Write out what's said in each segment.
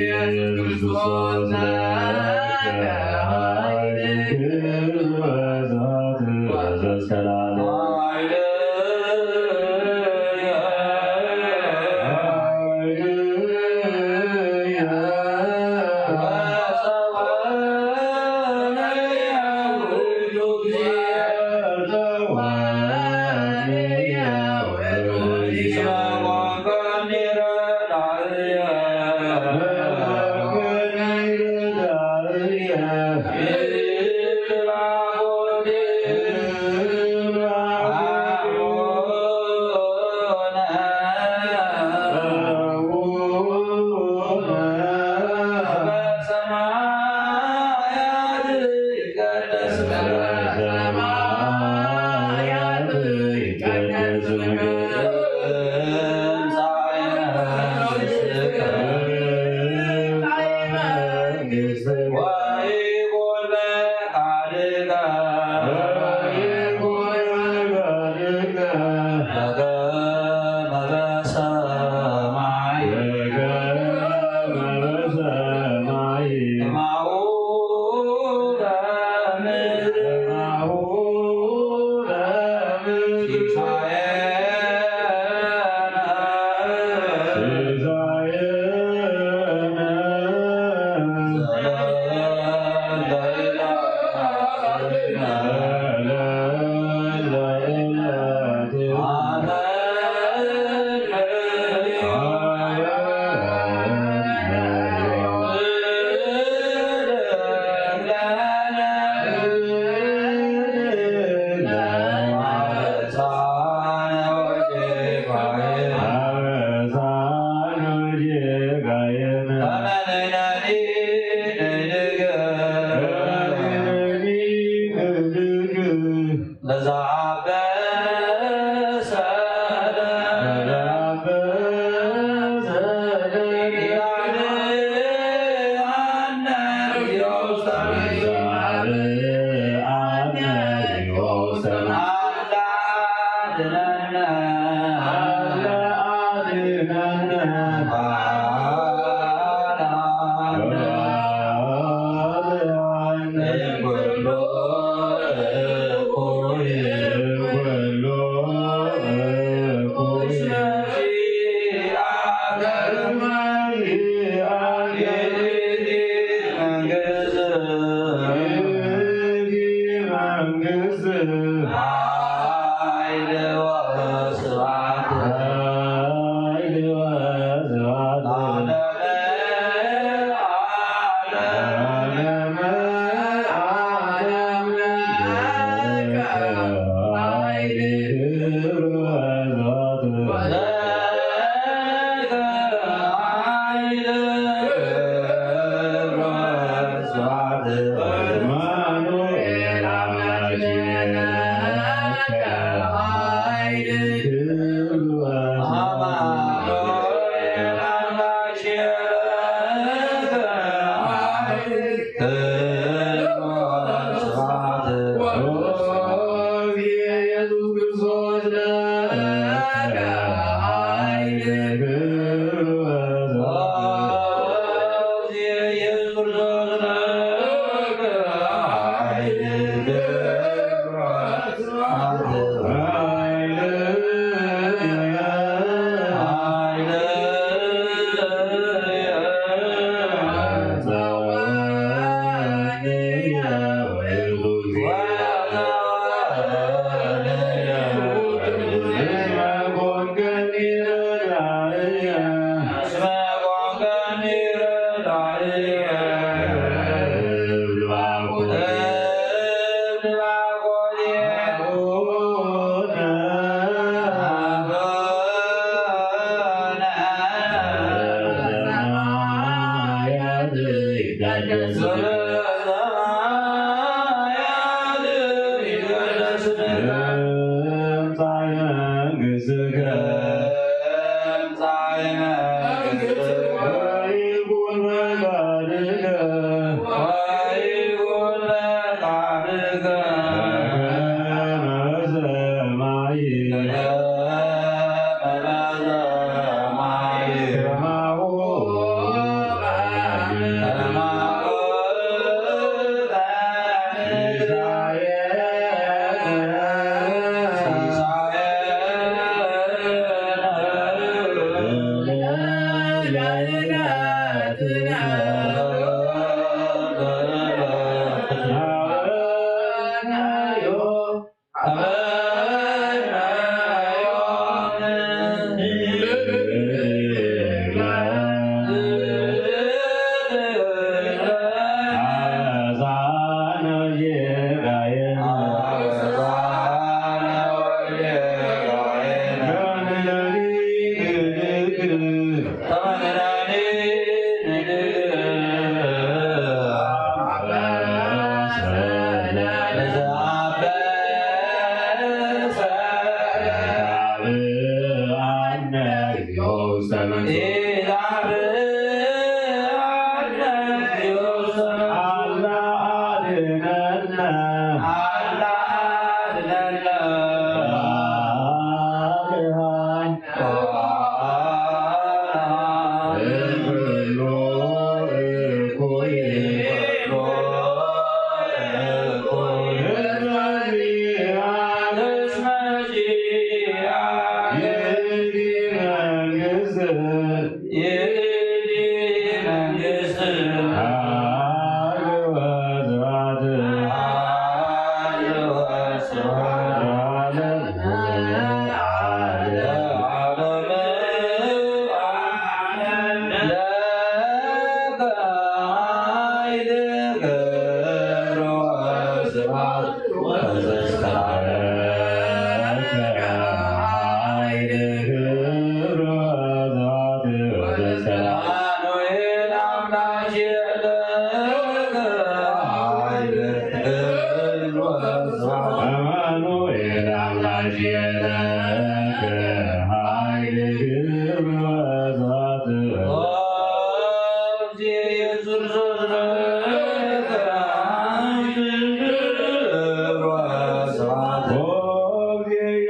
ኢየሱስ ክርስቶስ ለከ ኃይል ክብር ወስብሐት ወዘሰላም።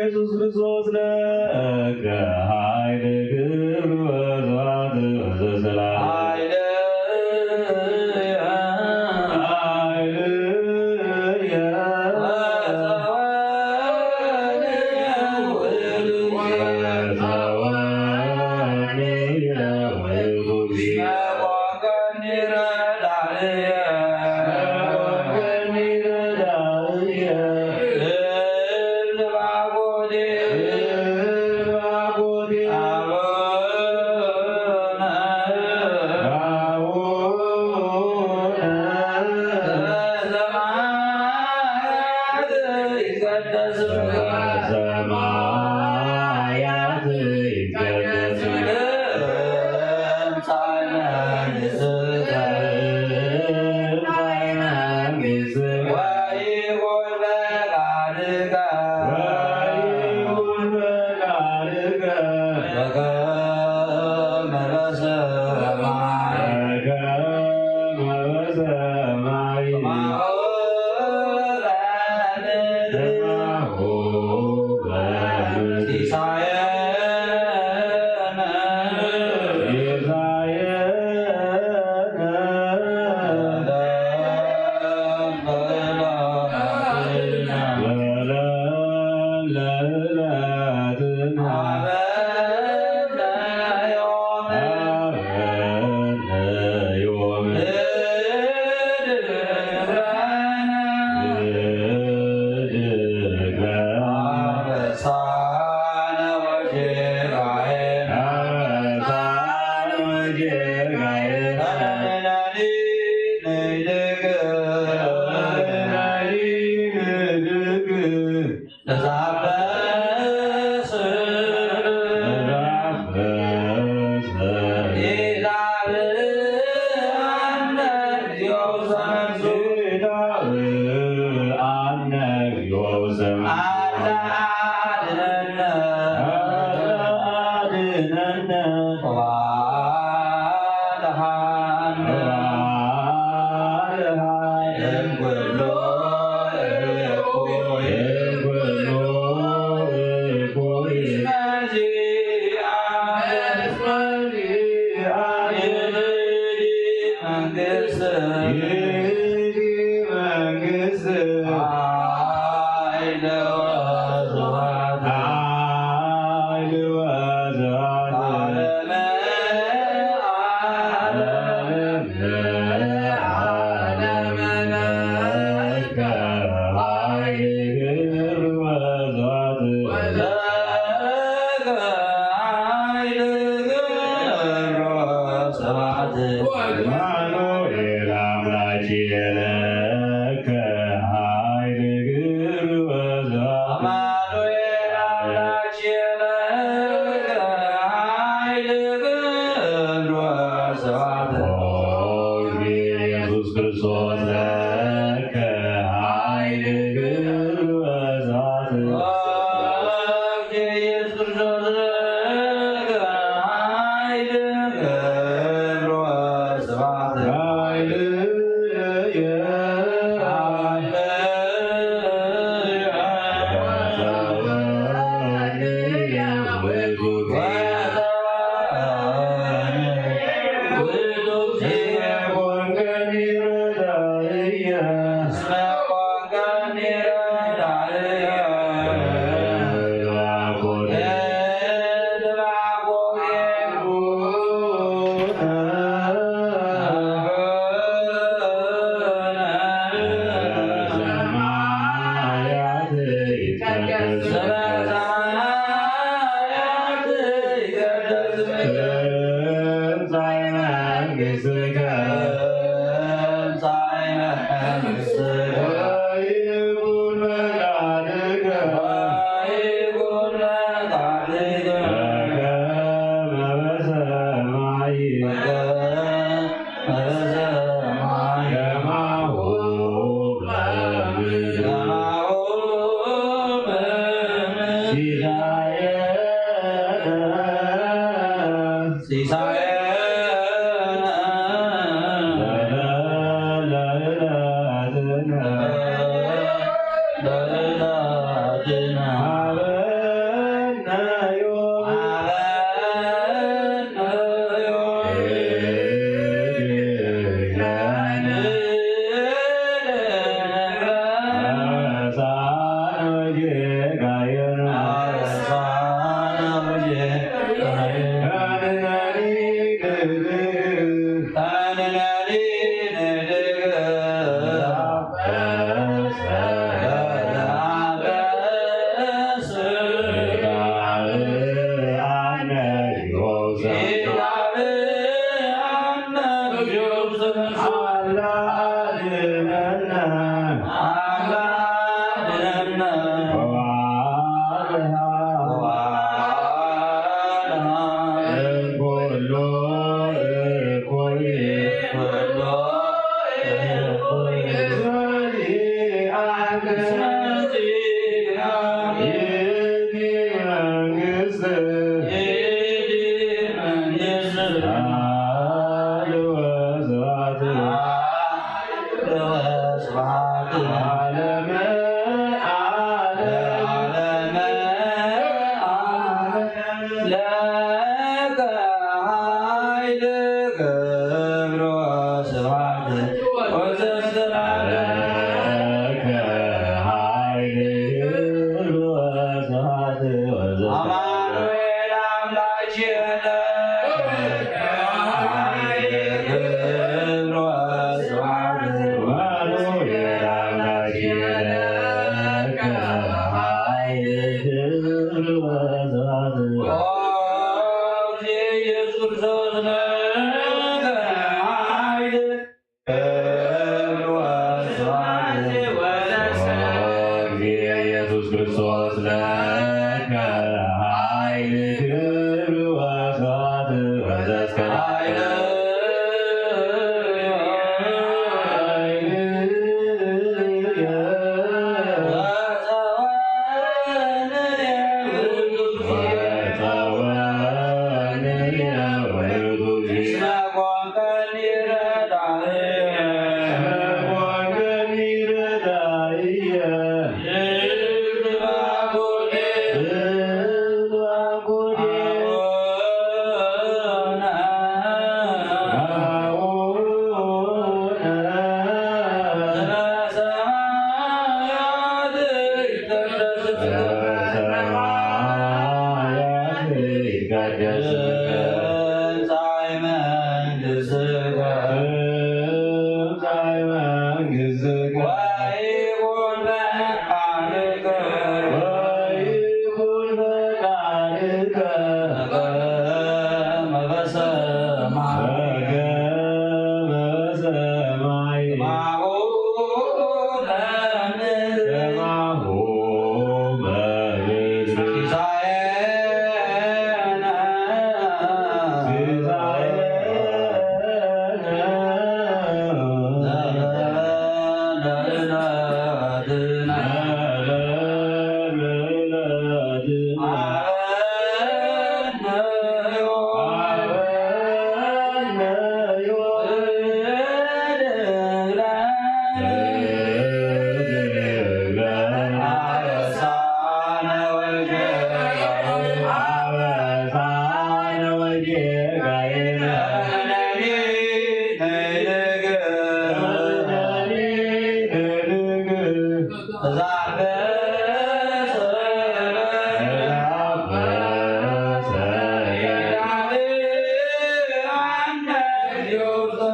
ኢየሱስ ክርስቶስ ለከ ኃይል ክብር ወስብሐት ወዘሰላም። አማኑኤል አምላኬ ለከ ኃይል ግብር ወስብሐት። አማኑኤል አምላኬ ለከ ኃይል ግብር ወስብሐት። ኦ ኢየሱስ ክርስቶስ ለከ ኃይል ግብር ወስብሐት። ኢየሱስ ክርስቶስ ለከ ኃይል ክብር ወስብሐት ወዘስከ ኃይል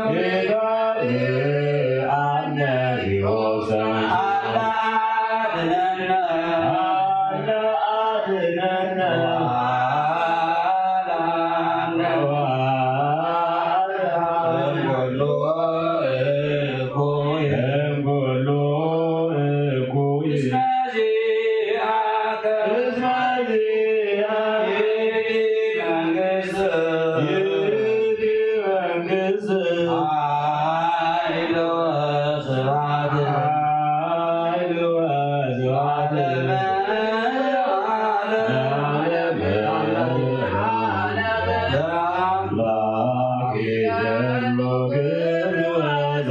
ጌታ አነ ዮሳ አለ አድነነ አለ አድነነ ወአለ እምኩሉ እኩይ እምኩሉ እኩይ እስመ ዚአከ እስመ ዚአከ ይእቲ መንግስት ይእቲ መንግስት ኃይል ወስብሐት ኃይል ወስብሐት ለዓለመ ዓለም ለዓለመ ዓለም። ለአምላክ ይደሉ ክብር ወስብሐት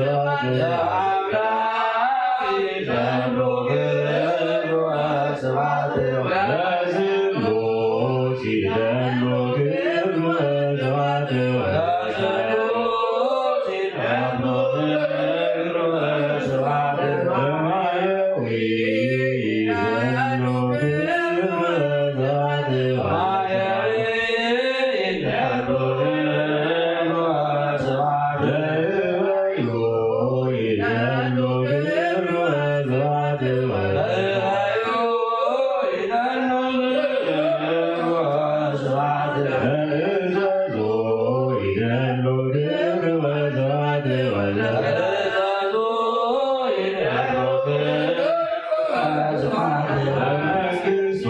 ለአምላክ ይደሉ ክብር ወስብሐት ለስሉስ ይደሉ ክብር ወስብሐት ለስሉስ ይደሉ ክብር ወስብሐት ለማየዊ ይደሉ ክብር ወስብሐት ለማየዊ ይደሉ ክብር ወስብሐት ለእበዩ ይደሉ ክብር ወስብሐት ለእበዩ ይደሉ ክብር ወስብሐት ለእዘዞ ይደሉ ክብር ወስብሐት ለእዘዞ ይደሉ ክብር ወስብሐት ለመንግስቱ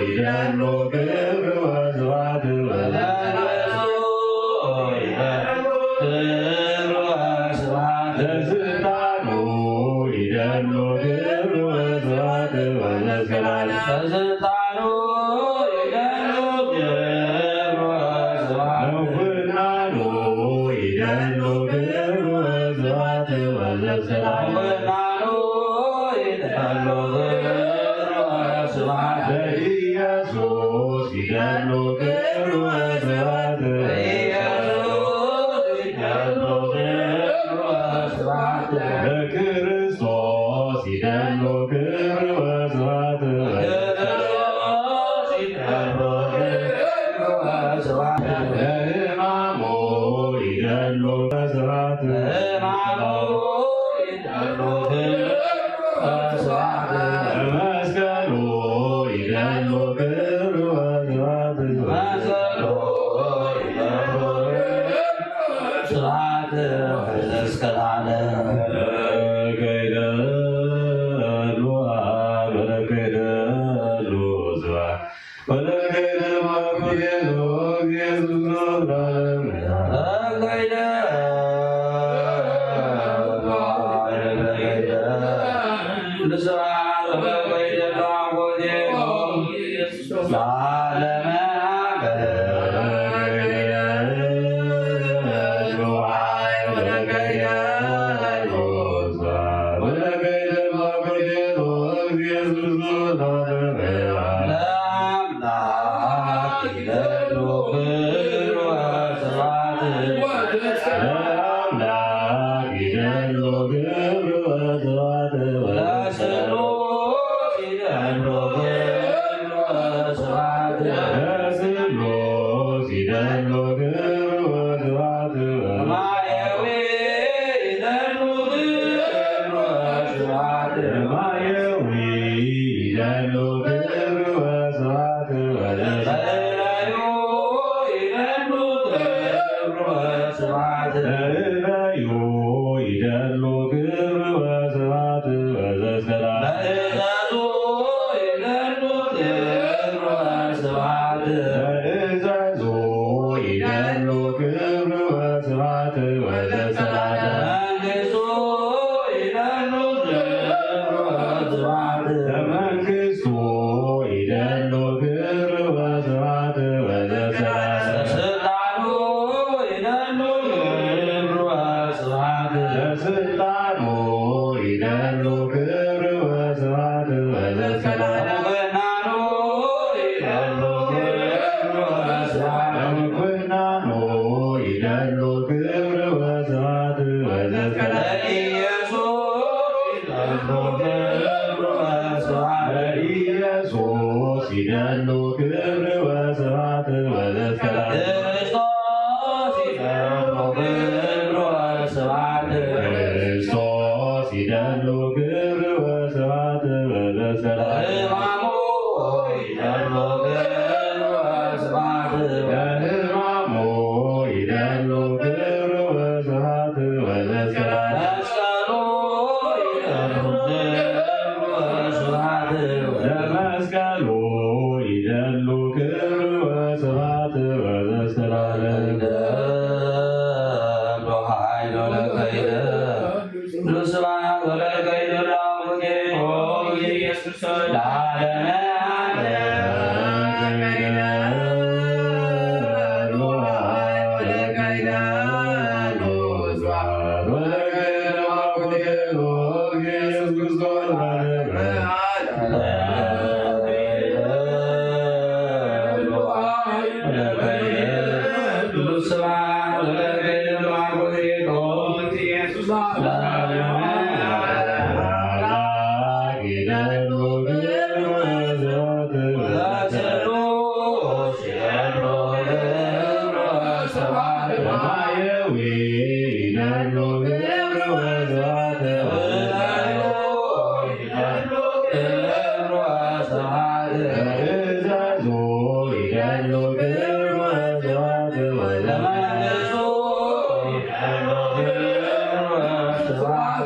ይደሉ ክብር ወስብሐት ለመንግስቱ ይደሉ ክብር ወስብሐት ለስልጣኑ ይደሉ ክብር ወስብሐት ለዘለዓለም ለስልጣኑ ይደሉ ክብር ወስብሐት ለውናኑ ይደሉ ክብር ወስብሐት ለዘለዓለም ለውናኑ ይደሉ ክብር ወስብሐት ለኢየሱስ ይደሉ ክብር ወስብሐት ለኢየሱስ ይደሉ ክብር ወስብሐት ለክርስቶስ ይደሉ ክብር ወስብሐት ለክርስቶስ ይደሉ ክብር ወስብሐት ለሕማሙ ይደሉ ወስብሐት ለሕማሙ ይደሉ ክብር ወስብሐት ለመስቀሉ ይደሉ ክብር ወስብሐት ለመስቀሉ ይደሉ ክብር ወስብሐት ለዘእስከ ለዓለም። ለአምላክ ይደሉ ክብር ወስብሐት ለአምላክ ይደሉ ክብር ወስብሐት ለስሉስ ይደሉ ክብር ወስብሐት ለስሉስ ይደሉ ክብር ወስብሐት ለማየዊ ይደሉ ክብር ወስብሐት ለማየዊ ይደሉ ክብር ወስብሐት ለእበዩ ይደሉ ክብር ወስብሐት ለእበዩ ይደሉ ክብር ይደሉ ክብር ወስብሐት ወዘሰላም። ለሕማሙ ይደሉ ክብር ወስብሐት። ለሕማሙ ይደሉ ክብር ወስብሐት ወዘሰላም። መስቀሉ ይደሉ ክብር ወስብሐት። ለመስቀሉ ይደሉ ክብር ወስብሐት ወዘሰላም። ይደሉ ኃይሉ ለከይደ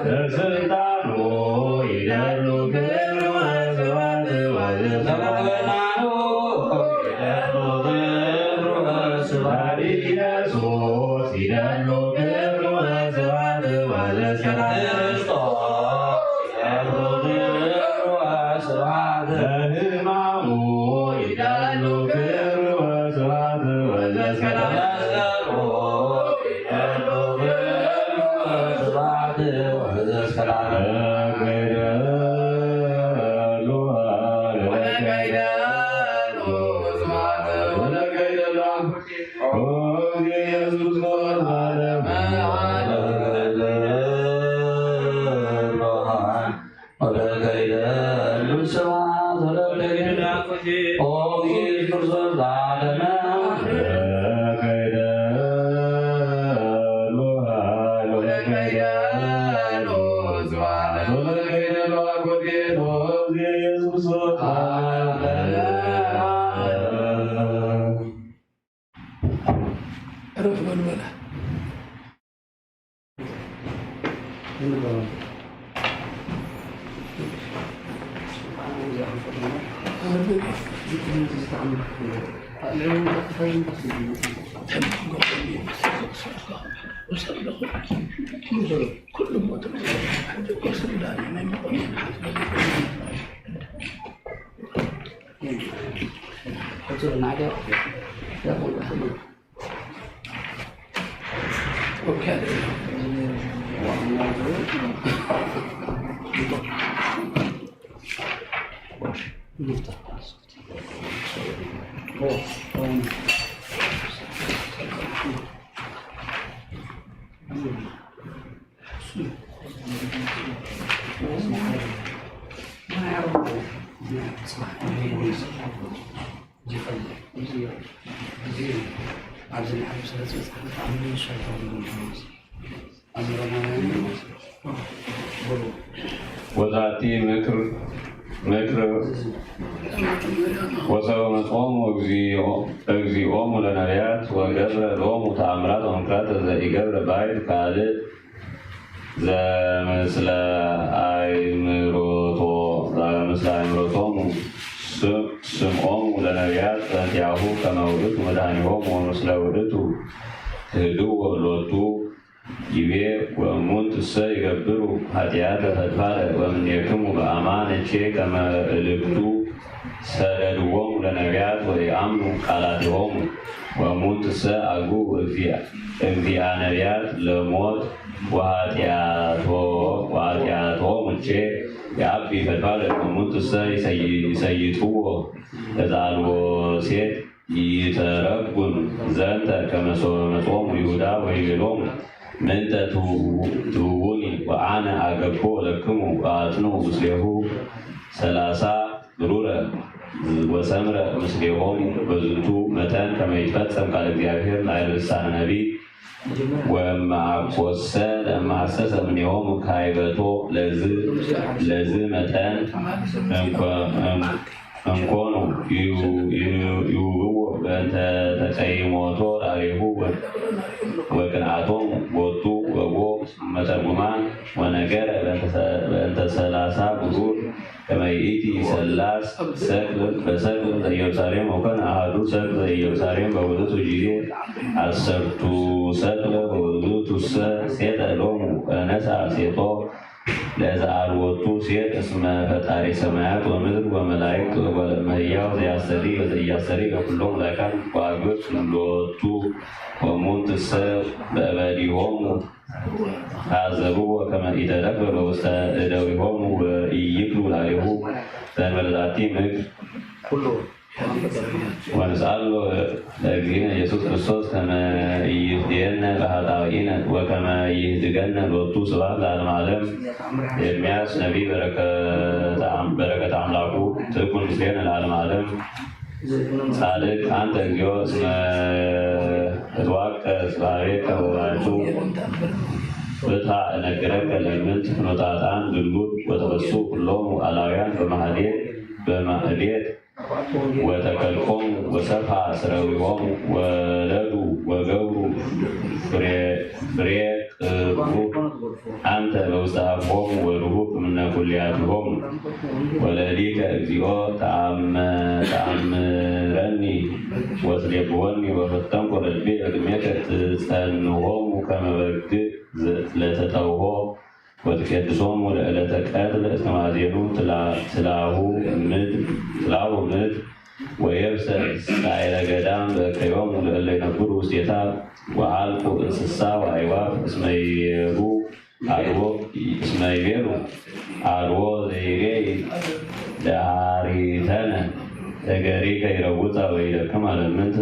ለስልጣኑ ይደሉ ክብር ወስብሐት ወዘሰላም። ለሞገናኑ ይደሉ ክብር ወስብሐት። ኢየሱስ ይደሉ ክብር ወስብሐት ወዘሰላም። ክርስቶስ ይደሉ ክብር ወስብሐት። ለሕማሙ ይደሉ ክብር ወስብሐት ወዘሰላም። ለመስቀሉ ዕረፍ በል በለ። ወዛቲ ምክር ምክር ወሰበ መጾሙ እግዚኦሙ ለነቢያት ወገብረ ሎሙ ተአምራት ወምክራተ ዘኢገብረ ባይድ ካልእ ዘምስለ አእምሮቶ ዘምስለ አእምሮቶሙ ስምኦሙ ለነቢያት በእንቲአሁ ከመ ውእቱ መድኃኒሆሙ ወምስለ ውእቱ ህድዎ ሎቱ ይቤ ወእሙንቱሰ ይገብሩ ኃጢአተ ፈድፋደ ወእምኔክሙ በአማን እቼ ከመ እልክቱ ሰደድዎሙ ለነቢያት ወኢአምኑ ቃላቲሆሙ ወእሙንቱሰ አግኡ እግዚአ ነቢያት ለሞት ወኃጢአቶ ወኃጢአቶሙ እቼ የአቢ ፈድፋደ ወእሙንቱሰ ይሰይጥዎ ለዘአልቦ ሴት ይተረጉም ዘንተ ከመ ሶበ መጾሙ ይሁዳ ወይቤሎሙ ምንተ ትህቡኒ ወአነ አገብኦ ለክሙ ወአጽንዑ ምስሌሁ ሰላሳ ብሩረ ወሰምረ ምስሌሆሙ በዝንቱ መጠን ከመ ይትፈጸም ቃለ እግዚአብሔር ናይለ ልሳነ ነቢይ ወመአኮሰ ለማሰሰ እምኔሆሙ ካይበቶ ለዝ ለዝ መጠን እንኮ- እም- እንኮኑ ይው- ይው- ይውብዎ በእንተ ተቀይሞቶ ላዕሌሁ ወ- ወቅንዓቶም ቦቱ ወቦ መተርጉማን ወነገረ በእንተ ሰ- በእንተ ሰላሳ ብሩር ከመ ይእቲ ሰላስ ሰቅል በሰቅል ዘኢየሩሳሌም ወኮነ አሐዱ ሰቅል ዘኢየሩሳሌም በውእቱ ጊዜ አሰርቱ ሰቅል በውእቱሰ ሴጠ ሎሙ ወነሳ ሴጦ ለዘአልቦቱ ሴጥ እስመ ፈጣሪ ሰማያት ወምድር ወመላእክት ወጓለ እመሕያው ዘያስተሪ ወዘኢያስተሪ ለኩሎም ላካን ከዋክብት ሎቱ ወሙንትሰ በእበዲሆሙ ታዘብዎ ከመ ኢተረክበ በውስተ እደዊሆሙ ወኢይክሉ ላዕሌሁ ዘእንበለ ዛቲ ምክር። ወንስአሎ ለእግዚእነ ኢየሱስ ክርስቶስ ከመ ኢይፍድየነ በኃጣውኢነ ወከመ ይህድገነ ሎቱ ስብሐት ለዓለመ ዓለም። ኤርምያስ ነቢይ በረከተ አም- በረከተ አምላኩ ትኩን ምስሌነ ለዓለመ ዓለም። ጻድቅ አንተ እግዚኦ እስመ እትዋቀ ስብሐቤከ ወባሕቱ ፍትሐ እነግረከ ለምንት ፍኖተ ኃጥኣን ድሉት ወተፈሱ ኩሎሙ አላውያን በማህሌት በማህሌት ወተከልኮሙ ወሰፋ ስረዊሆሙ ወለዱ ወገብሩ ፍሬ ፍሬ ቅሩብ አንተ በውስተ አፍሆሙ ወርሁቅ እምነ ኩልያቲሆሙ። ወለሊከ እግዚኦ ተአም- ተአምረኒ ወትሌብወኒ ወፈተንኮ ለልቤ እድሜከ ትጸንሆሙ ከመ በግ ለተጠውሆ ወትቀድሶሙ ለዕለተ ቀትል እስከ ማዜኑ ትላ- ትላሁ ምድር ትላሁ ምድር ወየብሰ ሳይረ ገዳም በከዮም ለእለ ይነብሩ ውስቴታ ወሃልቁ እንስሳ ወአዕዋፍ እስመ ይቤሉ አልቦ እስመ ይቤሉ አልቦ ዘይሬ ደሃሪተነ እገሪከ ይረውፃ ወይደክም አለምንት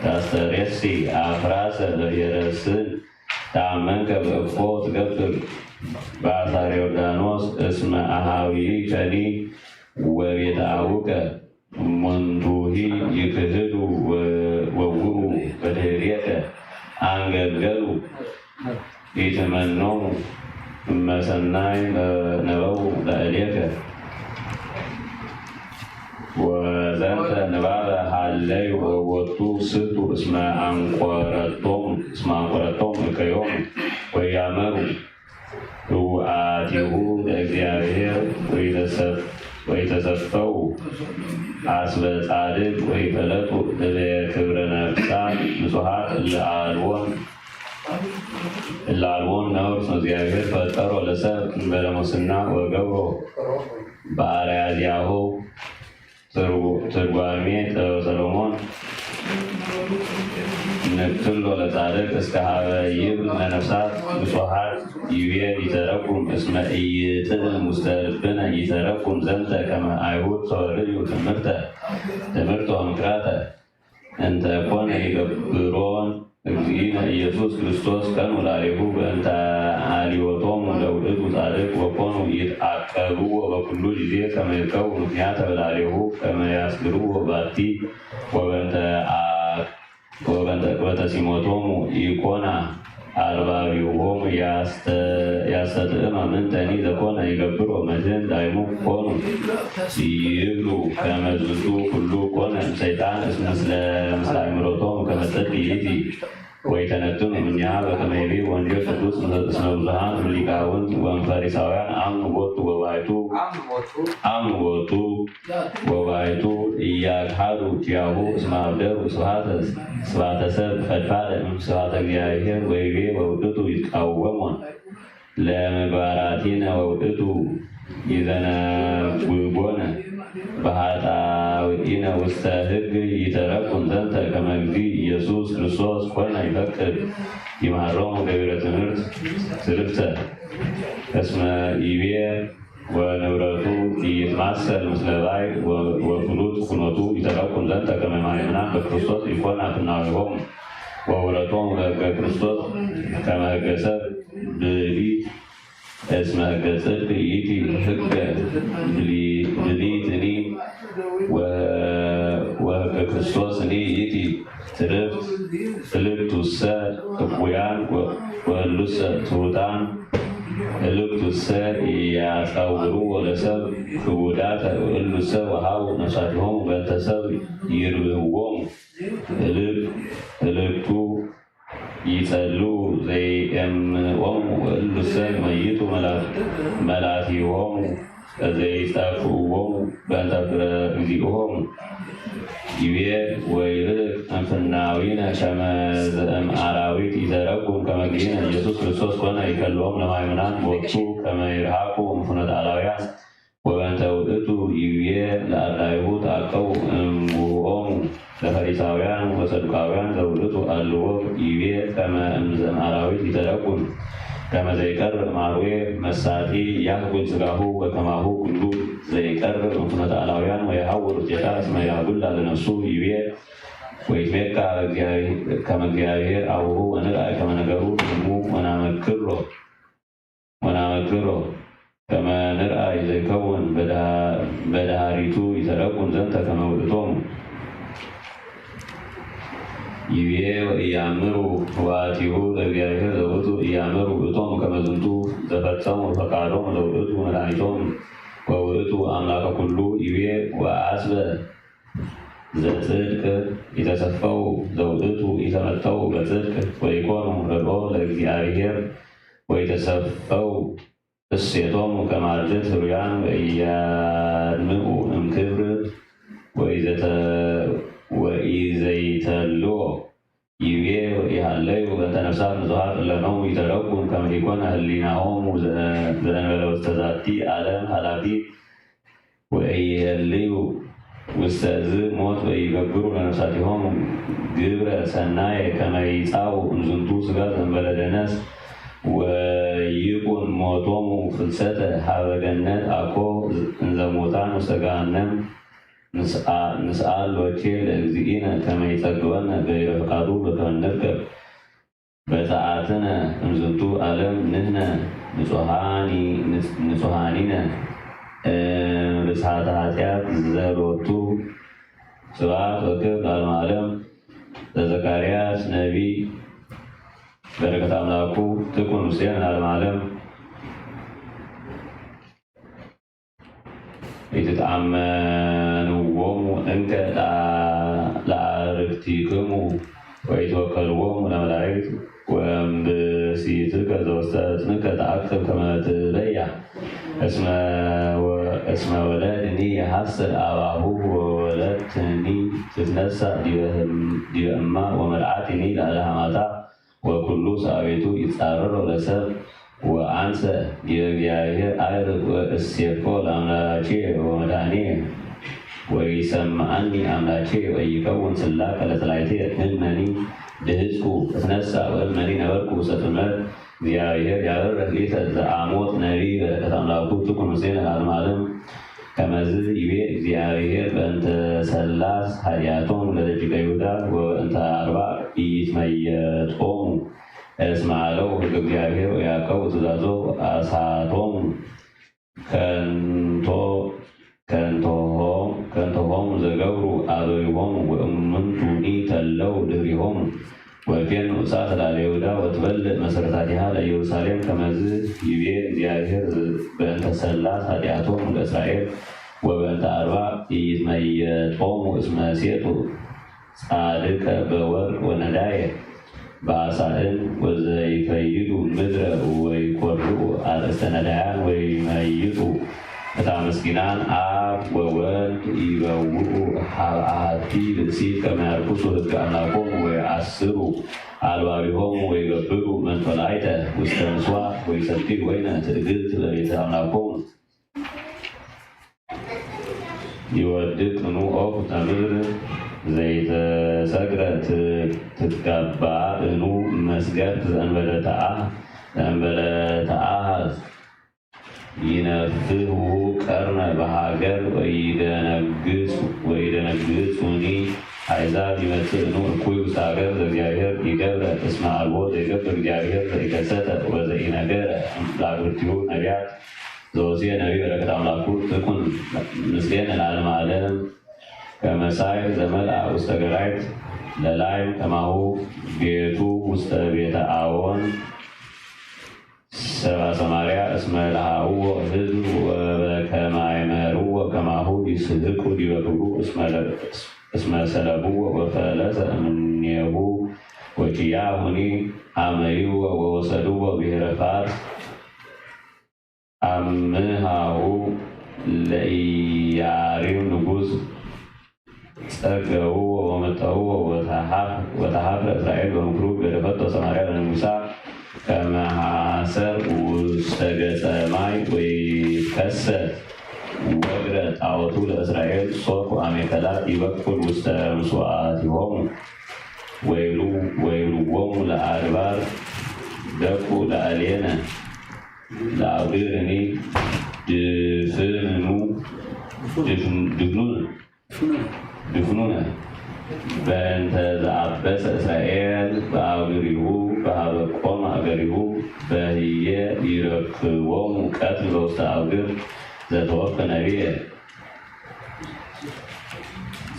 ታስተሬሲ አፍራሰ ለየረስን ተአመንከ በእፎ ትገብር በአሳር ዮርዳኖስ እስመ አሃዊከኒ ወቤተ አቡከ እሙንቱሂ ይክህዱ ወውኡ በድህሬከ አንገልገሉ ኢትመኖሙ እመሰናይ ነበው ለእሌከ። ወዘንተ ንባበ ሀለዩ ወቦቱ ስቱ እስመ አንቆረቶም እስመ አንቆረቶም እከዮም ወያመሩ ህውአቲሁ ለእግዚአብሔር ወይተሰፈው አስበ ጻድቅ ወይፈለጡ እለ ክብረ ነፍሳት ንጹሐት እለ አልቦን እለ አልቦን ነውር እስመ እግዚአብሔር ፈጠሮ ለሰብ እንበለ ሙስና ወገብሮ በአርአያ ዚአሁ። ትርጓሜ ጥበበ ሰሎሞን። ንክትሎ ለጻድቅ እስከ ሀበ ይብል ለነፍሳት ንጹሐት ይቤል ይተረጉም እስመ ኢይጥዕም ውስተ ልብነ ይተረጉም ዘንተ ከመ አይሁድ ተወርዩ ትምህርተ ትምህርተ ወምክራተ እንተ ኮነ ይገብሮን እግዚእነ ኢየሱስ ክርስቶስ ቀኑ ላሌሁ በእንተ አልዮቶሙ ለውእቱ ጻድቅ ወኮኑ ይትአቀብዎ በኩሉ ጊዜ ከመ ይርከቡ ምክንያተ በላሌሁ ከመ ያስግርዎ ባቲ ወበእንተ አቅ- ወበእንተ ቅበተ ሲሞቶሙ ኢኮና አልባቢሆሙ ያስተጥዕመ ምንተኒ ዘኮነ ይገብሮ መድህን ዳይሙ ኮኑ ይብሉ ከመ ዝንቱ ኩሉ ኮነ እምሰይጣን እስመ ምስለ ምስለ አእምሮቶሙ ከመ ጽድቅ ይእቲ ወይተነትኑ እምኔሃ በከመ ይቤ ወንጌል ቅዱስ እስመ ብዙኃን እምሊቃውንት ወእምፈሪሳውያን አምኑ ቦቱ ወባይቱ አምኑ ቦቱ ወባይቱ ኢያግሃዱ ኪያሁ እስመ አብደሩ ስብሐተ ሰብ ፈድፋደ እምስብሐተ እግዚአብሔር ወይቤ ወውእቱ ይትቃወሞን ለምግባራቲነ ወውእቱ ይዘነጉጎነ በኃጣውኢነ ውስተ ሕግ ይተረጉም ዘንተ ከመ እግዚእ ኢየሱስ ክርስቶስ ኮነ ይፈቅድ ይምሃሮም ገቢረ ትምህርት ስልፍተ እስመ ይቤ ወንብረቱ ኢይትማሰል ምስለ ባይ ወፍሉጥ ኩነቱ ይተረጉም ዘንተ ከመ ማእምናን በክርስቶስ ኢኮና ፍናዊሆም ወውረቶም በሕገ ክርስቶስ ከመ ሕገ ሰብ ብእሊት እስመ ሕገ ጽድቅ ይእቲ ሕገ ብሊትኒ ወሕገ ክርስቶስኒ ይእቲ ትርፍ ፍልክቱሰ እኩያን ወእሉሰ ትሑታን እልክቱሰ ኢያጸውርዎ ለሰብ ክቡዳተ ወእሉሰ ወሃቡ ነፍሳቲሆሙ በእንተ ሰብ ይርብህዎሙ እልክ እልክቱ ይጸሉ ዘይኤምንቆሙ ወእሉሰ ይመይቱ መላቲሆሙ ዘይጠፍእዎሙ በእንተ ፍረ እግዚእሆሙ ይቤ ወይርህቅ እንፍናዊነ ከመ ዘእም አራዊት ይተረጉም ከመ እግዚእነ ኢየሱስ ክርስቶስ ኮነ ይከልኦም ለማይምናን ቦቱ ከመ ይርሃቁ እንፍኖተ አላውያን ወበእንተ ውእቱ ይቤ ለአርዳይሁ ተአቀቡ እምውኦሙ ለፈሪሳውያን ወሰዱቃውያን ዘውእቱ አልዎ ይቤ ከመ እምዘእም አራዊት ይተረጉም ከመ ዘይቀርብ ማርዌ መሳጢ ያህጉል ስጋሁ ወከማሁ ኩሉ ዘይቀርብ እንፍኖተ አላውያን ወየሐውር ውስቴታ እስመ ያጉላ ለነፍሱ ይቤ ወይትሜካ ከመ እግዚአብሔር አቡሁ ወንርአይ ከመ ነገሩ እሙ ወናመክሮ ወናመክሮ ከመ ንርአይ ዘይከውን በድሃሪቱ ይተረጉም ዘንተ ከመ ውእቶሙ ይቤ ወኢያምሩ ወአቲሁ ለእግዚአብሔር ዘውእቱ ኢያምሩ ውእቶሙ ከመ ዝንቱ ዘፈጸሙ ፈቃዶሙ ዘውእቱ መድኃኒቶሙ ወውእቱ አምላከ ኩሉ ይቤ ወአስበ ዘጽድቅ ኢተሰፈው ዘውእቱ ኢተመተው በጽድቅ ወይኮኑ ረድኦ ለእግዚአብሔር ወይተሰፈው እሴቶሙ ከማርድት ህሩያን ወኢያድምኡ እምክብር ወኢዘይተልዎ ይቤ ወኢሃለዩ በእንተ ነፍሳት ንጹሃት እለኖሙ ይተረጉም ከመ ኢኮነ ህሊናሆሙ ዘእንበለ ውስተ ዛቲ ዓለም ሃላፊት ወኢየልዩ ውስተ እዝ ሞት ወይገብሩ ለነፍሳቲሆሙ ግብረ ሰናየ ከመ ይጻኡ እምዝንቱ ስጋ ዘእንበለ ደነስ ወይኩን ሞቶሙ ፍልሰተ ሀበ ገነት አኮ እንዘ ሙታን ውስተ ገሃነም ንስአል ሎቼ ለእግዚእነ ከመ ይጸግበነ ገቢረ ፍቃዱ በከመ ንርከብ በጸአትነ እምዝንቱ ዓለም ንሕነ ንጹሃኒነ እምርስሓተ ኃጢአት ዘሎቱ ስብሐት ወክብር ለዓለመ ዓለም። ዘዘካርያስ ነቢይ በረከት አምላኩ ትኩን ምስሌነ ለዓለመ ዓለም። ኢትትአመንዎሙ እንከ ለአርክቲክሙ ወኢትወከልዎሙ ለመላእክት ወእምብእሲትከ ዘውስተ ሕጽንከ ተአክብ ከመ ትበያ እስመ ወለድኒ የሐስር አባሁ ወወለድትኒ ትትነሳ ዲበ እማ ወመርዓትኒ ለእለ ሐማታ ወኩሉ ሰአቤቱ ይጻረሮ ለሰብ ወአንሰ ዲበ እግዚአብሔር አዕርግ ወእሴፎ ለአምላኬ ወመድኃኔ ወይሰምዓኒ አምላኬ ወይከውን ስላከ ለጸላእቴ እመኒ ድህጽኩ እትነሳ ወእመኒ ነበርኩ ውስተ ጽልመት እግዚአብሔር ያበርህ ሊተ ዘአሞጽ ነቢይ በረከት አምላኩ ትኩን ምስሌነ ለዓለመ ዓለም። ከመዝ ይቤ እግዚአብሔር በእንተ ሠላስ ኃጢአቶም ለደቂቀ ይሁዳ ወበእንተ አርባዕ ኢይትመየጦሙ እስመ አለው ሕግ እግዚአብሔር ወያዕቀቡ ትእዛዞ አሳቶም ከንቶ ከንቶሆም ከንቶሆም ዘገብሩ አበዊሆም ወእሙንቱኒ ተለው ድህሪሆም ወእፌኑ እሳት ላለ ይሁዳ ወትበልዕ መሰረታቲሃ ለኢየሩሳሌም ከመዝ ይቤ እግዚአብሔር በእንተ ሠላስ ኃጢአቶም ለእስራኤል ወበእንተ አርባዕ ኢይትመየጦሙ እስመ ሴጡ ጻድቀ በወርቅ ወነዳየ በአሳእን ወዘይፈይዱ ምድረ ወይኮርዑ አርእስተ ነዳያን ወይመይጡ እታ ምስኪናን አብ ወወልድ ይበውኡ ሀበ አሐቲ ብእሲት ከመ ያርኩሱ ሕገ አምላኮሙ ወየአስሩ አልባቢሆሙ ወይገብሩ መንጦላይተ ውስተ ምስዋ ወይሰትዩ ወይነ ትዕግልት በቤተ አምላኮሙ። ይወድቅ እኑ ኦፍ ተምር ዘይተሰግረ ትትጋባ እኑ መስገርት ዘእንበለ ተአህ ዘእንበለ ተአሃዝ ይነፍሁ ቀርነ በሃገር ወይደነግጹ ወይደነግጹኒ አሕዛብ ይመጽእ እኑ እኩይ ውስተ ሀገር ዘእግዚአብሔር ይገብረ እስመ አልቦ ዘይገብር እግዚአብሔር ዘኢከሰተ ወዘኢነገረ ላግብርቲሁ ነቢያት ዘወፅኤ ነቢይ በረከት አምላኩ ትኩን ምስሌነ ለዓለመ ዓለም። ከመሳይ ዘመልኣ ውስተ ገራይት ለላይም ከማሁ ቤቱ ውስተ ቤተ ኣዎን ሰባ ሰማርያ እስመ ለሃውዎ ህዝብ ወበከማይመርዎ ከማሁ ይስህቁ ዲበ ክብሩ እስመ ሰለብዎ ወፈለሰ እምኔሁ ወኪያሁኒ አመይዎ ወወሰድዎ ብሔረ ፋርስ አምሃሁ ለኢያሪም ንጉስ ጸገውዎ ወመጠውዎ ወተሃፍረ እስራኤል በምክሩ ገደፈቶ ሰማርያ ለንጉሳ ከመ ሐሰር ውስተ ገጸ ማይ ወይትከሰት ወግረ ጣዖቱ ለእስራኤል ሶክ አሜከላ ይበኩል ውስተ ምስዋዕቲሆሙ ወይብልዎሙ ለአድባር ደቁ ለአልየነ ለአውድርኒ ድፍንኑ ድፍኑን ድፍኑነ በእንተ ዘአበሰ እስራኤል በአውድሪሁ በሀበቆም አገሪሁ በህየ ይረክቦሙ ቀትል በውስተ አውድር ዘተወክፈ ነቢየ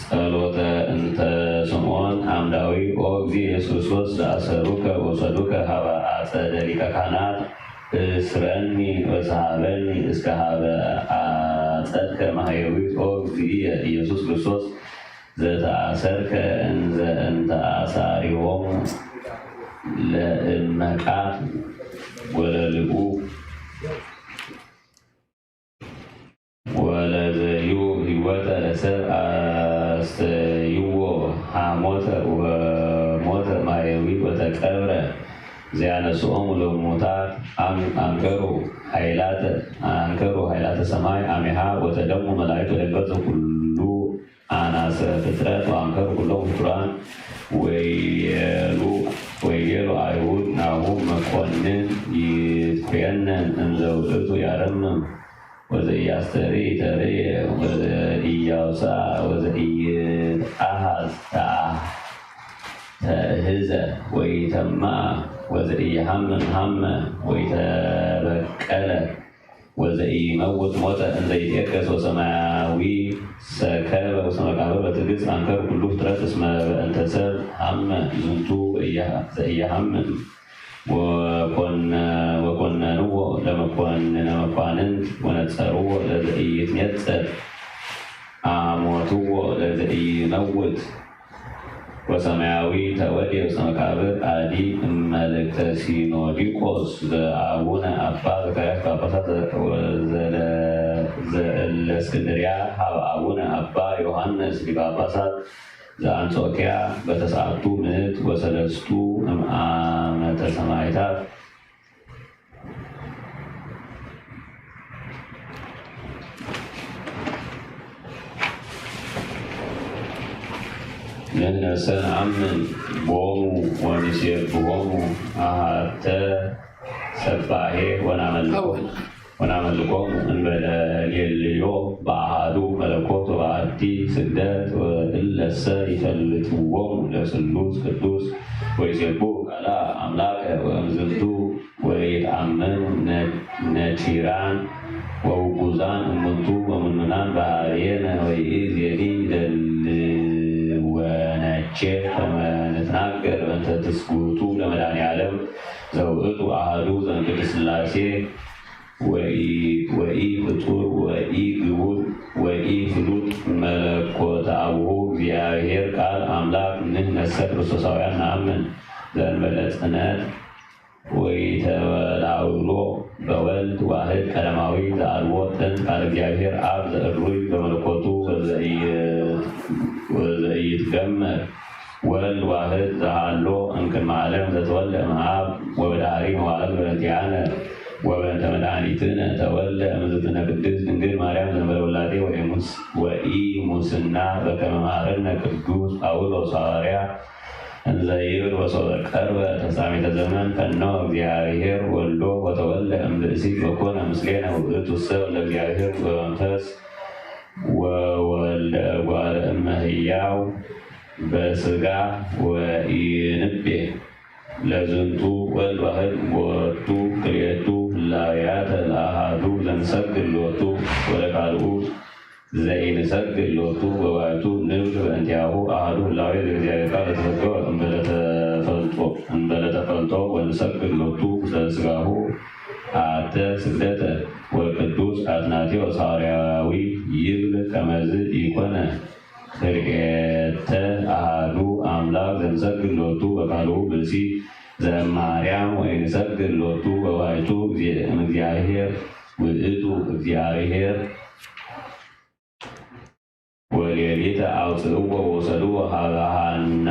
ጸሎተ እንተ ስምዖን አምዳዊ ኦ እግዚእ ኢየሱስ ክርስቶስ ዘአሰሩከ ወሰዱከ ሀበ አጸደ ሊቀ ካህናት እስረኒ ወሰሃበኒ እስከ ሀበ አጸድከ ማህየዊት ኦ እግዚእየ ኢየሱስ ክርስቶስ ዘተአሰርከ እንዘ እንተ አሳሪሆሙ ለእመቃት ወለልኡ ወለዘዩ ህይወተ ለሰብ አስተይዎ ሐሞተ ወሞተ ማየዊ ወተቀብረ ዘያነስኦሙ ለሙታት አንከሩ ኃይላተ አንከሩ ኃይላተ ሰማይ አሜሃ ወተደሙ መላእክት ወደንገጹ ኩሉ አናሰ ፍጥረት ወአንከሩ ኩሎም ፍጡራን ወይቤሉ አይሁድ ናሁ መኮንን ይትኮነን እንዘ ውእቱ ያረምም ወዘኢያስተሪ ተርየ ወዘኢያውሳ ወዘኢይትአሃዝ ተአህዘ ወኢተማ ወዘኢይሃምም ሃመ ወኢተበቀለ ወዘኢይመውት ሞተ እንዘ ይትዔገስ ወሰማያዊ ሰከበ ውስተ መቃብር በትዕግስት አንከሩ ኩሉ ፍጥረት እስመ በእንተ ሰብ ሃመ ዝንቱ ዘኢይሃምም ወኮነንዎ ለመኮንነ መኳንንት ወነጸርዎ ለዘኢይትኔጸር አሞትዎ ለዘኢይመውት ወሰማያዊ ተወዴ ውስተ መቃብር አዲ እመልእክተ ሲኖዲቆስ ዘአቡነ አባ ዘካርያስ ጳጳሳት ዘእለእስክንድርያ ሀብ አቡነ አባ ዮሐንስ ሊቀ ጳጳሳት ዘአንጾኪያ በተስዓቱ ምእት ወሰለስቱ እምአመተ ሰማይታት ንሕነሰ ነአምን ቦሙ ወንሴብሖሙ አሐተ ሰባሄ ወናመልኮ ወናመልኮሙ እንበለ ሌልዮ በአሐዱ መለኮት ወበአሐቲ ስግደት ወእለሰ ይፈልጥዎሙ ለስሉስ ቅዱስ ወይሴብሑ ቃላ አምላከ ወእምዝንቱ ወይትአመኑ ነኪራን ወውጉዛን እሙንቱ ወምኑናን በሀቤነ ወይእዜኒ ይደልወነቼ ከመ ንትናገር በእንተ ትስብእቱ ለመድኃኔ ዓለም ዘውእቱ አሐዱ ዘእምቅድስት ሥላሴ ወኢፍጡር ወኢግቡር ወኢፍሉጥ መለኮተ አቡሁ እግዚአብሔር ቃል አምላክ ንሕነሰ ክርስቶሳውያን ነአምን ዘእንበለ ጽነት ወኢተወላውሎ በወልድ ዋህድ ቀዳማዊ ዘአልቦ ጥንት ቃል እግዚአብሔር አብ ዘእሩይ በመለኮቱ ወዘኢይትገመር ወልድ ዋህድ ዘሃሎ እምቅድመ ዓለም ዘተወልደ እምአብ ወበዳህሪ መዋዕል በእንቲአነ ወበእንተ መድኃኒትነ ተወልደ እምዝትነ ቅድስት ድንግል ማርያም ዘእንበለ ውላዴ ወኢሙስና በከመ መሃረነ ቅዱስ ጳውሎስ ሐዋርያ እንዘ ይብል ወሶበ ቀርበ ተፍጻሜተ ዘመን ፈነወ እግዚአብሔር ወልዶ ወተወልደ እምብእሲት ወኮነ ምስሌነ ውእቱ ሰው ለእግዚአብሔር ወመንፈስ ወወልደ እጓለ እመ ህያው በስጋ ወኢንቤ ለዝንቱ ወልድ ዋህድ ወወቱ ክልኤቱ ህላውያተ ለአሃዱ ዘንሰግድ ሎቱ ወለካልኡ ዘይንሰግድ ሎቱ ወባይቱ ንብል በእንቲአሁ ኣሐዱ ህላዌ ዘእግዚኣብሔር ቃል ለተሰገወ እምበለ ተፈልጦ እምበለ ተፈልጦ ወንሰግድ ሎቱ ዘስጋሁ አተ ስግደተ ወቅዱስ አትናቴዎስ ሐዋርያዊ ይብል ከመዝ ኢኮነ ክልኤተ አሐዱ አምላክ ዘንሰግድ ሎቱ ወካልኡ ብእሲ ዘእማርያም ወይንሰግድ ሎቱ ወባይቱ እምእግዚአብሔር ውእቱ እግዚአብሔር ወሌሊተ አውፅእዎ ወሰድዎ ሀበ ሐና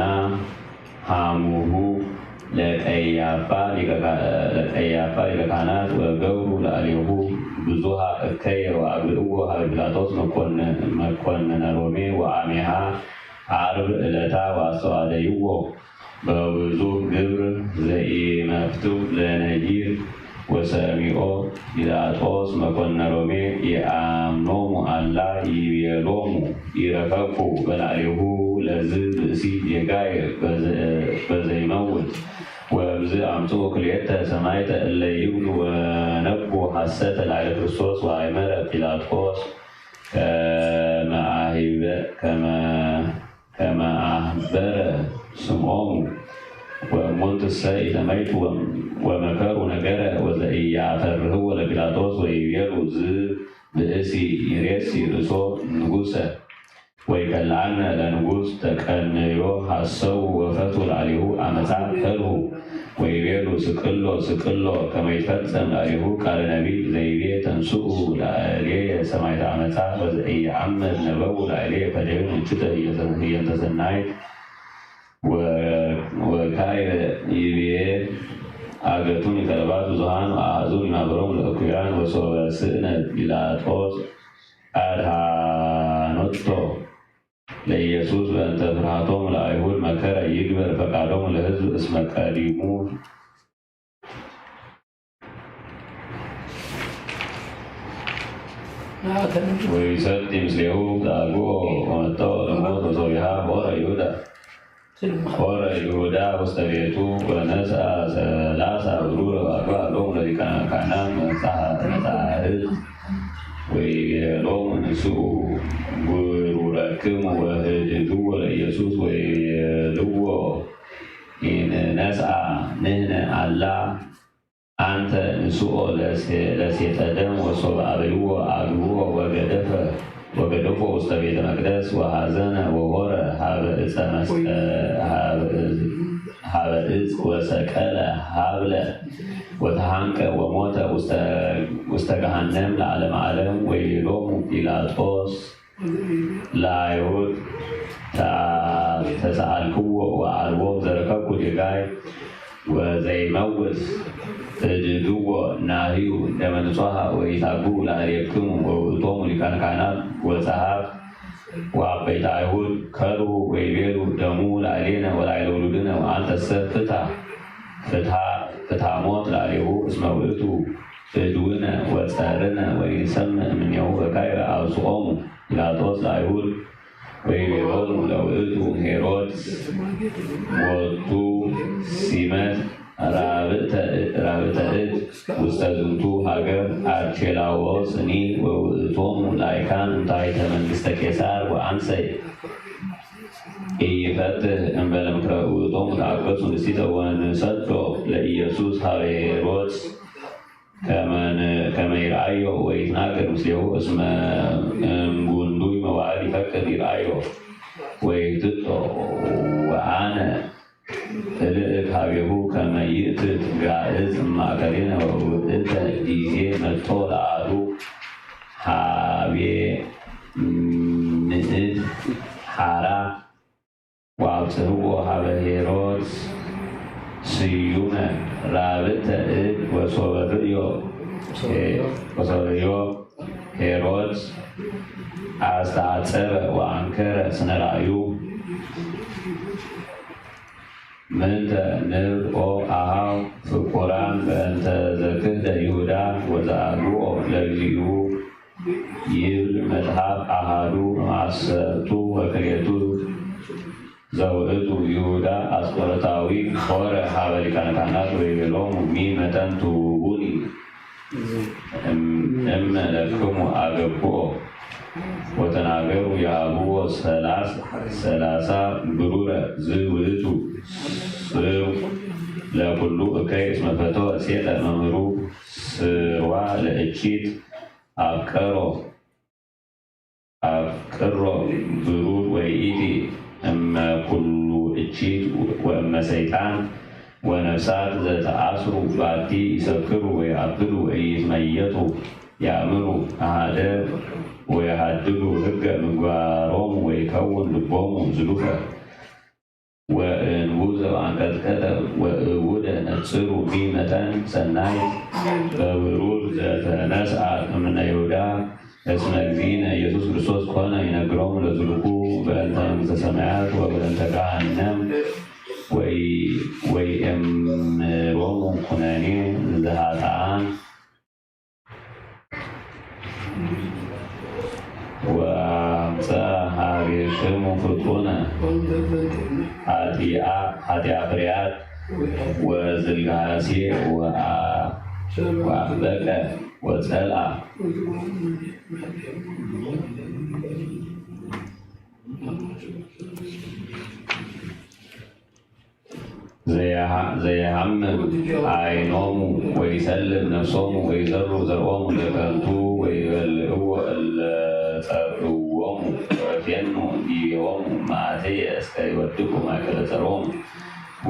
ሐሙሁ ለቀያፋ ሊቀ ካ- ለቀያፋ ሊቀ ካህናት ወገብሩ ላዕሌሁ ብዙሃ እከየ ወአግብእዎ ሀበ ጲላጦስ መኮን- መኮንነ ሮሜ ወአሜሃ ዓርብ ዕለታ ወአስተዋደይዎ በብዙ ግብር ዘኢመፍትው ለነጊር ወሰሚዖ ጲላጦስ መኮንነ ሮሜ የአምኖሙ አላ ይቤሎሙ ይረከብኩ በላዕሌሁ ለዝ ብእሲ ጌጋይ በዘይመውት ወእምዝ አምጽኡ ክልኤተ ሰማይተ እለ ይብሉ ወነቡ ሐሰተ ላዕለ ክርስቶስ ወአይመረ ጲላጦስ ከመ አሂበ ከመ ከመ አህበረ ስምዖሙ ወእሙንትሰ ኢተመይቱ ወመከሩ ነገረ ወዘኢያፈርህዎ ለጲላጦስ ወይቤሉ ዝ ብእሲ ይሬሲ ርእሶ ንጉሰ ወይከልአነ ለንጉስ ተቀነዮ ሐሰው ወፈቱ ላዕሌሁ አመፃ ከልሁ ወይቤሉ ስቅሎ ስቅሎ ከመይትፈጸም ላዕሌሁ ቃለ ነቢይ ዘይቤ ተንስኡ ላዕሌየ ሰማይተ አመፃ ወዘኢየአምር ነበቡ ላዕሌየ ፈደዩ ምንችተ ህየንተ ሰናይት ወካይበ ይቤ አገቱኒ ከለባት ብዙሃን አሐዙኒ ማህበሮም ለእኩያን ወሶበ ስእነ ጲላጦስ አድሃኖቶ ለኢየሱስ በእንተ ፍርሃቶም ለአይሁድ መከረ ይግበር ፈቃዶም ለህዝብ እስመ ቀዲሙ ወይሰቲ ምስሌሁ ዳግኦ ወመጠወ ለሞት ወሶቢሃ ሆረ ይሁዳ ሆረ ይሁዳ ውስተ ቤቱ ወነስአ ሰላሳ ብሩረ ወአግባ ሎሙ ለሊቃነ ካህናት መጻሕፍት ወይቤሎሙ ንስኡ ጉሩረክሙ ወህድግዎ ለኢየሱስ ወይቤልዎ ኢንነስአ ንሕነ አላ አንተ ንስኦ ለሴተ ደም ወሶበ አበይዎ አግብኦ ወገደፈ ወገደፎ ውስተ ቤተ መቅደስ ወሐዘነ ወሆረ ሀበ እፀ መስቀ ሀበ እፅ ወሰቀለ ሀብለ ወተሃንቀ ወሞተ ውስተ ገሃነም ለዓለመ ዓለም ወይቤሎሙ ጲላጦስ ለአይሁድ ተሰአልክዎ ወአልቦ ዘረከብኩ ጌጋይ ወዘይመውት እድግዎ ናህዩ ደመ ንጹሐ ወኢታግኡ ላዕሌክሙ ወውእቶሙ ሊቃነ ካህናት ወጸሐፍት ወአበይተ አይሁድ ከርሁ ወይቤሉ ደሙ ላዕሌነ ወላዕለ ውሉድነ ወአንተሰ ፍታ ፍትሐ ሞት ላዕሌሁ እስመ ውእቱ እድውነ ወጸርነ ወኢንሰምዕ እምኔሁ ወካዕበ አውስኦሙ ጲላጦስ ለአይሁድ ወይቤሎሙ ለውእቱ ሄሮድስ ቦቱ ሲመት ራብዕተ እድ ውስተ ዝንቱ ሀገር አርኬላዎስኒ ወውእቶሙ ላይካን እንታይተ መንግስተ ቄሳር ወአንሰ ኢይፈትህ እምበለ ምክረ ውእቶሙ ተአገሱ ንሲተ ወንሰዶ ለኢየሱስ ሀበ ሄሮድስ ከመ ይርአዮ ወይትናገር ምስሌሁ እስመ እምጉንዱይ መዋዕል ይፈቅድ ይርአዮ ወይትጦ ወአነ እልእክ ሀቤሁ ከመ ይእትት ጋእዝ እማእከሌነ ወውእተ ጊዜ መጦ ለአዱ ሀቤ ምእት ሐራ ወአብጽሕዎ ሀበ ሄሮድስ ስዩመ ራብዕተ እድ ወሶበ ርእዮ ወሶበ ርእዮ ሄሮድስ አስተአጸበ ወአንከረ ስነ ራእዩ ምንተ ንብል ኦ አሃው ፍቁራን በእንተ ዘክህደ ይሁዳ ወዘአግብኦ ለግዚኡ ይብል መጽሐፍ አሃዱ እምአሰርቱ ወክልኤቱ ዘውእቱ ይሁዳ አስቆሮታዊ ሖረ ሀበ ሊቃነ ካህናት ወይቤሎሙ ሚ መጠን ትሁቡኒ እም ለክሙ አገብኦ ሃገሩ ይሃብዎ ሰላሳ ብሩረ ዝውእቱ ስሩ ለኩሉ እከይ እስመ ፈተወ ሴጠ መምህሩ ስርዋ ለእቺት ኣፍቀሮ ኣፍቅሮ ብሩር ወይእቲ እመ ኩሉ እቺት ወእመ ሰይጣን ወነፍሳት ዘተኣስሩ ባቲ ይሰክሩ ወይኣብዱ ወይትመየጡ ያእምሩ ኣሃደ ወየሃድጉ ህገ ምግባሮሙ ወይከውን ልቦሙ ዝሉፈ ወእንቡዘ ወአንቀጥቀጠ ወእቡደ ነጽሩ ቢ መጠን ሰናይት በብሩር ዘተነስአ እምነ ይሁዳ እስመ እግዚእነ ኢየሱስ ክርስቶስ ኮነ ይነግሮሙ ለዝሉኩ በእንተ መንግስተ ሰማያት ወበእንተ ገሃነም ወይ ወይእምሮሙ ኩነኔ ዘሃጣን ወአምፀ ሀቤክሙ ፍጡነ ኃጢአ ፍርያት ወዝልጋሴ ወአፍበቀ ወጸልአ ዘይሃምም ዓይኖሙ ወይሰልብ ነፍሶሙ ወይዘሩ ዘርኦሙ ለከንቱ ወይበልዕዎ እለ ጸልእዎሙ ወፌኑ ዲቤሆሙ ማእተየ እስከ ይወድቁ ማእከለ ጸርኦሙ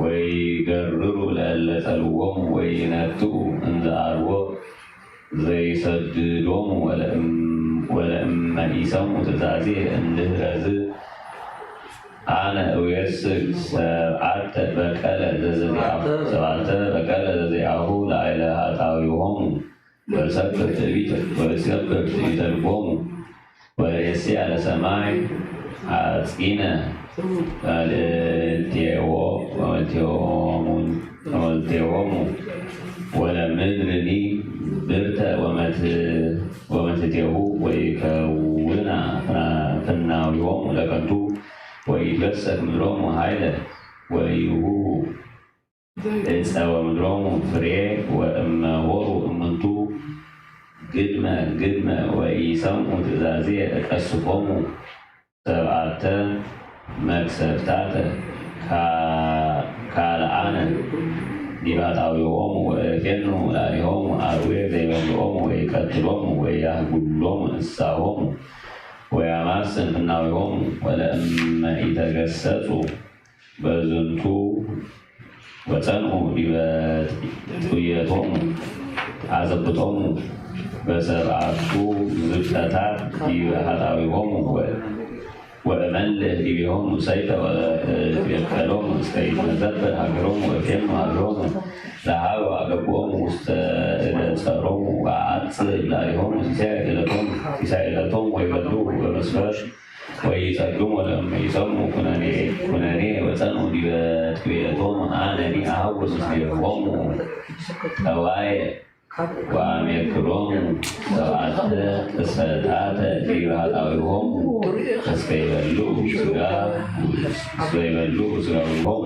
ወይገርሩ ለእለ ጸልዎሙ ወይነትኡ እንዘ አልቦ ዘይሰድዶሙ ወለእመ ኢሰምዑ ትእዛዜ እንድህረዝ ኣነ እዌስክ ሰብዓተ በቀለ ዘዘዚአሁ ሰብዓተ በቀለ ዘዘዚአሁ ላዕለ ሃጣዊሆሙ ወእሰብር ትዕቢተ ወእሰብር ትዕቢተ ልቦሙ ወርእየሲ ያለ ሰማይ አጽቂነ ካልእቴዎ ወመልቴዎሙ ወመልቴዎሙ ወለምድርኒ ብርተ ወመትቴሁ ወይከውና ፍናዊሆሙ ለከንቱ ወይትበሰክ ምድሮሙ ኃይለ ወይሁቡ እፀ ወምድሮሙ ፍሬ ወእመ ሆሩ እምንቱ ግድመ ግድመ ወኢሰምዑ ትእዛዜ እቀስፎሙ ሰብዓተ መቅሰፍታተ ካልአነ ዲባታዊሆሙ ወእፌኑ ላሊሆሙ አርዌ ዘይበልዖሙ ወይቀትሎሙ ወያህጉሎሙ እንስሳሆሙ ወያማስን ፍናዊሆሙ ወለእመ ኢተገሰጹ በዝንቱ ወጸንኡ ዲበ ጥውየቶሙ አዘብጦሙ በሰብዓቱ ዝብጠታት ዲበ ኃጣዊሆሙ ወእመልእ ዲቤሆሙ ሰይፈ ወእትቤከሎሙ እስከ ይትመዘበር ሀገሮሙ ወእፌኑ ሀገሮሙ ለሀበ አገብኦሙ ውስተ እደ ጸሮሙ ወአአጽእ ላዕሌሆሙ ሲሳይ ዕለቶሙ ሲሳይ ዕለቶሙ ወይበሉ በመስፈር ወኢጸግም ወለእመ ኢሰምዑ ኩነኔ ኩነኔ ወጸንኡ ዲበ ትቤቶሙ አነኒ አሐውስ ምስሌሆሙ ጠዋየ ወአሜክሮሙ ሰብዓተ ቅሰታተ ዲበ ኃጣዊሆሙ እስከ ይበልዑ ስጋ እስከ ይበልዑ ስጋዊሆሙ።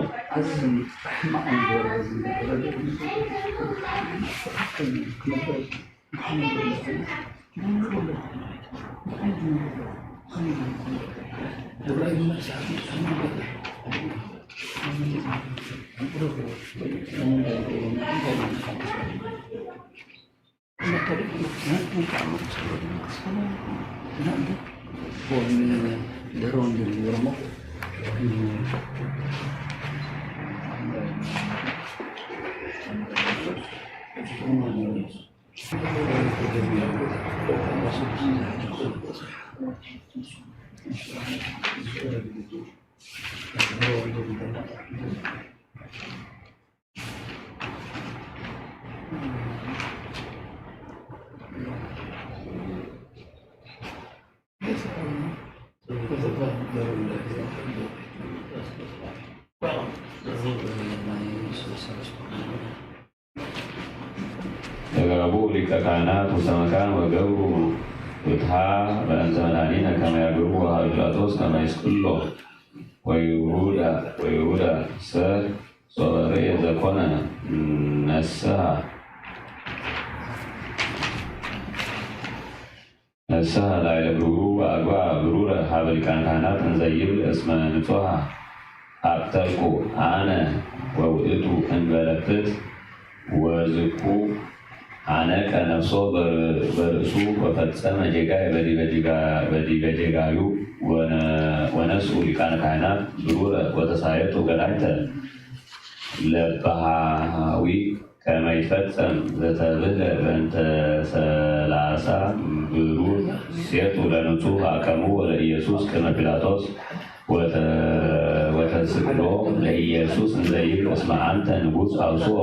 ተጋቡ ሊቀ ካህናት ውስተ መካን ወገብሩ ፍትሐ በእንተ መድኃኒነ ከመ ያገብሩ ወሃ ጲላጦስ ከመ ይስቅሎ ወይሁዳ ወይሁዳ ሰ ሶበ ርእየ ዘኮነ ነስሐ። ነስሐ ላዕለ ግብሩ ወአግባእ ብሩረ ሀበ ሊቃነ ካህናት እንዘ ይብል እስመ ንጹሐ አቅተልኩ አነ ወውእቱ እንበለፍት ወዝኩ ሐነቀ ነፍሶ በርእሱ ወፈጸመ ጌጋየ በዲበ ጌጋዩ ወነስኡ ሊቃነ ካህናት ብሩረ ወተሳየጡ ገላይተ ለባሃዊ ከመ ይፈጸም ዘተብህለ በእንተ ሠላሳ ብሩር ሴቱ ለንጹሕ አቀሙ ወለኢየሱስ ቅድመ ጲላጦስ ወተስቅሎ ለኢየሱስ እንዘ ይብል እስመ አንተ ንጉሥ አውስኦ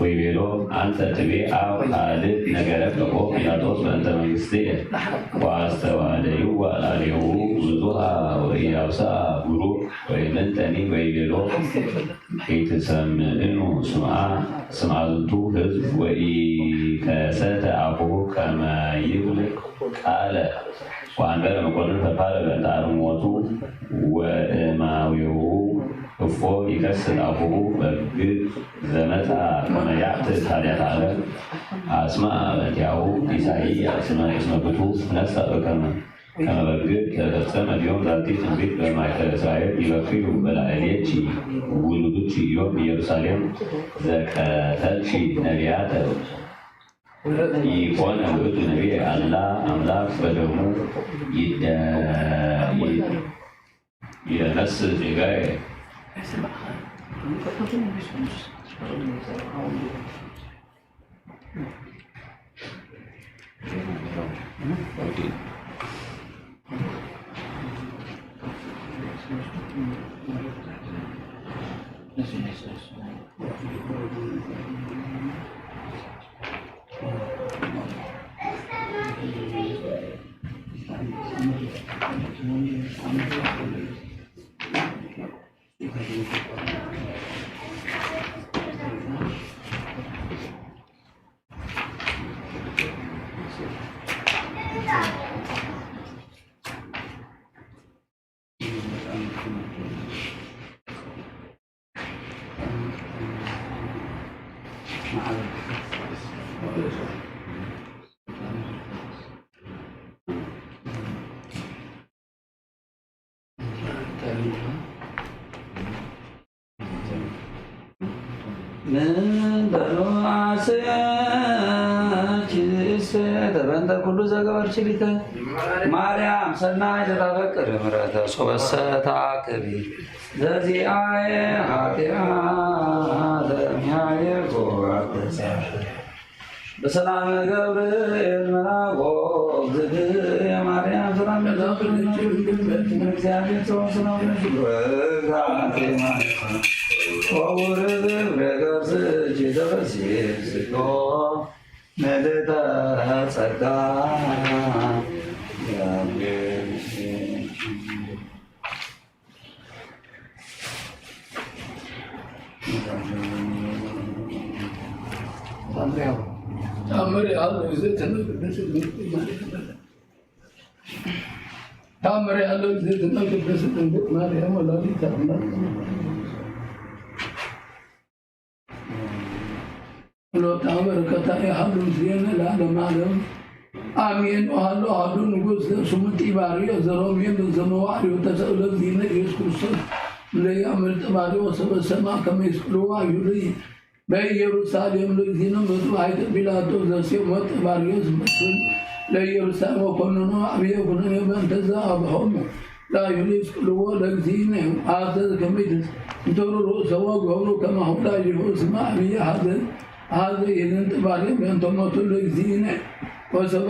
ወይቤሎ አንተ ትቤ አብ ካልእ ነገረ ከቦ ጲላጦስ በእንተ መንግሥትየ ወአስተዋደዩ ወአልአሌሁ ብዙሃ ወኢአውስአ ብሩር ወይምንተኒ ወይቤሎ ኢትሰምዕኑ ስምዓ ዝንቱ ህዝብ ወኢከሰተ አፉሁ ከመ ይብል ቃለ ወአንበረ መኮንን ፈድፋደ በእንተ አርሞቱ ወእማዊሁ እፎ ይከስት አፉሁ በግ ዘመጻ ከመ ያዕትት ኃጢአተ ዓለም አስማ በእንቲአሁ ኢሳይያስ እስመ ብቱ ነሳ በከመ ከመ በግ ተፈጸመ ዮም ዛቲ ትንቢት በማእከለ እስራኤል ይበክዩ በላዕሌኪ ውሉዱኪ ዮም ኢየሩሳሌም ዘቀተልኪ ነቢያተ ኢኮነ ውእቱ ነቢየ አላ አምላክ በደሙ ይደ- ይደመስስ ጌጋየ። ምን በሉ አስያኪስ ተበንተ ኩሉ ዘገበርኪ ሊተ ማርያም ሰናይ ዘታፈቅር ምሕረተ ሶበሰ ታቅቢ ዘዚአየ ኃጢአተ ሚያየ ጎባተሳ በሰላም ገብርኤል መልአኮ እግዝእትየ ማርያም ሰላም ለኪ እግዚአብሔር ሰው ሰላም ለኪ ወውርድ ፍሬ ከርስኪ ተፈሲ ስቶ ምልዕተ ጸጋ ተአምር ያህል ጊዜ ተነግሮ ታምር ያለው ጊዜ ቅድስት ድንግል ማርያም ወላዲተ አምላክ ጸሎታ በረከታ ያህሉ ምስሌነ ለዓለመ ዓለም አሜን። ወሃሎ አሐዱ ንጉሥ ዘስሙ ጢባርዮስ ዘሮሜ በዘመዋዕዮ ተሰቅለ ዚነ ኢየሱስ ክርስቶስ ለያምር ጢባርዮስ ሰበሰማ ከመ ይስቅልዎ አይሁድ በኢየሩሳሌም ለእግዚእነ መጥባሕተ ጲላጦስ ዘሴሞ ጢባርዮስ መስፍን ለኢየሩሳሌም ወኮንኖ አብየ ኩነኔ በእንተ ዘአብሆሙ ለአይሁድ ይስቅልዎ ለእግዚእነ አዘዘ ከመ ይትንተሩ ርእሰ ወገብሩ ከማሁ ለአይሁድ እስመ አብየ ሐዘን ሐዘ ይልን ጢባርዮስ በእንተ ሞቱ ለእግዚእነ ወሰበ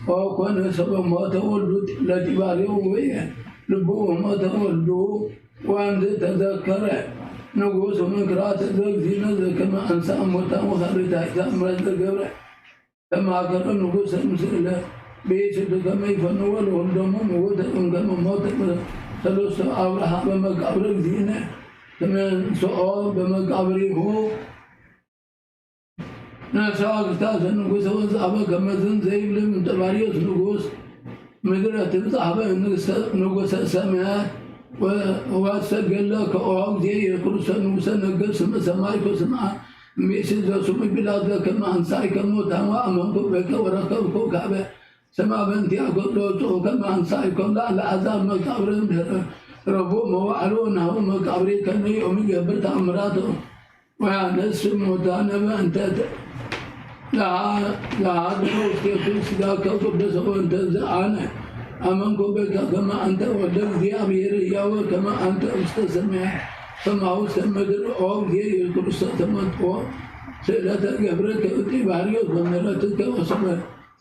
ወኮነ ሰበ ሞተ ወልዱ ለጢባርዮስ ወየ ልቡ ሞተ ወልዱ ወእንዘ ተዘከረ ንጉሥ መንክራተ ዘእግዚእነ ዘከመ አንሥአ እሙታን ወካልእ ተአምራት ዘገብረ ተማከረ ንጉሥ ምስለ ብእሲቱ ከመ ይፈንዎ ለወልዶሙ ምውተ እምከመ ሞተ ሰለስቱ አውርሃ በመቃብረ እግዚእነ ከመ አንሥኦ በመቃብሪሁ ነሳ ክስታሰ ንጉሰ ወጻበ ከመዝን ዘይብል እምጥባርዮስ ንጉስ ምድረ ትብጻሕ በንጉሰ ሰማያት ወሰገለ ከኦሃው ዜ የክርስቶስ ንጉሰ ነገስ ስመ ሰማይ ኮስማ ሚስ ዘሱም ቢላዘ ከመ አንሳይ ከሞታን ወአመንኩ በከ ወረከብኩ ካበ ሰማይ በእንቲኣኮም ለወጽኡ ከመ ኣንሳኢኮም ለኣልዓዛር መቃብር እምድህረ ረቡዕ መዋዕሉ ናሁ መቃብሪ ከመ ዮም ይገብር ተኣምራቱ ወያነስእ ሙታነ በእንተ ለሃድሮ ውስቴቱ ስጋከ ቅዱስ ወእንተ ዘአነ አመንኩ በከ ከመ አንተ ወልደ እግዚአብሔር ሕያወ ከመ አንተ ውስተ ሰማይ ከማሁ ውስተ ምድር። ኦ እግዚእ ኢየሱስ ክርስቶስ ተመጥኦ ስእለተ ገብርከ ጢባርዮስ በምሕረትከ ወሰመ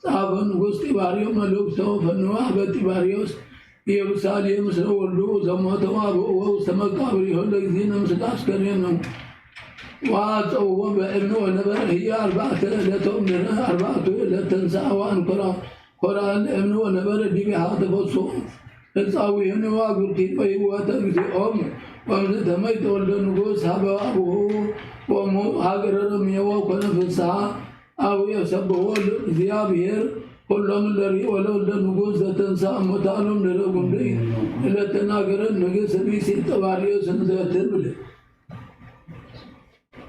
ጸሐፈ ንጉሥ ጢባርዮስ መልእክቶ ፈንዋ ሀበ ጢባርዮስ ኢየሩሳሌም ምስለ ወልዱ ዘሞተ አብኡ ውስተ መቃብር ይሁን ለእግዚእነ ምስለ አስከሬኑ ወአጸውዎ በእብን ወነበረ ህየ አርባዕተ ዕለተ ወምድረ አርባዕቱ ዕለት ተንሥአ ወአንኮራ ኮራ ለእብን ወነበረ ዲቢሃ ተፈሱ ህፃዊህን ዋጉርቲ ወይወተ እግዚኦም ወምዝ ተመይተ ወልደ ንጉሥ ሀበ አብሁ ወሙ ሀገረ ረምየዎ ኮነ ፍስሐ አቡ የሰብሖ ለእግዚአብሔር ኩሎም ለርኡ ወለወልደ ንጉሥ ዘተንሳ እሙታኖም ለረጉምሪ ለተናገረ ንግሥት ብእሲ ጠባርዮስ እንዘትብል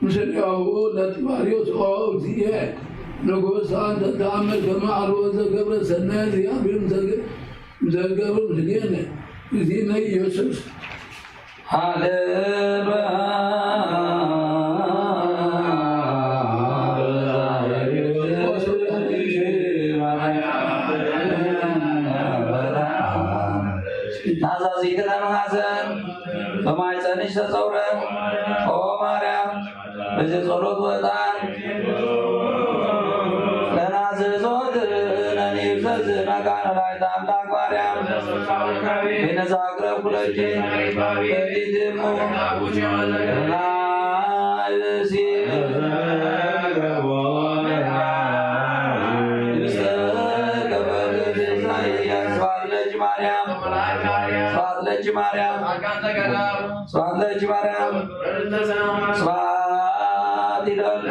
ምስሌሁ ለጢባርዮስ ኦ እግዚእ ንጉሥ አንተ ተአምር ከመ አልቦ ዘገብረ ሰናየ እግዚአብሔር ዘገብር ምስሌነ እግዚእነ ኢየሱስ ሃሌሉያ። ናዛዚትነ መሐዘን በማይፀንሽ ተፀውረ ኦ ማርያም በዚ ጸሎት ወጣን ለናዝዞት ነኒብዘዝ መካነ ላይታ አምላክ ማርያም ቤነዛ አቅረብኩለኪ በፊትሙ ላይሲ ስብሐት ለኪ ማርያም፣ ስብሐት ለኪ ማርያም፣ ስብሐት ይደሉ።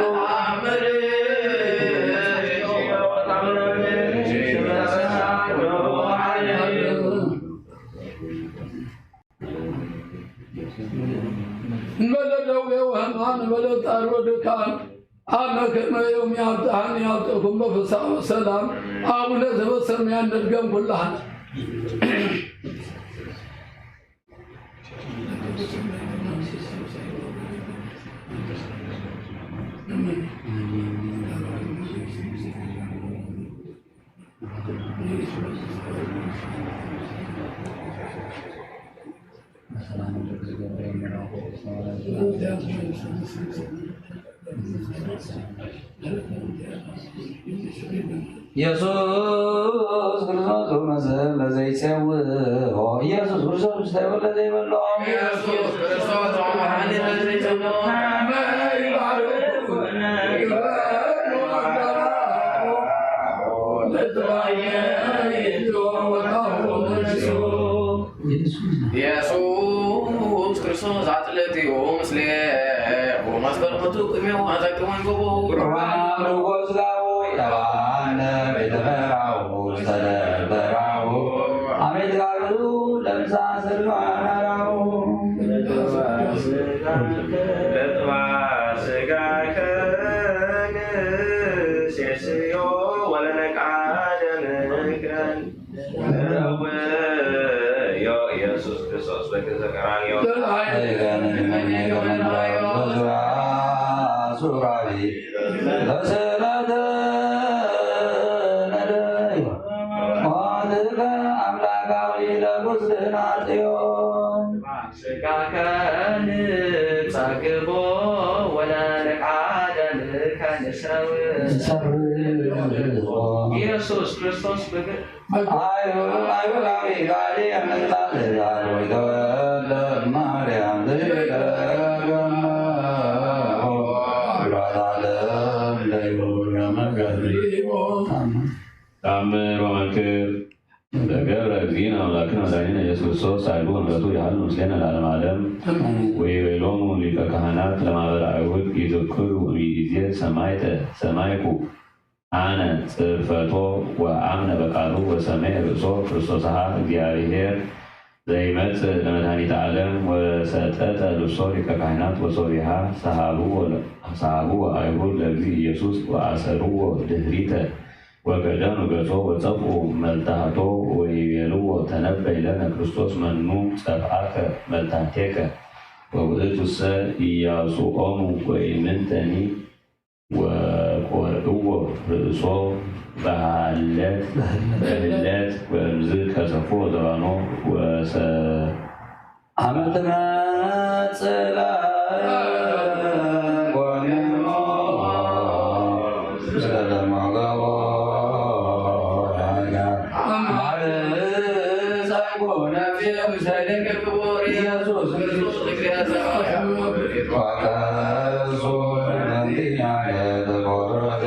እንበለ ደዌ ወሕማም እንበለ ጣር ወድካም አመ ከመ ዮም ያብጽሐኒ ያብጽሕኩም በፍስሐ ወሰላም። አቡነ ዘበሰማያት ንድገም ኩላህና። ኢየሱስ ክርስቶስ መስል ለዘይጼው ሆ ኢየሱስ ክርስቶስ ተይወለ ዘይበሎ ኢየሱስ ክርስቶስ መድኃኒት ለዘይጸውዖ ኢየሱስ ክርስቶስ ኣጥለትዩ ምስሌሁ መስቀል ክቱ ቅሜው ኣዘቅመን ገቦ ቁርባን ንጎዝጋው ይተባነ ቤተ በራው ሰለ በራው አቤት ጋሩ ለምሳ ስርማራው ስጋከ ንሴስዮ ወለነቃደምከን ኢየሱስ ክርስቶስ በግንዘ ቀራንዮ ሱራቢ ለስላተ ነደዩ ሞትከ አምላካዊ ለጉስና ጽዮን ስጋከ ንጸግቦ ወለነቃደምከ ንሰው ኢየሱስ ክርስቶስ በግ ተአምር ወመንክር ዘገብረ እግዚእነ አምላክነ መድኃኒነ ኢየሱስ ክርስቶስ ኃይሉ ወምሕረቱ ይሃሉ ምስሌነ ለዓለመ ዓለም። ወይቤሎሙ ሊቀ ካህናት ለማህበረ አይሁድ ኢትኩሉ እምይእዜ ሰማይተ ሰማይኩ አነ ጽርፈቶ ወአምነ በቃሉ ወሰሜ ርእሶ ክርስቶስሃ እግዚአብሔር ዘይመጽእ ለመድኃኒተ ዓለም ወሰጠጠ ልብሶ ሊቀ ካህናት ወሶቢሃ ሰሃብዎ ሰሃብዎ አይሁድ ለእግዚእ ኢየሱስ ወአሰርዎ ድህሪተ ወከደኑ ገጾ ወጸፍኡ መልታህቶ ወይቤልዎ፣ ተነበይ ለነ ክርስቶስ መኑ ጸፍአከ መልታህቴከ። ወውእቱሰ ኢያሱኦሙ ወኢምንተኒ ወቆርዕዎ ርእሶ በሃለት በህለት ወእምዝ ቀሰፎ ዘባኖ ወሰ አመትመጽእ ለጎኔሞ ስለደመገቦ ያያ አማርጸ ጎነፍሴ ምስለ ደንግል ክቡር ኢየሱስ ክርስቶስ እግዚአብሔር ዋቀሱ ለንቲኛ የተቆረጥ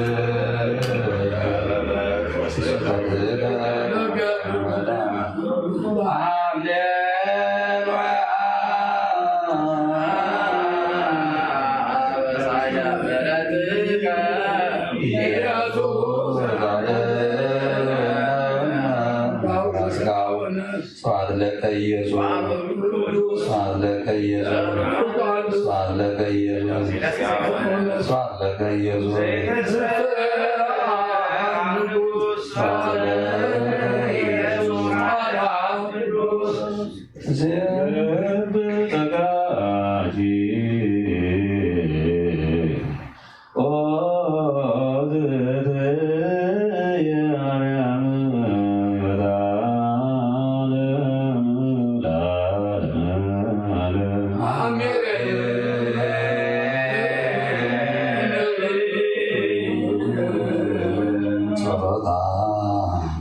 ስብሐት ለከ ኢየሱስ፣ ስብሐት ለከ ኢየሱስ፣ ስብሐት ለከ ኢየሱስ፣ ስብሐት ለከ ኢየሱስ፣ ስብሐት ለከ ኢየሱስ።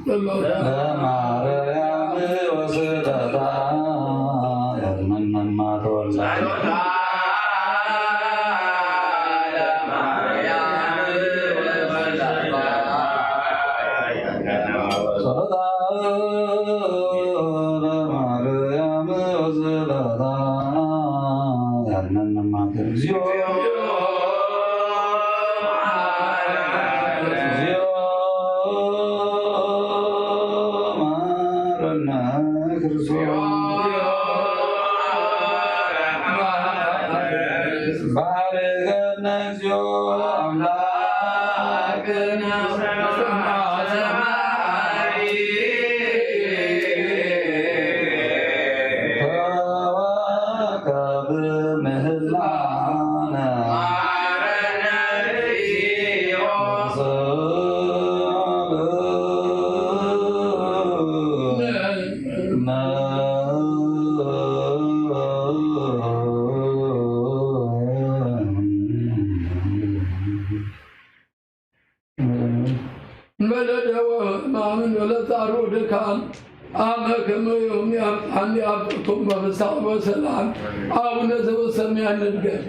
ጸሎታ ለማርያም ወስደታ ያድነን እማ ተወልዳ። ጸሎታ ለማርያም ወስደታ ያድነን እማ ተወልዳ። እግዚኦ እግዚኦ መሐረነ ክርስቶስ። ባርከነ እግዚኦ አምላክነ ሰማይ ተዋከብ ምህላነ። መለደወ ማምን ወለጻሩ ድካም አመ ከመ ዮም ያብጽሐኒ አብጽሕኩም በፍስሐ ወሰላም። አቡነ ዘበሰማያት ንድገም።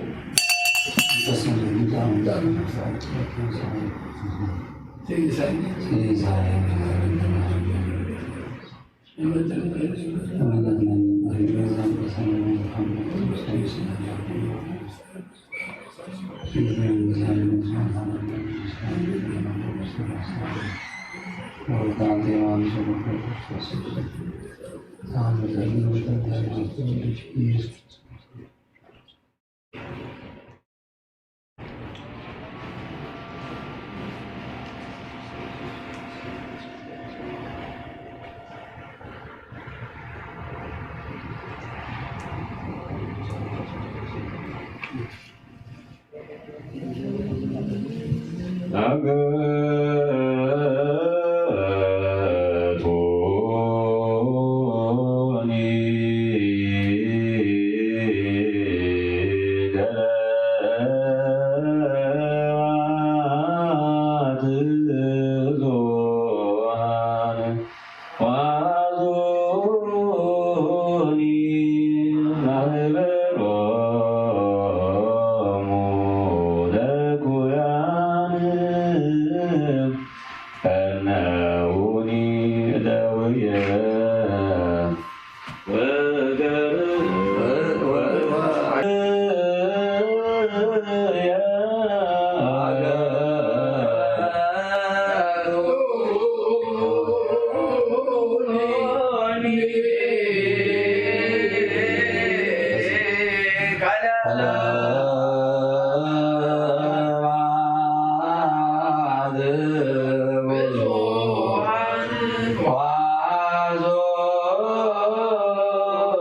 ብዙኃን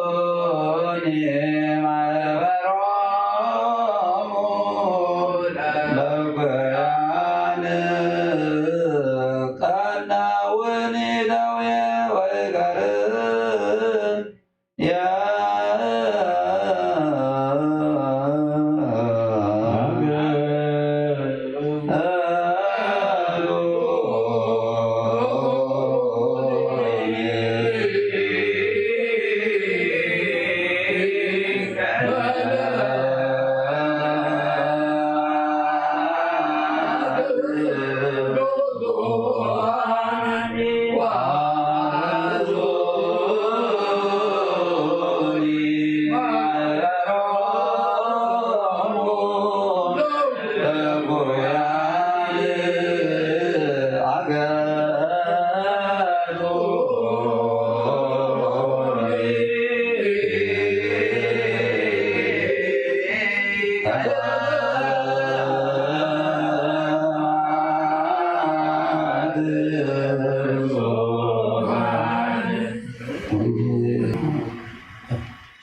ዋዞኒ ማህበሮሙ ለጉያን ቀናውኒ ደዌ ወይገርም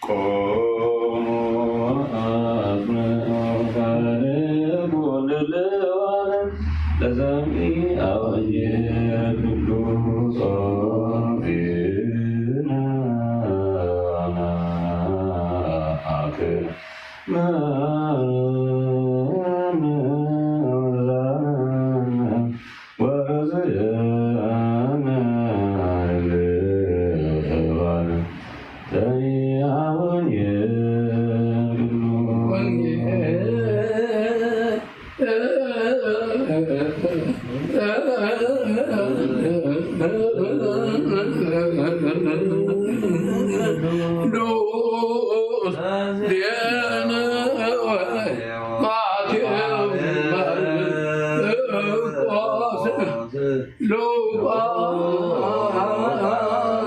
ቆሙ አጽንዑ ቃለ ኩሉ ለዋለ ለሰምዒ አወየ ኩሉ ጾምነ አክነ ወእዝነ ለባለ ሰሚዐ ወንጌል።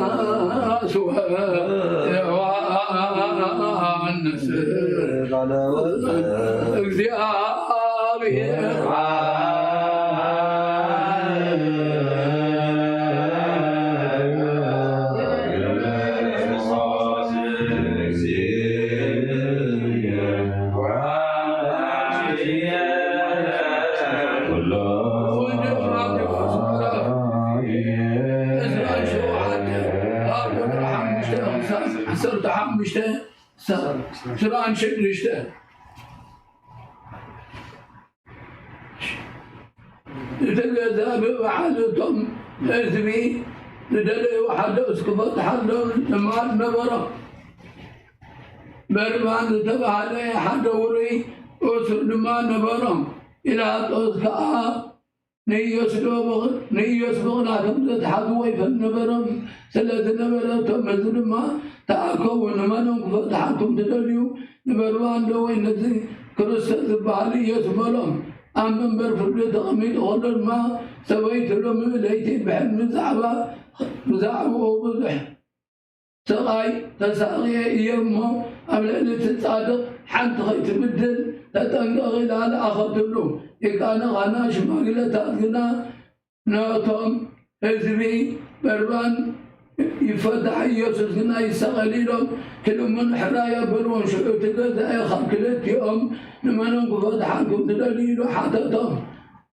ሉቃስ ወዮሐንስ እግዚአብሔር ዓሰርተ ሓሙሽተ ስራን ሽዱሽተ እቲ ገዛ ብበዓል እቶም ህዝቢ ዝደለዩ ሓደ እስክፈትሓሎም ልማድ ነበሮም። በርባን ዝተባህለ ሓደ ውሩይ እሱር ድማ ነበሮም። ጲላጦስ ከኣ ንኢየሱስ ዶ ብቕ-፣ ንኢየሱስ ብቕላ ከም ዘትሓዝዎ ይፈልጥ ነበሮም። ስለ ዝነበረ እቶም ህዝቢ ድማ ተኣከቡ፣ ንመኖም ክፈትሓኩም ትደልዩ? ንበርባን ዶ ወይ ነዚ ክርስቶስ ዝበሃል ኢየሱስ በሎም። ኣብ መንበር ፍርዲ ተቐሚጡ ከሎ ድማ ሰበይቱ ሎሚ ለይቲ ብሕልሚ ብዛዕባ፣ ብዛዕባኡ ብዙሕ ስቓይ ተሳቕየ እየ እሞ ኣብ ልዕሊ እቲ ጻድቕ ሓንቲ ከይትብድል ተጠንቀቕ ኢላ ለኣኸትሉ። ሊቃነ ካህናት ሽማግለታት ግና ነቶም ህዝቢ በርባን ይፈታሕ፣ ኢየሱስ ግና ይሰቐል ኢሎም ክልምኑ ሕራይ ኣበልዎም። ሽዑ እቲ ገዛኢ ካብ ክልቲኦም ንመኖም ክፈትሓልኩም ትደልዩ? ኢሉ ሓተቶም።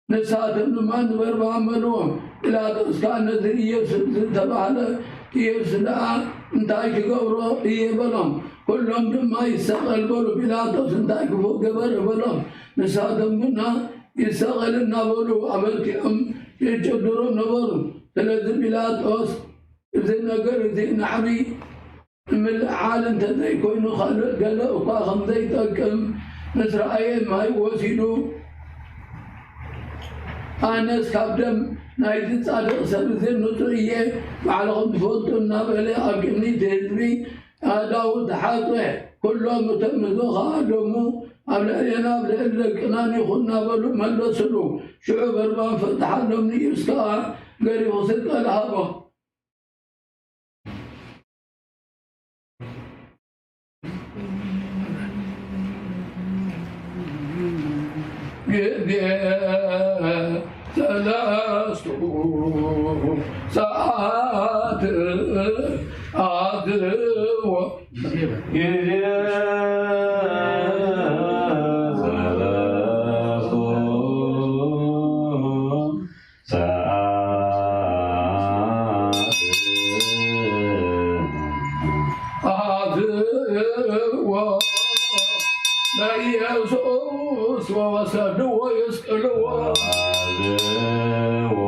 ንሳቶም ድማ ንበርባን በልዎም። ጲላጦስ ከኣ ነዚ ኢየሱስ ዝተባህለ ኢየሱስ ደኣ እንታይ ክገብሮ እየ? በሎም። ኩሎም ድማ ይሰቐል በሉ። ጲላጦስ እንታይ ክፉእ ገበረ? በሎም። ንሳቶም ግና ይሰቐል እናበሉ ኣበርቲዖም ይጭድሩ ነበሩ። ስለዚ ጲላጦስ እዚ ነገር እዚ ንዓቢ ንምልዓል እንተዘይኮይኑ ካልእ ገለ እኳ ከም ዘይጠቅም ምስ ረኣየ ማይ ወሲዱ፣ ኣነስ ካብ ደም ናይዚ ጻድቕ ሰብ እዚ ንጹህ እየ፣ ባዕልኹም ትፈልጡ እናበለ ኣብ ቅድሚ እቲ ህዝቢ ኣእዳዉ ተሓጽበ። ኩሎም እቶም ህዝቢ ኸኣ ደሙ ኣብ ልዕሌና ኣብ ልዕሊ ደቅናን ይኹን እናበሉ መለስሉ። ሽዑ በርባን ፈትሓሎም፣ ንኢየሱስ ከኣ ገሪፉ ስቀል ሃቦ። ግዜ ሰለስቱ ሰዓት ኣድዎ ጊዜ ሰለስቱ ሰዓት ኣድዎ ለኢየሱስ ወሰድዎ ይስቅልዎ። አድዎ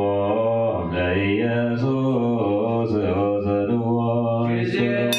ለኢየሱስ ወሰድዎ ይስቅልዎ።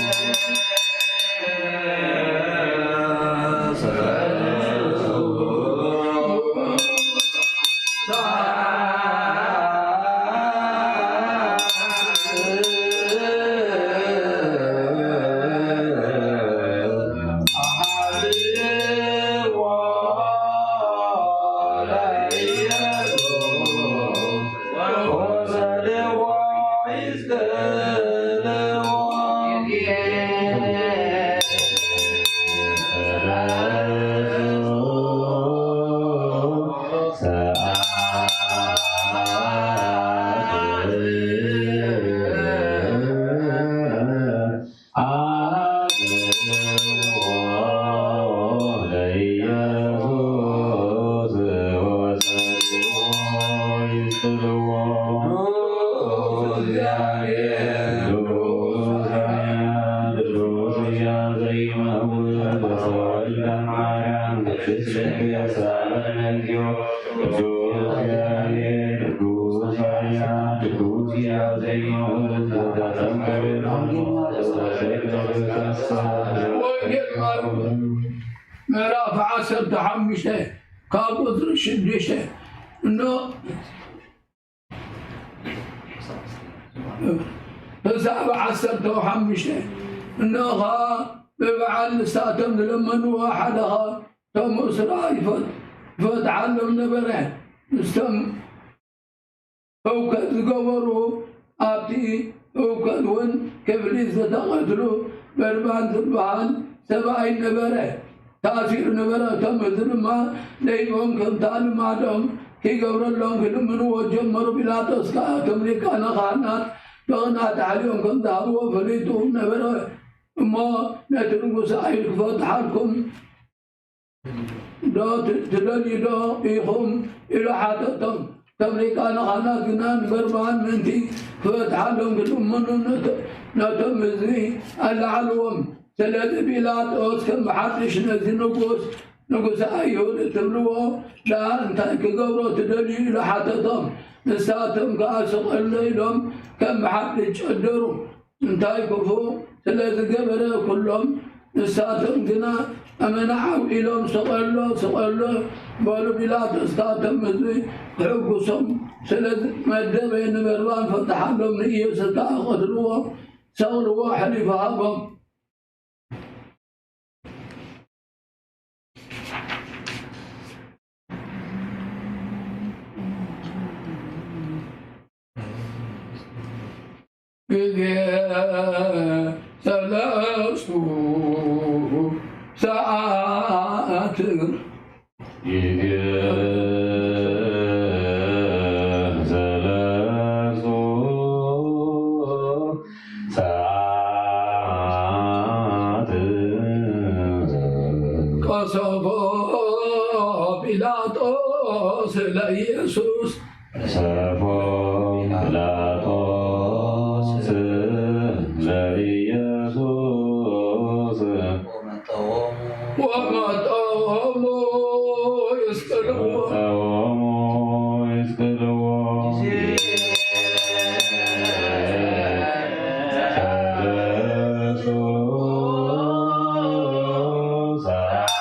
ወንጌል ማርቆስ ምዕራፍ ዓሰርተ ሓሙሽተ ካብ ቁፅሪ ሽዱሽተ እኖ ክሳብ ዓሰርተ ሓሙሽተ። እነሆ ኸዓ ብበዓል ንሳቶም ዝለመንዎ ሓደ ካብቶም እስራ ይፈት-፣ ይፈትሓሎም ነበረ። ምስቶም ህውከት ዝገበሩ ኣብቲ ህውከት እውን ክፍሊት ዝተቐትሉ በርባን ዝበሃል ሰብኣይ ነበረ። ታሲሩ ነበረ። እቶም ህዝቢ ድማ ለይቦም ከምታ ልማዶም ክገብረሎም ክልምንዎ ጀመሩ። ጲላጦስ ከኣ እቶም ሊቃነ ካህናት ብቕንኣት ኣሕሊዮም ከም ዝሃብዎ ፈሊጡ ነበረ። እሞ ነቲ ንጉስ ኣይን ክፈትሓልኩም ዶ ት-፣ ትደልዩ ዶ ኢኹም? ኢሉ ሓተቶም። እቶም ሊቃነ ካህናት ግና ንበርባን ምእንቲ ክፈትሓሎም ክልምኑ ነት-፣ ነቶም ህዝቢ ኣለዓልዎም። ስለዚ ጲላጦስ ከም ብሓድሽ ነዚ ንጉስ፣ ንጉሰ ኣይሁድ እትብልዎ ደኣ እንታይ ክገብሮ ትደልዩ? ኢሉ ሓተቶም። ንሳቶም ከኣ ስቐሎ ኢሎም ከም ብሓድሽ ጨደሩ። እንታይ ክፉእ ስለ ዝገበረ ኩሎም ንሳቶም ግና ኣመና ዓው ኢሎም ስቐሎ፣ ስቐሎ በሉ። ጲላጦስ ከኣ እቶም ህዝቢ ክሕጉሶም ስለ ዝመደበ ንበርባን ፈትሓሎም፣ ንኢየሱስ ከኣ ቀትልዎ፣ ሰቕልዎ፣ ኣሕሊፉ ሃቦም። ጊዜ ሰለስቱ ሰዓት ጊዜ ሰለስቱ ሰዓት ቀሰፎ ጲላጦስ ለኢየሱስ። ቀሰፎ ጲላጦስ ለኢየሱስ። ወመጠወሙ ይስቅልዎ። ወመጠወሙ ይስቅልዎ። ጊዜ ሰለስቱ ሰዓት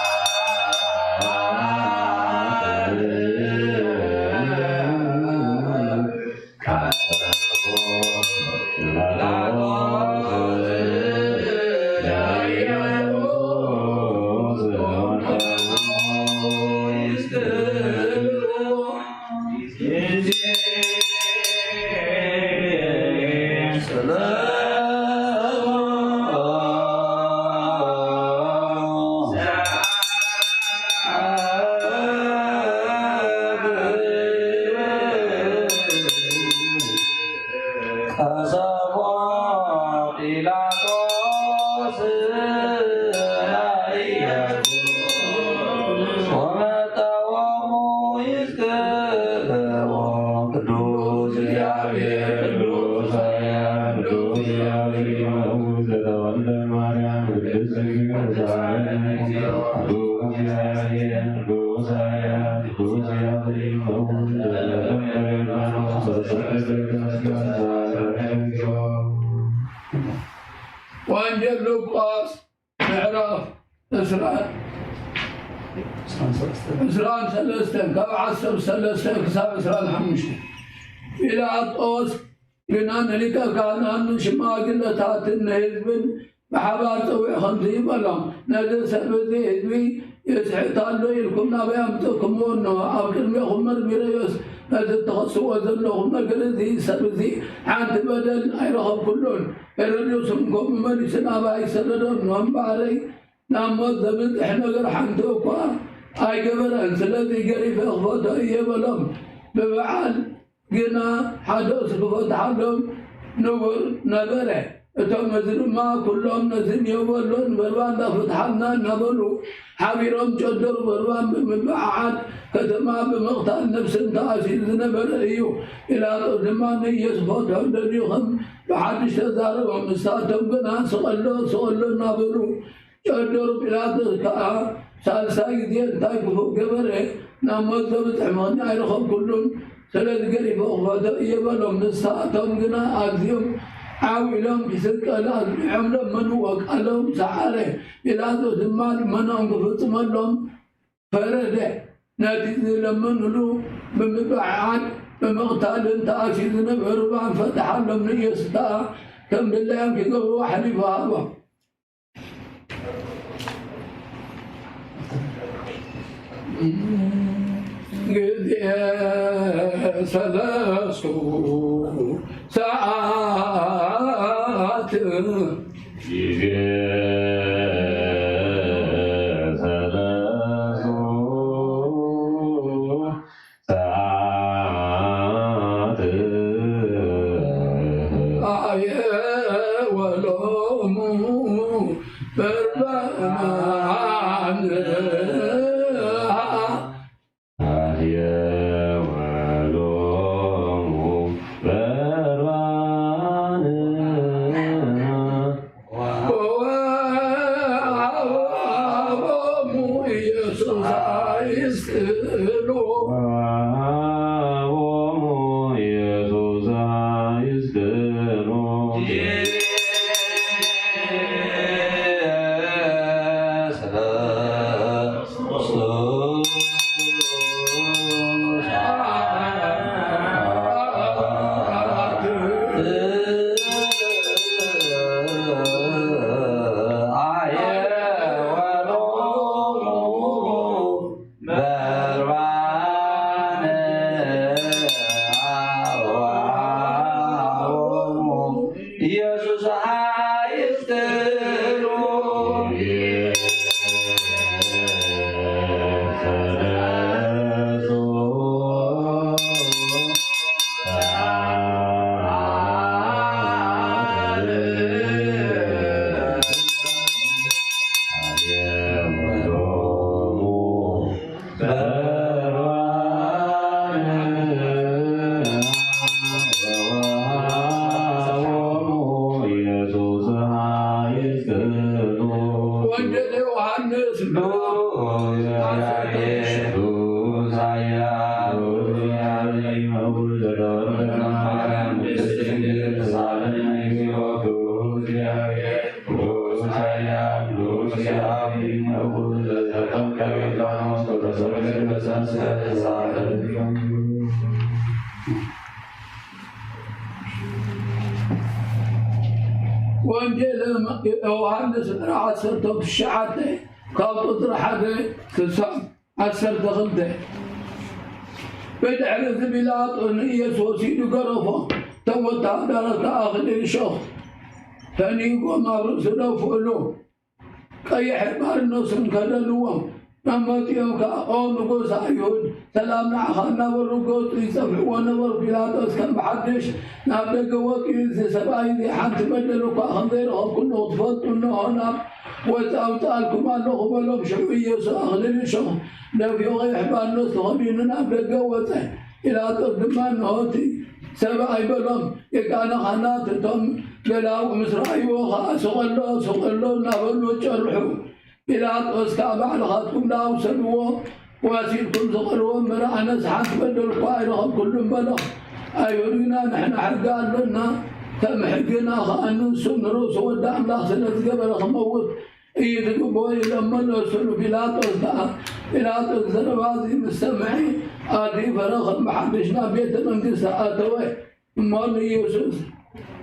ቀሰሞ ጲላጦስ ኢየሱስ ወመጠወሙ ይስክቦ ቅዱስ እግዚአብሔር ቅዱስ ኃያል ቅዱስ እግዚአብሔር ይመውት ዘተወልደ ማርያም ቅድስት ድንግል ተሳለነ እግዚኦ ቅዱስ እግዚአብሔር ቅዱስ ኃያል ቅዱስ እግዚአብሔር ይመውት ዘተወልደ ዮርዳኖስ በተሰቀለ ወንጌል ሉቃስ ምዕራፍ ዕስራ፣ ዕስራን ሰለስተን ካብ ዓሰርተ ሰለስተ ክሳብ ዕስራን ሓሙሽተን። ጲላጦስ ግና ንሊቀ ካህናት ንሽማግለታትን ንህዝብን ብሓባር ጸዊዑ ከምዚ ይበሎም፣ ነዚ ሰብ እዚ ህዝቢ የስሕት ኣሎ ኢልኩም ናበይ ኣምጺእኩምዎ? እነሆ ኣብ ቅድሜኹም መርሚረዮስ፣ ነዚ እትኸስዎ ዘለኹም ነገር እዚ ሰብ እዚ ሓንቲ በደል ኣይረኸብኩሉን። ሄሮድዮስ እውን ከምኡ መሊሱ ናባይ ሰደዶ፣ እነሆ እምበኣረይ ናብ ሞት ዘብጽሕ ነገር ሓንቲ እኳ ኣይገበረን። ስለዚ ገሪፈ ክፈቶ እየ በሎም። ብበዓል ግና ሓደ ክፈትሓሎም ንቡር ነበረ። እቶም እዚ ድማ ኩሎም ነዚ እነሆ በሎ ንበርባን ፍትሓልና እናበሉ ሓቢሮም ጨደሩ። በርባን ብምብዓዓት ከተማ ብምቕታል ነፍስን ተኣሲሩ ዝነበረ እዩ። ጲላጦስ ድማ ንኢየሱስ ክፈትሖ ደልዩ ከም ብሓድሽ ተዛረቦም። ንሳቶም ግና ስቐሎ፣ ስቐሎ እናበሉ ጨደሩ። ጲላጦስ ከኣ ሳልሳይ ግዜ እንታይ ክፉእ ገበረ? ናብ ሞት ዘብጽሕ ምኽንያት ኣይረኸብኩሉን፣ ስለዚ ገሪፈ ክፈቶ እየ በሎም። ንሳቶም ግና ኣዝዮም ዓው ኢሎም ክስቀል ኣጽኒዖም ለመንዎ። ቃሎም ሰዓረ። ጲላጦስ ድማ ልመኖም ክፍጽመሎም ፈረደ። ነቲ ዝለመኑሉ ብምብዕዓን ብምቕታልን ተኣሲሩ ዝነበረ በርባን ፈትሓሎም። ንኢየሱስ ከኣ ከም ድላዮም ክገብርዎ ኣሕሊፉ ሃቦም። ግዜ ሰለስቱ ሰዓት ግዜ ሰለስቱ ሰዓት ኣየ ወሎሙ በርባን ኣየ ወሎሙ በርባን ወወሃቦሙ ኢየሱስ ኣይስእሉ። ወወሃቦሙ ኢየሱስ ኣይስእሉ። ኢየሱስ ኣይስእሉ። ወንጌል ዮሐንስ ወንጌል ዮሃንስ ምዕራፍ ዓሰርተ ትሽዓተ ካብ ቁጽሪ ሓደ ክሳብ ዓሰርተ ክልተ። ብድሕሪ እዚ ጲላጦስ ንኢየሱስ ወሲዱ ገረፎ። እቶም ወተሃደራት ከኣ ኣኽሊል እሾኽ ተኒጎም ኣብ ርእሱ ደፍኡሉ። ቀይሕ ባርነቱን ከደንዎም። መመፂኦም ከዓ፣ ኦ ንጉስ ኣይሁድ፣ ሰላም ንዓኻ እናበሉ ገፁ ይፀፍዕዎ ነበሩ። ፒላጦስ ከም ብሓድሽ ናብ ደገ ወፂኡ፣ እዚ ሰብኣይ እዚ ሓንቲ በደል እኳ ከም ዘይረኸብኩሉ ክትፈልጡ፣ እንሆ ናብ ወፃኢ ኣውፅኣልኩም ኣለኹ በሎም። ሽዑ ኢየሱስ ኣኽሊል እሾኽ ደፊኡ፣ ቀይሕ ባርኖስ ተኸዲኑ ናብ ደገ ወፀ። ፒላጦስ ድማ፣ እንሆ እቲ ሰብኣይ በሎም። ሊቃነ ካህናት እቶም ገላዉ ምስ ረኣይዎ ኸዓ፣ ስቐሎ፣ ስቐሎ እናበሉ ጨርሑ። ጲላጦስ ከኣ፣ ባዕልኻትኩም ደኣ ውሰድዎ፣ ዋሲድኩም ስቐልዎ እምበር፣ ኣነስ ሓንቲ በደል እኳ ኣይረኸብኩሉን በሎ። ኣይሁድ ግና፣ ንሕና ሕጊ ኣሎና፣ ከም ሕግና ኸኣ ንሱ ንርእሱ ወዲ ኣምላኽ ስለ ዝገበረ ክመውት እዩ ዝግብኦ ኢሎም መለሱሉ። ጲላጦስ ደኣ፣ ጲላጦስ ዘረባ እዚ ምስ ሰምዐ፣ ኣዝዩ ፈረ፣ ከም ብሓድሽ ናብ ቤተ መንግስቲ ኣተወ። እሞ ንኢየሱስ፣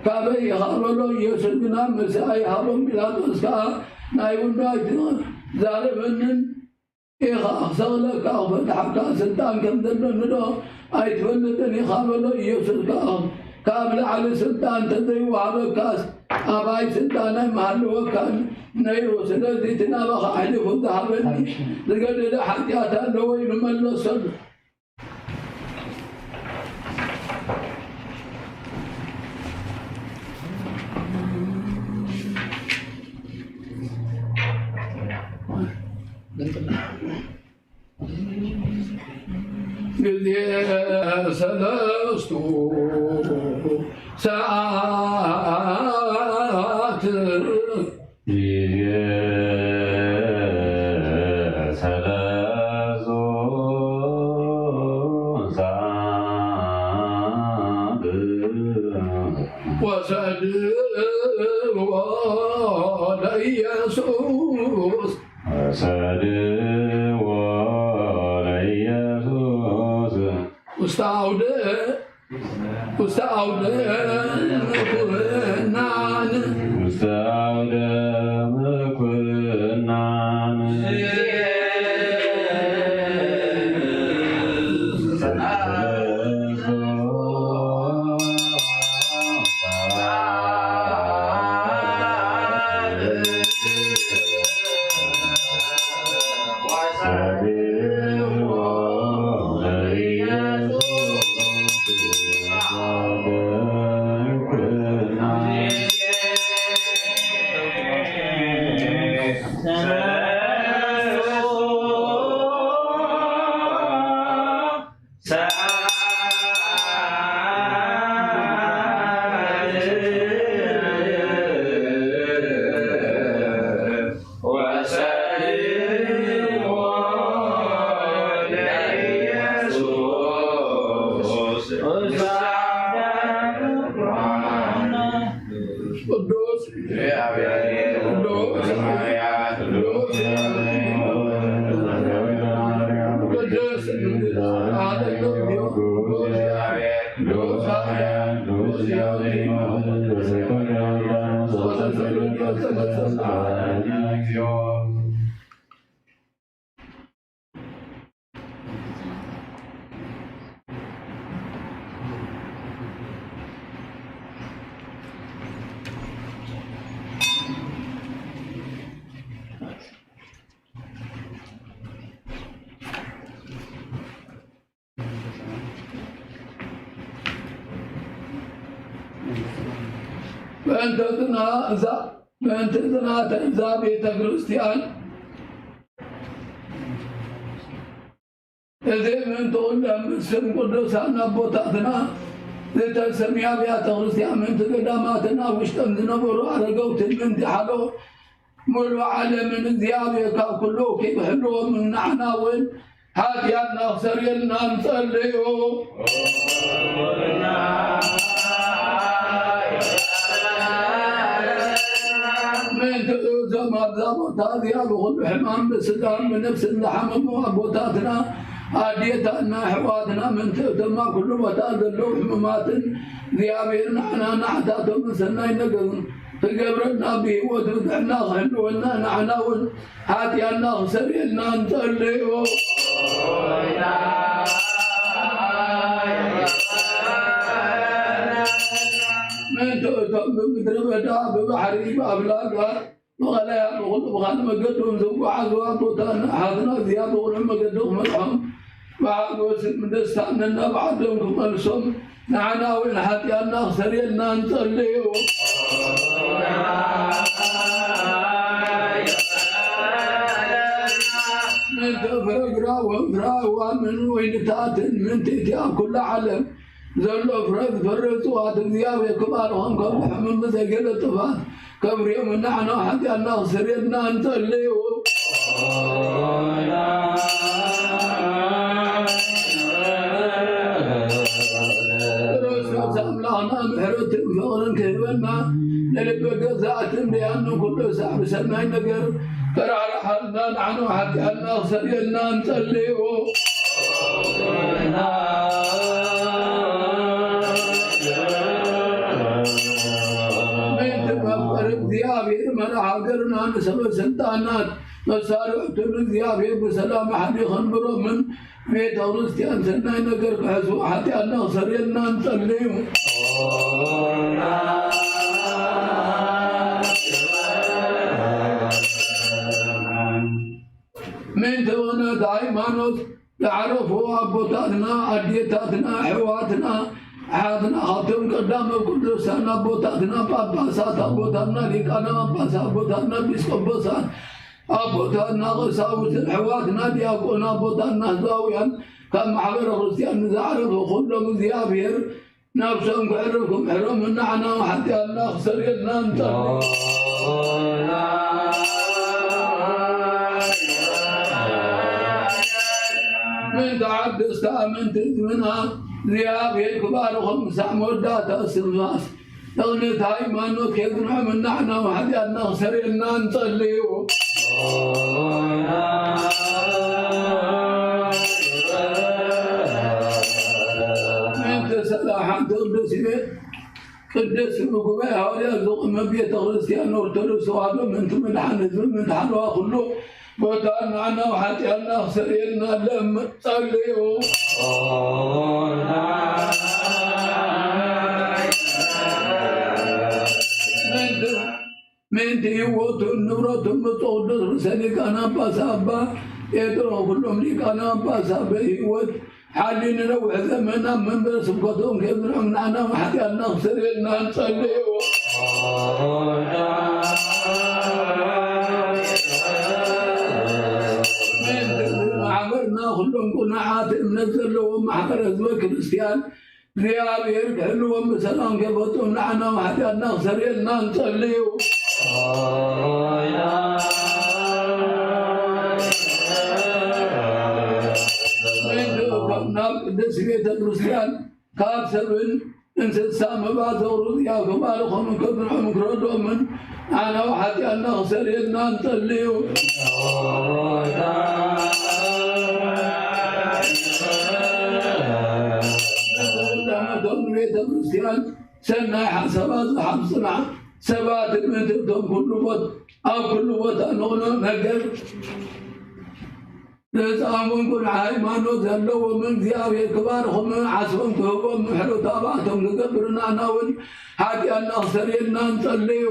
ካበይ ኢኻ በሎ። ኢየሱስ ግና መልሲ ኣይሃቦን። ጲላጦስ ከኣ፣ ንኣይሁድ ዶ ኣይትዛረበንን ኢኻ? ክሰቕለካ፣ ክፈትሓካ ስልጣን ከም ዘለኒ ዶ ኣይትፈልጥን ኢኻ በሎ። ኢየሱስ ከኣ፣ ካብ ላዕሊ ስልጣን እንተዘይወሃበካስ፣ ኣባይ ስልጣን ኣይምሃለወካን ነይሩ። ስለዚ እቲ ናባኻ ኣሕሊፉ ዝሃበኒ ዝገደደ ሓጢኣት ኣለዎ ኢሉ መለሰሉ። ግዜ ሰለስቱ ሰዓት። ግዜ ሰለስቱ ሰዓት። ወሰድዎ ለኢየሱስ። ወሰድዎ ለኢየሱስ። ውስተ አውደ ውስተ አውደ ምኩናን። ውስተ አውደ ምኩናን። ቅዱስ ቅዱስ ቅዱስ በእንተ ጽና እዛ በእንተ ጽናተ እዛ ቤተ ክርስቲያን እዚ ምእንቲ ኩለን ብስም ቅዱሳን ኣቦታትና ዝተሰምያ ኣብያተ ክርስቲያን፣ ምእንቲ ገዳማትን ኣብ ውሽጠን ዝነበሩ ኣረገውትን፣ ምእንቲ ሓሎ ሙሉእ ዓለምን እግዚኣብሔር ካብ ኩሉ ክሕልዎም፣ ንዓና እውን ሓጢኣትና ክሰርየልና ንጸልዮ። ምእንቲ እዞም ኣብዛ ቦታ እዚኣ ብኹሉ ሕማም ብስጋን ብነፍስን ዝሓመሙ ኣቦታትና፣ ኣዴታትና፣ ኣሕዋትና፣ ምእንቲ እቶም ኣብ ኩሉ ቦታ ዘለዉ ሕሙማትን እግዚኣብሔር ንዓና ንዓታቶም ሰናይ ነገር ክገብረልና ብህይወት ብጥዕና ክሕልወና ንዓና እውን ሓጢኣትና ክሰርየልና ንጸልዮ። ምእንቲ እቶም ብምድረ በዳ ብባሕሪ ብኣፍላጋት መቐለያ ብኹሉ ብኻልእ መገዲ እውን ዝጓዓዙ ኣቦታትና ኣሓትና እግዚኣብሔር ብቕኑዕ መገዲ ክመርሖም ብሓጎስን ብደስታን ነናብ ዓዶም ክመልሶም ንዓና እውን ሓጢኣትና ክሰርየልና ንጸልዩ። ምእንቲ ፍረ ግራውን ፍረ ኣእዋምን ወይንታትን ምእንቲ እቲ ኣብ ኩሉ ዓለም ዘሎ ፍረ ዝፈሪ እጽዋት እግዚኣብሔር ክባርኾም ከም ሕምም ብዘይ ገለ ጥፋት ከብርዮም ንዓና ሓጢኣትና ክሰርየልና ንጸልዩ። ክርስቶስ ኣምላኽና ምሕረትን ፍቕርን ክህበና ንልቢ ገዛእትን ደያኑ ኩሉ ሳዕ ብሰናይ ነገር ከራርሓልና ንዓና ሓጢኣትና ክሰርየልና ንጸልዩ። ምእንቲ መፍቀሪ እግዚኣብሔር መራሕ ሃገርና ንሰበ ስልጣናት መሳርሕቱ ንእግዚኣብሔር ብሰላም ሓዲ ከንብሮምን ቤተ ክርስቲያን ሰናይ ነገር ክሕስቡ ሓጢኣትና ክሰርየልና ንጸልዩ። ምእንቲ እውነት ሃይማኖት ዝዓረፉ ኣቦታትና ኣዴታትና ኣሕዋትና ኣሓትና ካብቶም ቀዳመ ቅዱሳን ኣቦታትና ጳጳሳት ኣቦታትና ሊቃነ ጳጳሳት ኣቦታትና ኤጲስቆጶሳት ኣቦታትና ቀሳውስትን ኣሕዋትና ዲያቆን ኣቦታትና ህዝባውያን ካብ ማሕበረ ክርስቲያን ንዝዓረፉ ኩሎም እግዚኣብሔር ነብሶም ክዕርፉ ምሕሮም ንዓና ሓጢኣትና ክሰርየልና ንጸልዩ። ምእንቲ ዓዲ ኣመንቲ ህዝብና እግዚኣብሔር ክባርኾም ክሳዕ መወዳእታ እስትንፋስ እውነት ሃይማኖት ከየጽንዖም ንዓና ሓጢኣትና ክሰርየልና ንጸልዩ። ምእንቲ ሰላም ሓንቲ ቅድስቲ ቤት ቅድስቲ ብጉባኤ ሃዋርያት ዝቖመ ቤተ ክርስቲያን ኦርቶዶክስ ተዋህዶ ምእንቲ ምድሓን ህዝቢ ምእንቲ ሓለዋ ኩሉ ቦታ ንዓና ሓጢኣትና ክሰርየልና ለምን ጸልዩ። ምእንቲ ምእንቲ ህይወቱን ንብረቱን ብፁዕ ቅዱስ ርእሰ ሊቃነ ጳጳሳት ኣባ ጴጥሮስ ኩሎም ሊቃነ ጳጳሳት ብህይወት ሓልዩ ንነዊሕ ዘመን ኣብ መንበረ ስብከቶም ከየብልዖም ንዓና ሓጢኣትና ክሰርየልና ንጸልዩ። ምእንቲ ማሕበርና ኩሎም ቅኑዓት እምነት ዘለዎም ማሕበረ ህዝበ ክርስቲያን እግዚኣብሔር ክሕልዎም ብሰላም ከይፈቶም ንዓና ሓጢኣትና ክሰርየልና ንጸልዩ። ምእንቲ እቶም ናብ ቅድስቲ ቤተ ክርስቲያን ካብ ሰብን እንስሳ መባዘውሩ እዚኣ ክባርኾምን ከብርሖምን ክረድኦምን ንዓና ሓጢኣትና ክሰርየልና ንጸልዩ። ነቶም ንቤተ ክርስቲያን ሰናይ ሓሳባት ዝሓብ ጽንዓት ሰባት ምእንቲ እቶም ኩሉ ቦታ ኣብ ኩሉ ቦታ ንቕኑዕ ነገር ንህፃሙን ቁልዓ ሃይማኖት ዘለዎም እግዚኣብሔር ክባርኹም ዓስቦም ክህቦም ምሕረት ኣባቶም ክገብርና ናውን ሓጢኣና ክሰርየልና ንጸልዩ።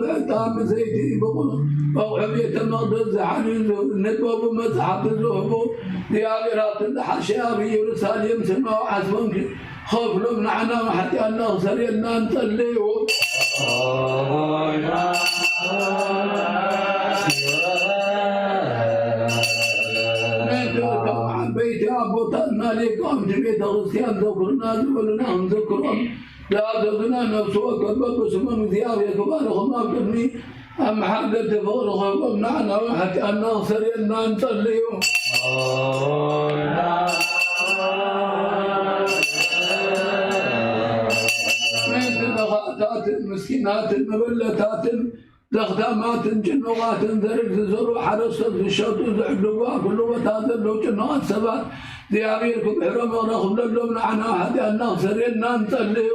ብዕጣን ብዘይቲ ብቑ- በቑሑ ቤተ መቕደስ ዝሓልዩ ንበቡ መጽሓፍቲ ዝህቡ እግዚኣብሔር ኣብቲ ዝሓሸ ኣብ ኢየሩሳሌም ስማዊ ዓስቦም ከፍሎም ንዓና ሓጢኣና ክሰርየልና ንጸልዩ። ምእንቲ እቶም ዓበይቲ ኣቦታትና ሊቃውንቲ ቤተ ክርስቲያን ዘክሩና ዝበሉና ክንዝክሮም ዝኣዘዙና ነፍሲ ወከፍ በብስሞም እግዚኣብሔር ክባርኹም ኣብ ቅድሚ ኣመሓደርቲ ፍቕሪ ክህቦም ንዓና እውን ሓጢኣና ክሰርየልና ንጸልዩ። ምእንቲ ድኻታትን ምስኪናትን መበለታትን ለኽታማትን ጭኑቓትን ዘርኢ ዝዘርኡ ሓረስቶት ዝሸጡ ዝዕድጉ ኣብ ኩሉ ቦታ ዘለዉ ጭኑቓት ሰባት እግዚኣብሔር ክምሕሮም ይቕረ ክብለሎም ንዓና ሓጢኣትና ክሰርየልና ንጸልዩ።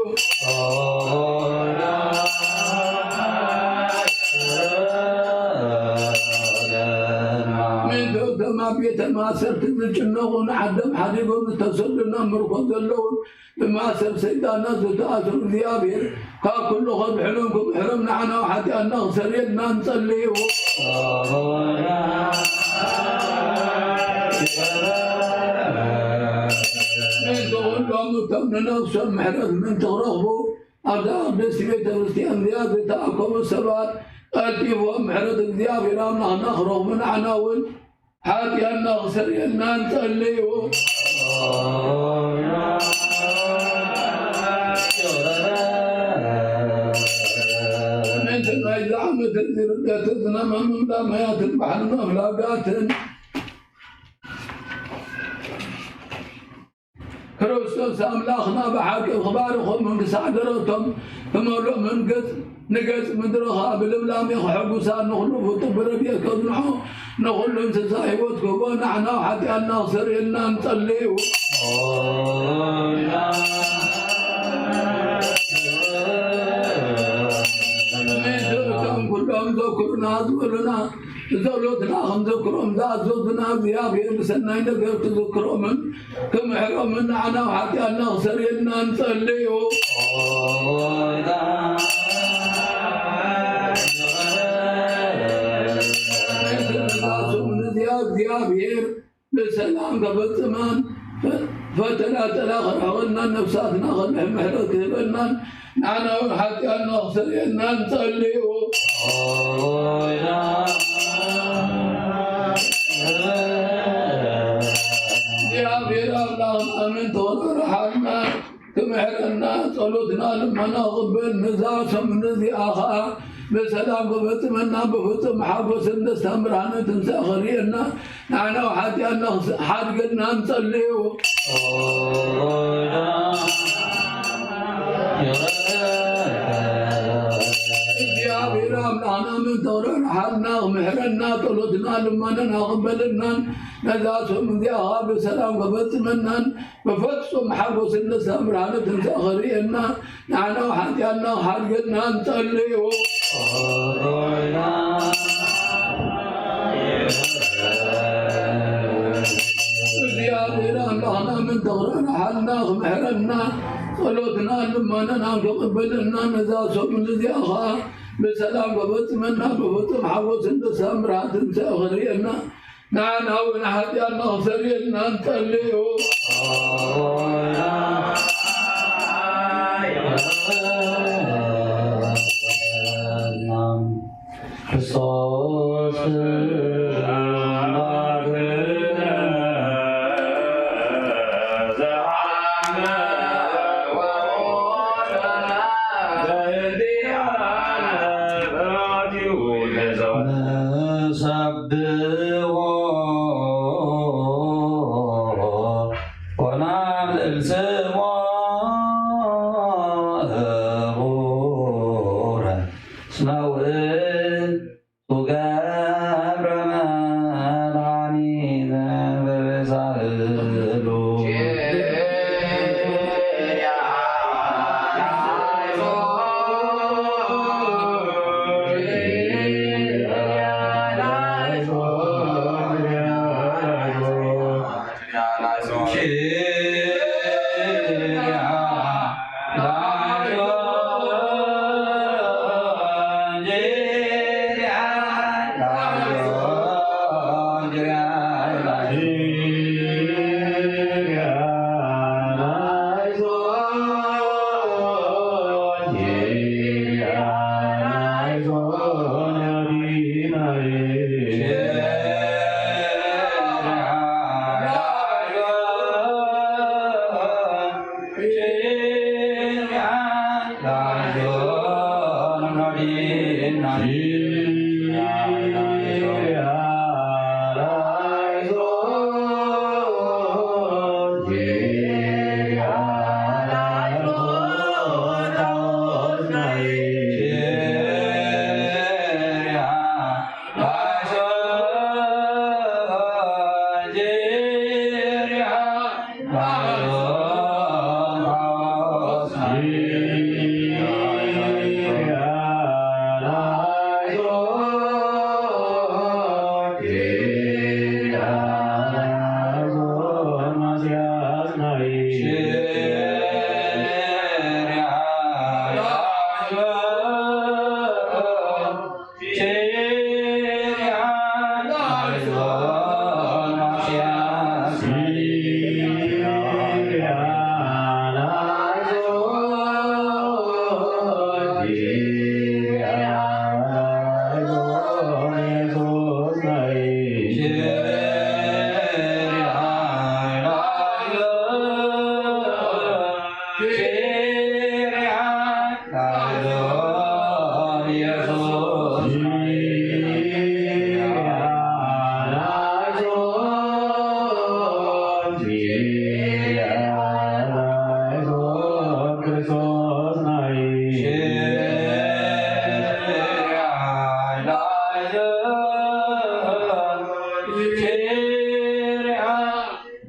ምእንቲ እቶም ኣብ ቤተ ማእሰርቲ ዝጭነቑን ዓዶም ሓዲጎም ዝተሰዱን ኣብ ምርኮ ዘለውን ብማእሰር ሰይጣናት ዝተኣስሩ እግዚኣብሔር ካብ ኩሉ ከድሕኖም ክምሕሮም ንዓና ሓጢኣትና ክሰርየልና ንጸልይ። ምእንቲ ኩሎም እቶም ንነፍሶም ምሕረት ምእንቲ ክረኽቡ ኣብዛ ቅድስቲ ቤተ ክርስቲያን እዚኣ ዝተኣከቡ ሰባት ቀልጢፎም ምሕረት እግዚኣብሔር ኣምላኽና ክረኽቡ ንዓና እውን ሓጢኣትና ክሰርየልና ንጸልዩ። ምእንቲ ናይዚ ዓመት እዚ ርደት ዝናመ ምምላ ማያትን ባሕርን ኣፍላጋትን ክርስቶስ ኣምላኽና ብሓቂ ክባርኾምን ክሳዕ ደረቶም ክመልኦምን ገጽ ንገጽ ምድሪ ኸኣ ብልምላሜ ክሕጉሳ ንኹሉ ፍጡር ብረድኤት ከጽንሖ ንኹሉ እንስሳ ህይወት ክህቦ ንዓና ሓጢኣትና ክሰርየልና ንጸልዩ። ምእንቲ እቶም ኩሎም ዘክሩና ዝበሉና ጸሎትና ክንዘክሮም ዝኣዘዙና እግዚኣብሔር ብሰናይ ነገር ክዝክሮምን ክምሕሮምን ንዓና ሓጢኣትና ክሰርየልና ንጸልዩ። ንዛስም ንዚኣ እግዚኣብሔር ብሰላም ከፈጽማን ፈተና ጠላ ክርሕቐናን ነፍሳትና ከድሕን ምሕረት ክህበናን ንዓና እውን ሓጢኣትና ክሰርየልና ንጸልዩ። እግዚኣብሔር ኣምላኽና ኣሜን ተወራርሓልና ክምሕረና ጸሎትና ልመና ክቕበል ነዛ ሰሙን እዚኣ ኸኣ ብሰላም ክፈጽመና ብፍጹም ሓጎስን ደስታን ብርሃነ ትንሳኤ ከርእየና ንዓና ሓጢኣትና ሓድገልና ንጸልዩ። እግዚኣብሔር ኣምላኽና ምን ተውረር ሓልና ምሕረና ጸሎትና ልመናና ክበልናን ነዛ ሶም እዚኣ ብሰላም ከፈጽመናን ብፍጹም ሓጎስን ደስታን ብርሃነ ትንሳኤ ከርእየና ንዓና ሓጢኣትና ክሓድገልና ንጸልዩ። እግዚኣብሔር ኣምላኽና ምን ተውረር ሓልና ክምሕረና ጸሎትና ልመናና ክቕበልና ነዛ ሶም እዚኣ ኸኣ ብሰላም ከፈጽመና ብፍጹም ሓጎስን ደስታን ብርሃነ ትንሳኤ ከርእየና ንዓና እውን ሓጢኣትና ክሰርየልና ንጸልዩ። ክርስቶስ ንሰብሖ ወናልዕል ስሙ።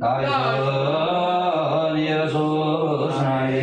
ላይሶን ኢየሱስ ናይ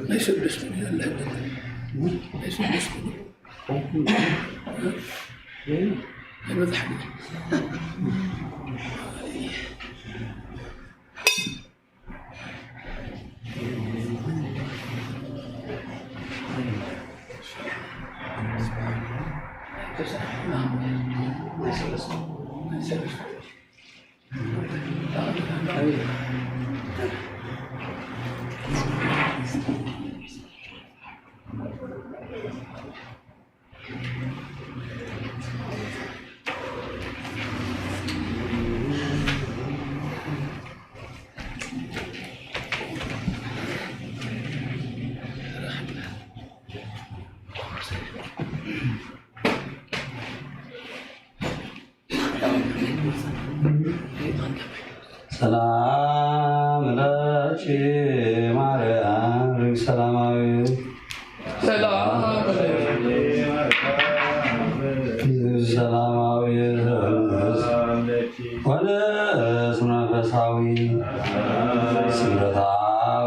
ናይ ስድስት ሚልዮን ናይ ስድስት ሚልዮን ኣይበዛሕን። ሰላም ለኪ ማርያም ርግብ ሰላማዊ። ሰላም ሰላማዊ ወንስ መንፈሳዊ። ስምረታ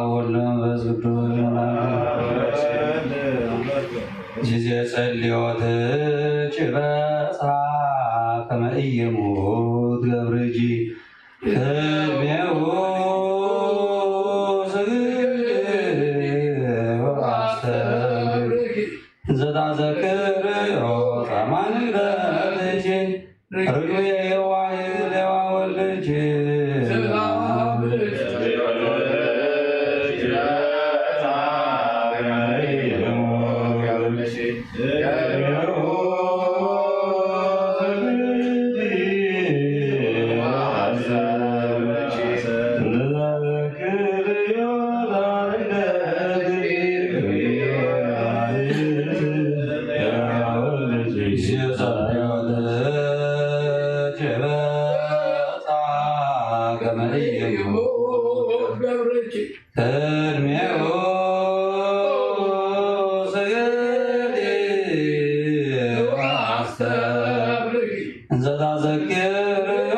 ወወልድ መንፈስ ቅዱስ። ጊዜ ጸልዮትኪ በጽሐ ከመ ኢይሙት ገብርኪ። ቅድሜሁ ስግድ ወአስተብርኪ። ዘታዘክር ዮታ ማንነትኪ። ርግቤ የዋህ ሌዋ ወልድኪ። ቅድሜሁ ስግድ ወአስተብርኪ። እንዘ ታዘክርዮ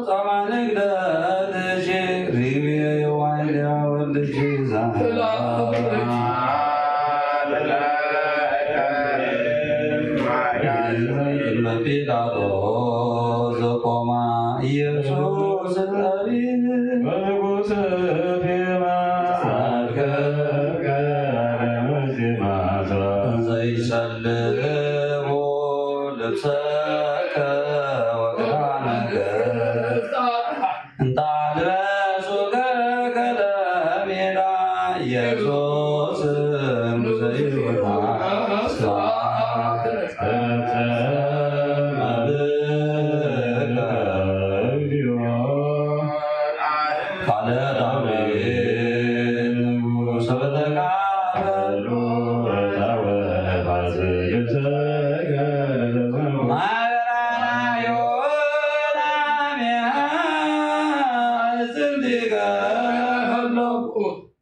ጾመ ንግደትኪ ርግቤ የዋህ ሌዋ ወልድኪ። ቅድመ ጲላጦስ ዘቆማ ኢየሱስ ነቢይ። በንጉሥ ፊማ ጻድቀ ዘይሰልቦ ልብሰከ ወክዳነከ። እንተ አልበሱከ ከለሜዳ ኢየሱስ ዘይወ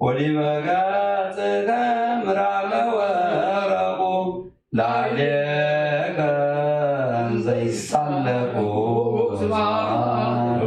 ወዲበ ገጽከ ምራቀ ወረቁ ላዕሌከ ዘይሳለቁ ስብሐት።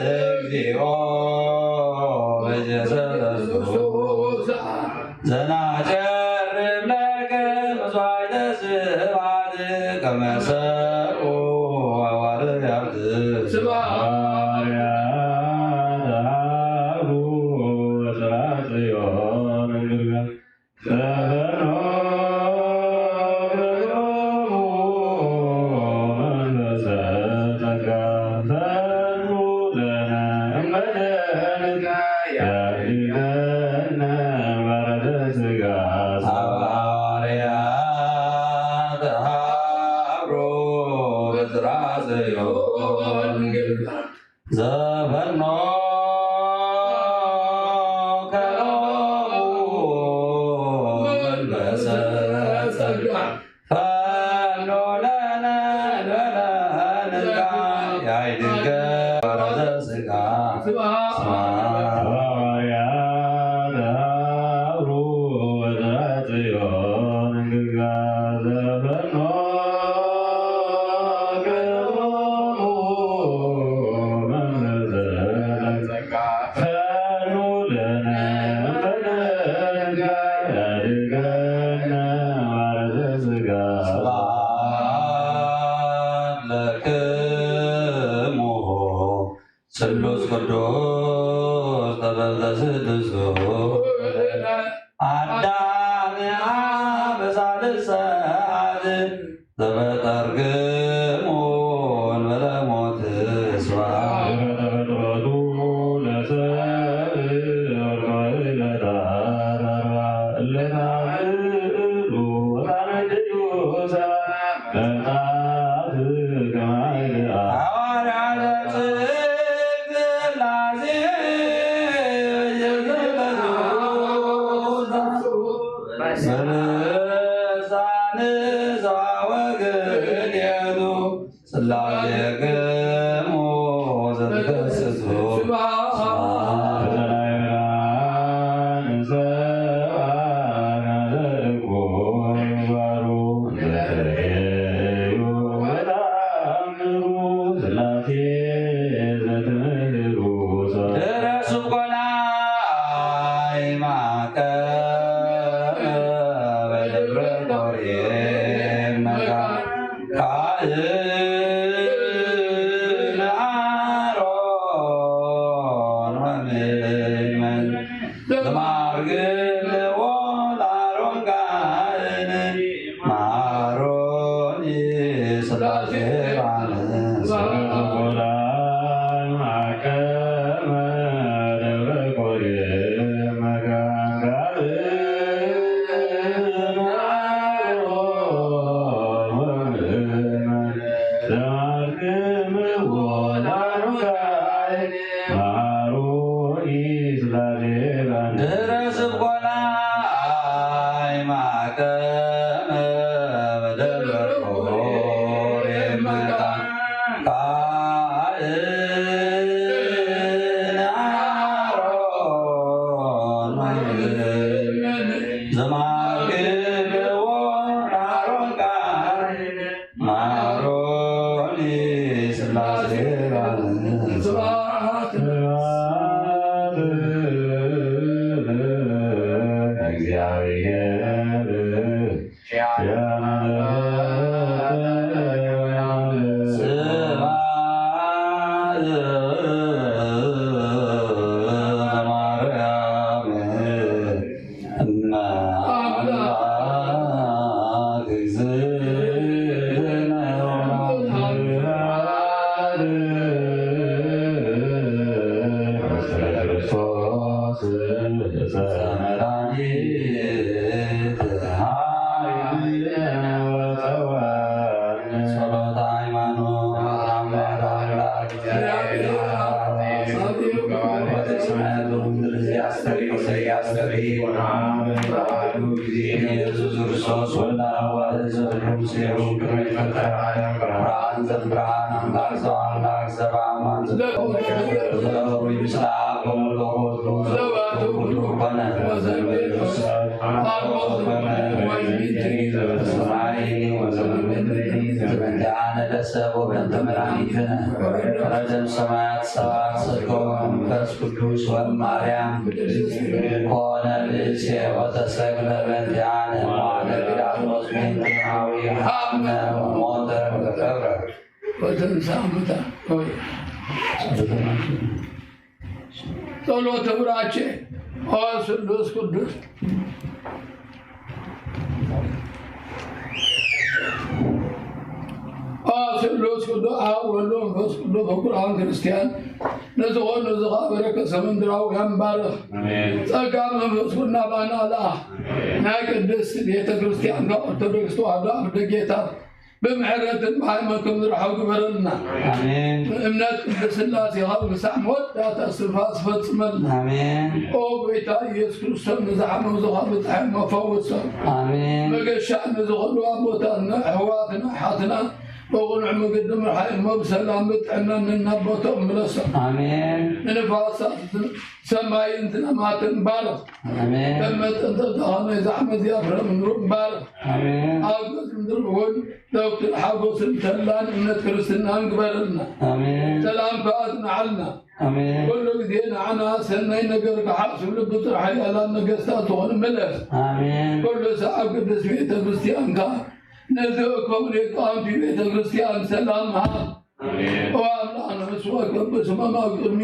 እግዚኦ በጀሰለስቱ ዘናጨርብ ለከ መስዋዕተ ስብሐት ከመ ሰርዑ ሐዋርያት። ስብሐት። ሐዋርያት ሀቡ ወስብሐት ጽዮን እንግልጋል ዘበኖ ገሮሙ መንፈሰ ጸጋ ፈኑ ለነ እመደንካ ያድነነ ባረተ ስጋ ሐዋርያት ሀብሮ በዝራ ጽዮን ዘበኖ ከሎሙ መንፈሰ ጸጋ ፈኖ ለነ ለነ ንቃ ያይድገ ወረዘ ስጋ ስብሐት። ሐዋርያት ሀብሩ ወዘጽዮን እንግጋ ዘፈኖ ገቦሙ መንፈሰ ጸጋ ፈኑ ለነ በደንጋ ያድገነ ማረዘ ስጋ ስብሐት ለክሙ ስሉስ ቅዱስ ጥበብ ዘስድሱ አዳም በሳልስ ሰዓት ዘፈጠርክሙ እንበለ ሞት ስብሐት። ተፈጥሮቱ ለሰብ ወርቃዊ ለታረራ ለታብሉ ወጣነ ቅዱሳ መምጣት ከማይልአ ሐዋርያት ጽድቅ ሥላሴ በልሳን ዘወግዴቱ ሥላሴክሙ ዘትከስሱ ስብሐት። ድረሱ ኮላይ ማቀ በደብረ ቆሬ መካ ካህን አሮን ወምእመን ዘማርግልዎ ለአሮን ካህን ማሮኒ ስላሴ ባንስ ድረስ ኮላይ ማቀመ በደብረ ቆሬ መቃ ካህን አሮን ዘማግብዎ አሮን ካህን ማሮኒ ስላሴ ስብሐት ለእግዚአብሔር። ስብሐት መድኃኒት ኃይልነ ወፀወርነ። ጸሎተ ሃይማኖት። አብ አምላክ እግዚአብሔር አብ። ወትስመ ለምድር ዘያስተሪ ወዘያስተሪ። ኢየሱስ ክርስቶስ ወልደ አብ። ዘእሉ ምስሌሁ ቅድመ ይትፈጠር ዓለም ብርሃን ዘእምብርሃን አምላክ ዘእምአምላክ ዘበአማን ዘበኩሉ ምስለ አብ ወመንፈስ ቅዱስ ዘባቱ ኩሉ ኮነ። ወዘንቤ ሰማይ ወዘንቤ ዘበሰማይ ወዘንቤ ዘበንቲአነ ለሰብ ወበንተ መድኃኒትነ ረጀም ሰማያት ሰባት ሰዶ መንፈስ ቅዱስ ወማርያም ኮነ ብእሴ ወተሰቅለ በእንቲአነ መዋዕለ ጲላጦስ በእንቲአሁ ሀብነ ወሞተ ወከብረ። ወተንሳ እሙታን። ጸሎተ ቡራኬ። ኦ ስሉስ ቅዱስ፣ ኦ ስሉስ ቅዱስ አብ ወልድ መንፈስ ቅዱስ ፍቁራን ክርስቲያን ንዝኾኑ ዝኸበረ ከሰ ምድራውያን ባርኽ። አሜን። ጸጋ መንፈስ ቅዱስ ናባና ለኣኽ። አሜን። ናይ ቅድስት ቤተ ክርስቲያን ካብ ኦርቶዶክስ ተዋህዶ ኣብ ደጌታት ብምሕረትን ብሃይማኖት ከም ዝረሓው ግበረልና። አሜን። እምነት ቅድስት ሥላሴኻ ክሳዕ መወዳእታ እስትንፋስ ፈጽመልና። አሜን። ኦ ጎይታ ኢየሱስ ክርስቶስ፣ ንዝሓመሙ ዝኸብጽሐ መፈወሶም። አሜን። መገሻ ንዝኸዱ ኣቦታትና፣ ኣሕዋትና፣ ኣሓትና ብቕኑዕ መገዲ ምርሓይ እሞ ብሰላም ብጥዕና ነናቦቶም ምለሶም። አሜን። ንንፋሳት ሰማይን ዝናማትን ባርኽ። አሜን። ከም መጠን ጸጋኻ ነዚ ዓመት እዚኣ ፍረ ምድሩ ባርኽ። አሜን። ኣብ ገጽ ምድሪ እውን ለውጥን ሓጎስን ተድላን እምነት ክርስትናን ግበረልና። አሜን። ሰላምካ ኣጽንዓልና። አሜን። ኩሉ ግዜ ንዓና ሰናይ ነገር ክሓስብ ልቢ ጽርሓ ሓያላን ነገስታት ዝኾኑ ምለስ። አሜን። ኩሉ ሰዓብ ቅድስት ቤተ ክርስቲያንካ ነዚ እኮም ሊቃውንቲ ቤተ ክርስቲያን ሰላም ሃብ። አሜን። ኦ ኣምላኽ ንዕሱ ወከብ ስሞም ኣብ ቅድሚ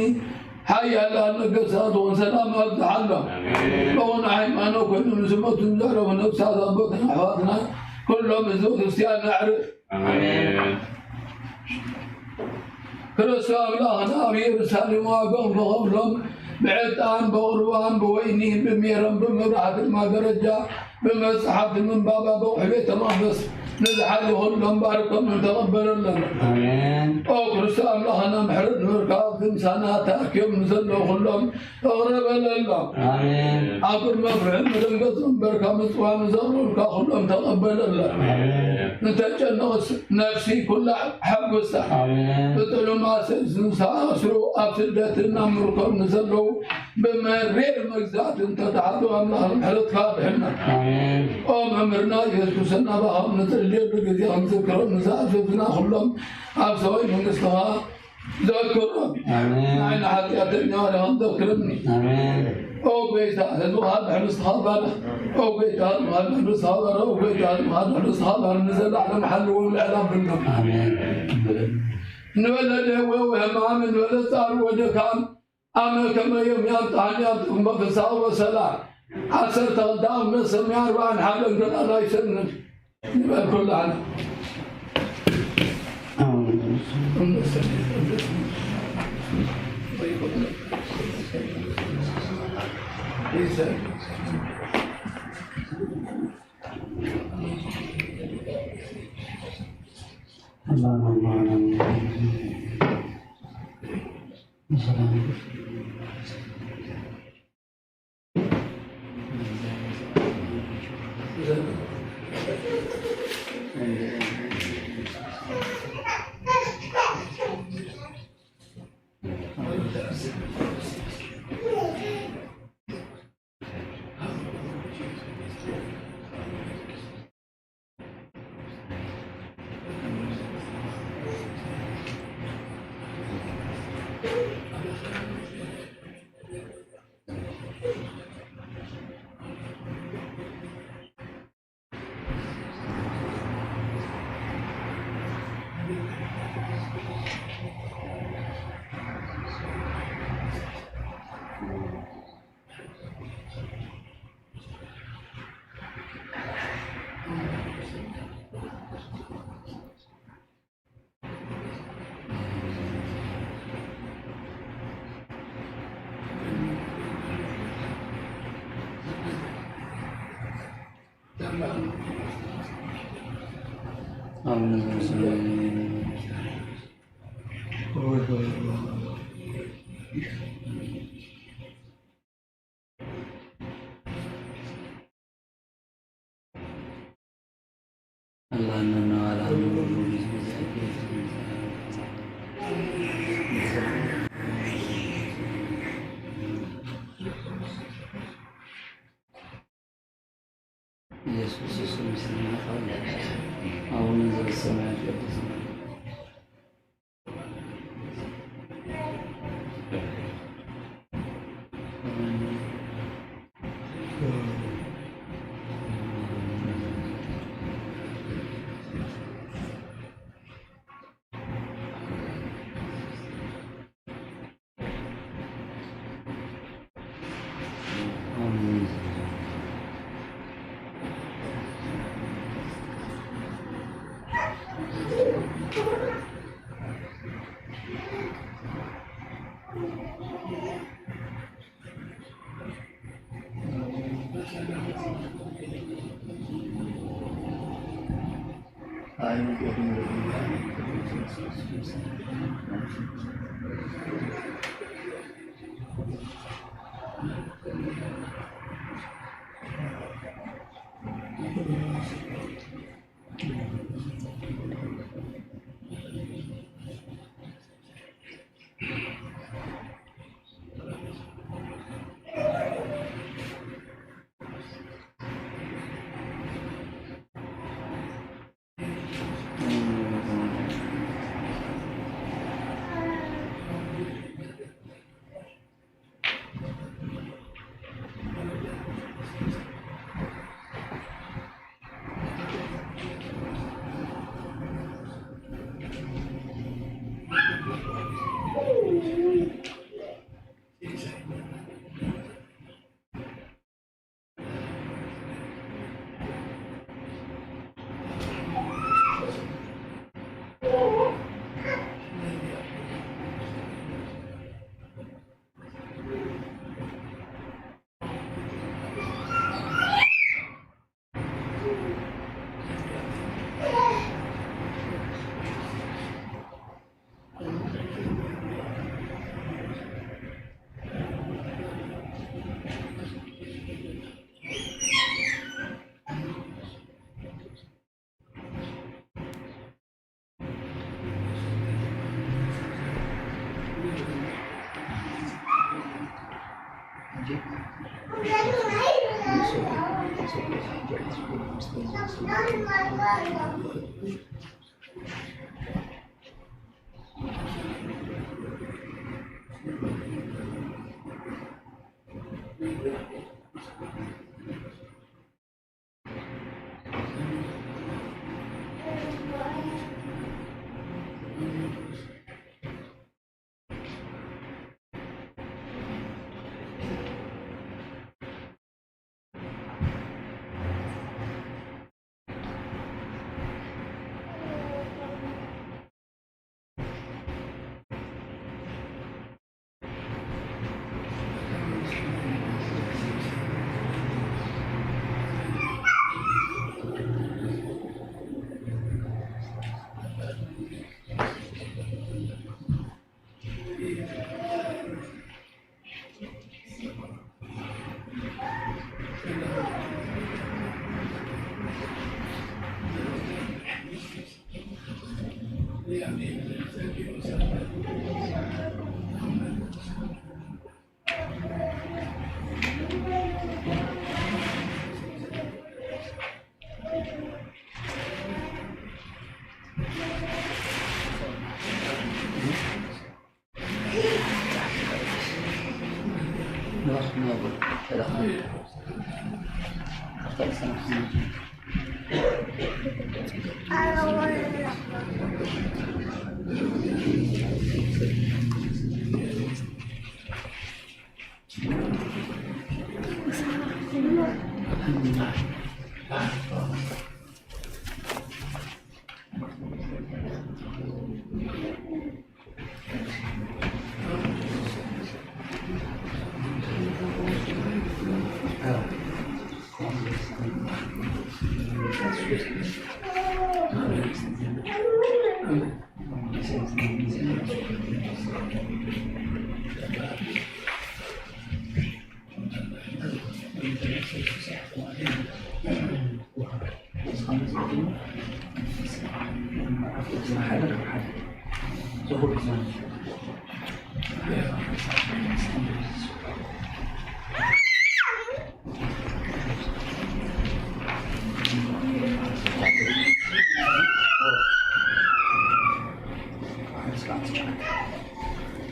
ሓያላን ነገስታት ውን ሰላም ኣብዝሓሎም። አሜን። ብቕኑዕ ሃይማኖት ኮይኑ ንዝሞቱ ንዘዕረፉ ነፍሳት ኣቦትና ኣሕዋትና ኩሎም ህዝበ ክርስቲያን ኣዕርፍ። አሜን። ክርስቶስ ኣምላኽና ኣብ ኢየሩሳሌም ዋጋኦም ከኸፍሎም ብዕጣን ብቑርባን ብወይኒ ብሜሮን ብመብራህትን ማገረጃ ብመጽሓፍቲ ምንባብ ኣብ ኣቑሑ ቤተ መቕደስ ንዝሓዙ ኩሎም ባርኮም ተቐበለሎም። አሜን። ኦ ክርስቶስ ኣምላኽና ምሕረት ንበርካ፣ ኣብ ምሳና ተኣኪቦም ንዘለዉ ኩሎም እቕረ በለሎም። አሜን። ኣብ ቅድሚ መፍርሒ መደንገጽ እምበርካ ምጽዋዕ ንዘቕረብካ ኩሎም ተቐበለሎም። አሜን። ንተጨነቐት ነፍሲ ኩላ ሓጎሳ። አሜን። ብጥሉማት ዝተኣስሩ ኣብ ስደትን ኣብ ምርኮን ንዘለዉ ብመሪር መግዛእቲ እንተተሓዙ ኣምላኽ ምሕረትካ ኣድሕና። አሜን። ኦ መምህርና ኢየሱስ ክርስቶስ ናባኻ ንጽልየሉ ግዜ ክንዝክሮ ንዝኣዘዝና ኩሎም ኣብ ሰማይ መንግስትኻ ዘክሮም። አሜን። ንዓይ ንሓጢኣተኛ ባሪኻ ዘክረኒ። አሜን። ኦ ጎይታ ህዝብኻ ድሕሪ ንስኻ ባርኽ። ኦ ጎይታ ህዝብኻ ድሕሪ ንስኻ ባርኽ። ኦ ጎይታ ህዝብኻ ድሕሪ ንስኻ ባርኽ። ንዘለዓለም ሓልዎም ልዕል ኣብሎም። አሜን። ንበለ ደዌ ወሕማም ንበለ ጻር ወድካም ኣመ ከመ ዮም ያምጽኣኒ ኣብ ጥቅሞ ፍስሓ ወሰላም። ዓሰርተ ክልተ ኣብ መሰምያ ኣርባዕን ሓደን ገና ናይ ሰንን ንበል ኩላህና። አቡነ ዘበሰማያት። ኢየሱስ ስም ይስመር። አቡነ ዘበሰማያት ይትቀደስ ስምከ።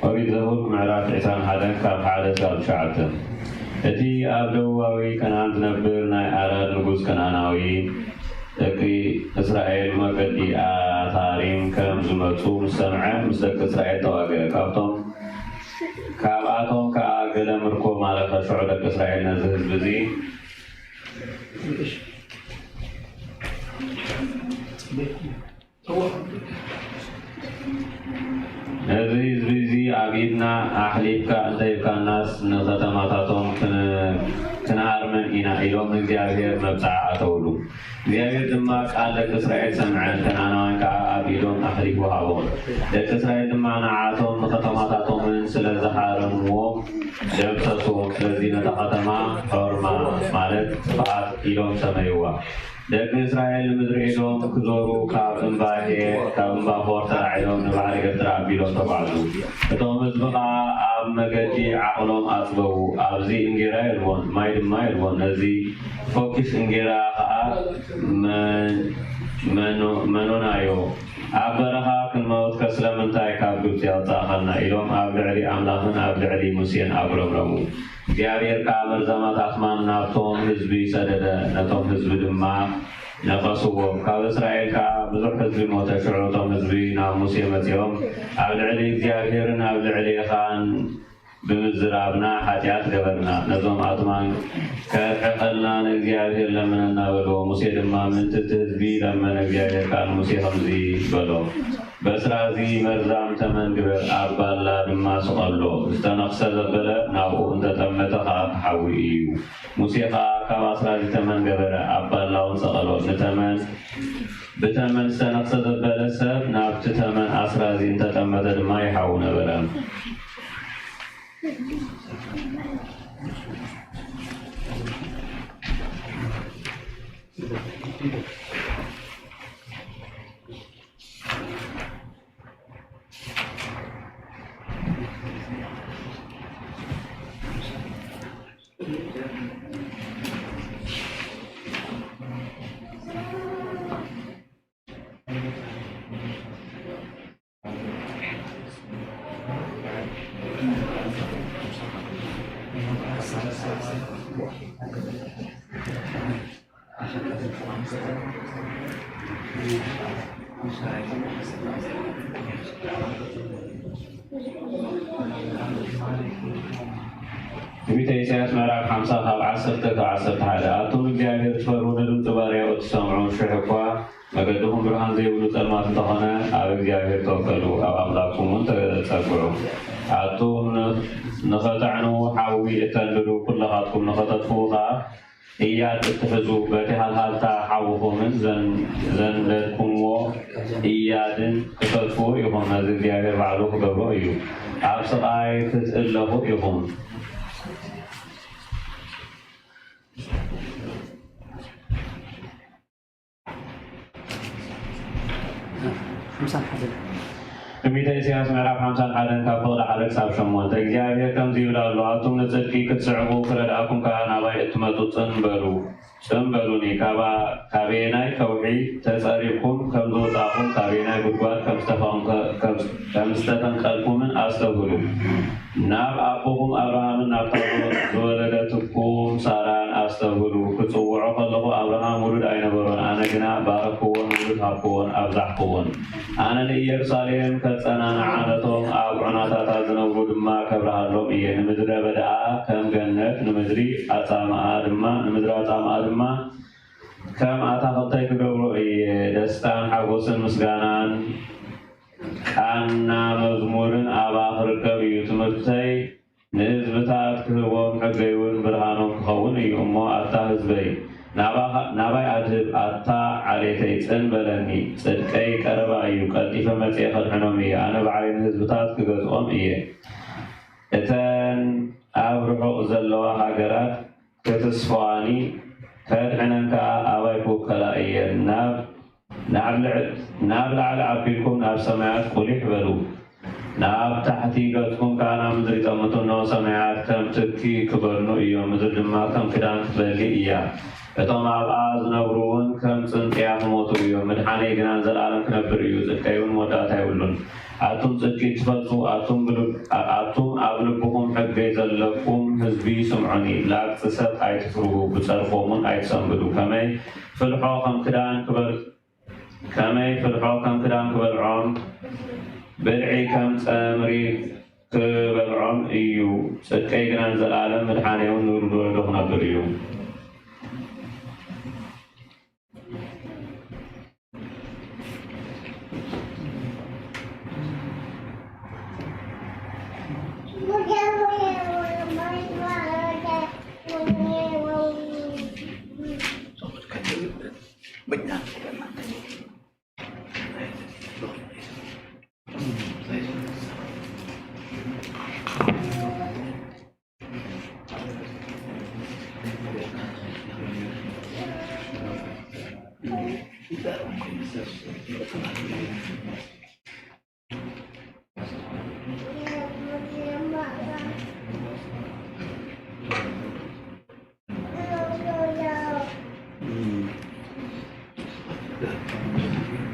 ኦሪት ዘኍልቁ ምዕራፍ ዕስራን ሓደን ካብ ሓደ እስካብ ትሽዓተ። እቲ ኣብ ደቡባዊ ከነዓን ዝነብር ናይ ኣራድ ንጉስ ከነዓናዊ፣ ደቂ እስራኤል ብመገዲ ኣታሪም ከም ዝመጹ ምስ ሰምዐ፣ ምስ ደቂ እስራኤል ተዋግአ። ካብቶም፣ ካብኣቶም ከኣ ገለ ምርኮ ማረኸ። ሽዑ ደቂ እስራኤል ነዚ ህዝቢ እዚ፣ ነዚ ህዝቢ እዚ ኣብ ኢድና ኣሕሊፍካ እንተሂብካናስ፣ ንኸተማታቶም ክን-፣ ክንሃርመን ኢና ኢሎም ንእግዚኣብሔር መብጽዓ ኣተውሉ። እግዚኣብሔር ድማ ቃል ደቂ እስራኤል ሰምዐ፣ ከነዓናውያን ከኣ ኣብ ኢዶም ኣሕሊፉ ሃቦም። ደቂ እስራኤል ድማ ንዓኣቶም ንኸተማታቶምን ስለ ዝሃረምዎም ደምሰስዎም። ስለዚ ነታ ኸተማ ሖርማ፣ ማለት ጥፍኣት ኢሎም ሰመይዋ። ደቂ እስራኤል ንምድሪ ኤዶም ክዞሩ ካብ እምባ ኄር፣ ካብ እምባ ሆር ተላዒሎም ንባሕሪ ኤርትራ ኣቢሎም ተጓዕዙ። እቶም ህዝቢ ኸኣ ኣብ መገዲ ዓቕሎም ኣጽበቡ። ኣብዚ እንጌራ የልቦን፣ ማይ ድማ የልቦን። ነዚ ፈኲስ እንጌራ ኸኣ መ-፣ መኖ-፣ መኖናዮ። ኣብ በረኻ ክንመውትከ ስለምንታይ ካብ ግብጺ ኣውጻእኻና? ኢሎም ኣብ ልዕሊ ኣምላኽን ኣብ ልዕሊ ሙሴን ኣጉረምረሙ። እግዚኣብሔር ከኣ መርዛማት ኣትማን ናብቶም ህዝቢ ሰደደ፣ ነቶም ህዝቢ ድማ ነኸስዎም። ካብ እስራኤል ከኣ ብዙሕ ህዝቢ ሞተ። ሽዑ እቶም ህዝቢ ናብ ሙሴ መጺኦም፣ ኣብ ልዕሊ እግዚኣብሔርን ኣብ ልዕሌኻን ብምዝራብና ሓጢኣት ገበርና። ነዞም ኣትማን ከርሕቐልና ንእግዚኣብሔር ለምነና በልዎ። ሙሴ ድማ ምእንቲ እቲ ህዝቢ ለመነ። እግዚኣብሔር ከኣ ንሙሴ ከምዚ በሎ፣ በስራ እዚ መርዛም ተመን ግበር፣ ኣብ ባላ ድማ ስቐሎ። ዝተነኽሰ ዘበለ ናብኡ እንተጠመተ ከኣ ክሓዊ እዩ። ሙሴ ከኣ ካብ ኣስራ እዚ ተመን ገበረ፣ ኣብ ባላ እውን ሰቐሎ። ንተመን፣ ብተመን ዝተነኽሰ ዘበለ ሰብ ናብቲ ተመን ኣስራ እዚ እንተጠመተ ድማ ይሓዊ ነበረ። ትንቢተ ኢሳያስ ምዕራፍ ሓምሳ ካብ ዓሰርተ ክሳብ ዓሰርተ ሓደ። ኣቱም ንእግዚኣብሔር ትፈርሁ፣ ንድምጺ ባርያኡ እትሰምዑ፣ ሽሕ እኳ መገድኹም ብርሃን ዘይብሉ ጸልማት እንተኾነ፣ ኣብ እግዚኣብሔር ተወከሉ፣ ኣብ ኣምላኽኩም እውን ተጸግዑ። ኣቱም ን-፣ ንኸተዕንዉ ሓዊ እተንድዱ፣ ኩልኻትኩም ንኸተጥፍኡ ኸኣ እያድ እትሕዙ፣ በቲ ሃልሃልታ ሓውኹምን ዘን-፣ ዘንደድኩምዎ እያድን ክተጥፍኡ ኢኹም። ነዚ እግዚኣብሔር ባዕሉ ክገብሮ እዩ። ኣብ ስቓይ ክትእለኹ ኢኹም። ሓምሳን ሓደን። ትንቢተ ኢሳያስ ምዕራፍ ሓምሳን ሓደን ካብ ፍቕዲ ሓደ ክሳብ ሸሞንተ። እግዚኣብሔር ከምዚ ይብል ኣሎ፣ ኣቱም ንጽድቂ ክትስዕቡ፣ ክረድኣኩም ከኣ ናባይ እትመጹ ጽን በሉ፣ ጽን በሉኒ። ካባ-፣ ካበየናይ ከውሒ ተጸሪብኩም ከም ዝወጻእኹም፣ ካበየናይ ጉድጓድ ከም ዝተፈንከ-፣ ከም፣ ከም ዝተፈንቀልኩምን ኣስተብህሉ። ናብ ኣቦኹም ኣብርሃምን ናብታ ዝወለደትኩም ሳራን ኣስተብህሉ። ክጽውዖ ከለኹ ኣብርሃም ውሉድ ኣይነበሮን፣ ኣነ ግና ባረኽክዎን ውሉድ ሃብክዎን ኣብዛሕክዎን። ኣነ ንኢየሩሳሌም ከጸናንዓ፣ ነቶም ኣብ ዑናታታ ዝነብሩ ድማ ከብርሃሎም እየ። ንምድረ በዳኣ ከም ገነት፣ ንምድሪ ኣጻምኣ ድማ፣ ንምድሪ ኣጻምኣ ድማ ከም ኣታኽልተይ ክገብሮ እየ። ደስታን ሓጎስን ምስጋናን ቃና መዝሙርን ኣብኣ ክርከብ እዩ። ትምህርተይ ንህዝብታት ክህቦም፣ ሕገይ እውን ብርሃኖም ክኸውን እዩ። እሞ ኣታ ህዝበይ፣ ናባኻ-፣ ናባይ ኣድህብ፣ ኣታ ዓሌተይ፣ ጽን በለኒ። ጽድቀይ ቀረባ እዩ፣ ቀልጢፈ መጺኤ ከድሕኖም እየ። ኣነ ባዕለይ ንህዝብታት ክገዝኦም እየ። እተን ኣብ ርሑቕ ዘለዋ ሃገራት ክትስፈዋኒ፣ ከድሕነን ከኣ ኣባይ ክውከላ እየን። ናብ ናብ ልዕ ናብ ላዕሊ ኣቢልኩም ናብ ሰማያት ቁሊሕ በሉ። ናብ ታሕቲ ገጽኩም ከኣ ናብ ምድሪ ጠምቱ። እነሆ ሰማያት ከም ትኪ ክበኑ እዮም፣ ምድሪ ድማ ከም ክዳን ክትበሊ እያ። እቶም ኣብኣ ዝነብሩ እውን ከም ጽንጽያ ክሞቱ እዮም። ምድሓነይ ግና ንዘለኣለም ክነብር እዩ፣ ጽድቀይ እውን መወዳእታ የብሉን። ኣቱም ጽድቂ ትፈልጡ፣ ኣቱም ብልብ-፣ ኣቱም ኣብ ልብኹም ሕገይ ዘለኩም ህዝቢ ስምዑኒ። ላግጺ ሰብ ኣይትፍርሁ፣ ብጸርፎም እውን ኣይትሰንብዱ። ከመይ ፍልሖ ከም ክዳን ክበል-፣ ከመይ ፍልሖ ከም ክዳን ክበልዖም፣ ብልዒ ከም ጸምሪ ክበልዖም እዩ። ጽድቀይ ግና ንዘለኣለም፣ ምድሓነይ እውን ንውሉድ ወለዶ ክነብር እዩ።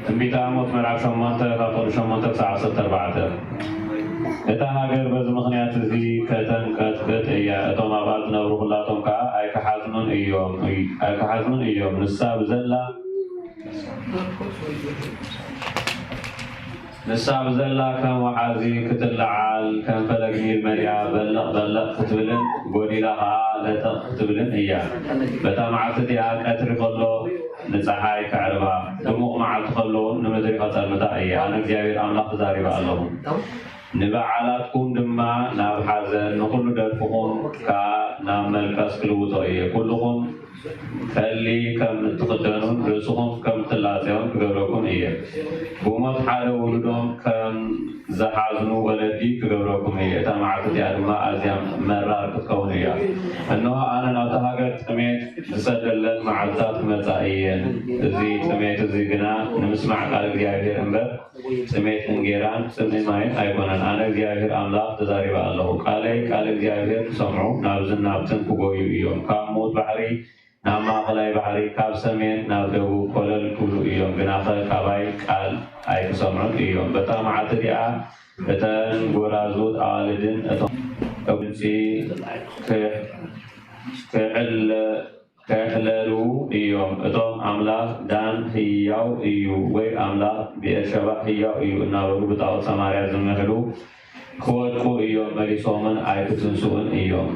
ትንቢተ ኣሞጽ ምዕራፍ ሸሞንተ ካብ ቁጽሪ ሸሞንተ ክሳብ ዓሰርተ ኣርባዕተ። እታ ሃገር በዚ ምኽንያት እዚ ከተንቀጥቅጥ እያ፣ እቶም ኣብኣ ዝነብሩ ኹላቶም ከኣ ኣይክሓዝኑን እዮም፣ ኣይክሓዝኑን እዮም። ንሳ ብዘላ ንሳ ብዘላ ከም ወሓዚ ክትለዓል፣ ከም ፈለግ ኒል መሊኣ በለቕ በለቕ ክትብልን ጎዲላ ኸዓ ለጠቕ ክትብልን እያ። በታ መዓልቲ እቲኣ ቀትሪ ኸሎ ንጸሓይ ከዕርባ፣ ድሙቕ መዓልቲ ኸሎ እውን ንምድሪ ኸጸልምታ እየ። ኣነ እግዚኣብሔር ኣምላኽ ተዛሪበ ኣለኹ። ንበዓላትኩም ድማ ናብ ሓዘን፣ ንኹሉ ደርፍኹም ከኣ ናብ መልቀስ ክልውጦ እየ። ኩልኹም ከሊ ከም እትኽደኑን ርእስኹም ከም እትላጸዩን ክገብረኩም እየ። ብሞት ሓደ ውሉዶም ከም ዝሓዝኑ ወለዲ ክገብረኩም እየ። እታ መዓልቲ እቲኣ ድማ ኣዝያ መራር ክትከውን እያ። እንሆ፣ ኣነ ናብታ ሃገር ጥሜት ዝሰደለን መዓልትታት ክመጻ እየ። እዚ ጥሜት እዚ ግና ንምስማዕ ቃል እግዚኣብሔር እምበር፣ ጥሜት እንጌራን ጽምኢ ማይን ኣይኮነን። ኣነ እግዚኣብሔር ኣምላኽ ተዛሪበ ኣለኹ። ቃለይ ቃል እግዚኣብሔር ክሰምዑ ናብዝን ናብትን ክጎዩ እዮም። ካብ ምዉት ባሕሪ ናብ ማእኸላይ ባሕሪ፣ ካብ ሰሜን ናብ ደቡብ ኮለል ክብሉ እዮም። ግናኸ ካባይ ቃል ኣይክሰምዑን እዮም። በታ መዓልቲ እቲኣ እተን ጐራዙት ኣዋልድን እቶም ድምጺ ክሕ-፣ ክሕለ-፣ ክሕለሉ እዮም። እቶም ኣምላኽ ዳን ህያው እዩ ወይ ኣምላኽ ብኤርሸባ ህያው እዩ እናበሉ ብጣዖት ሰማርያ ዝምሕሉ ክወድቁ እዮም፣ መሊሶምን ኣይክትንስኡን እዮም።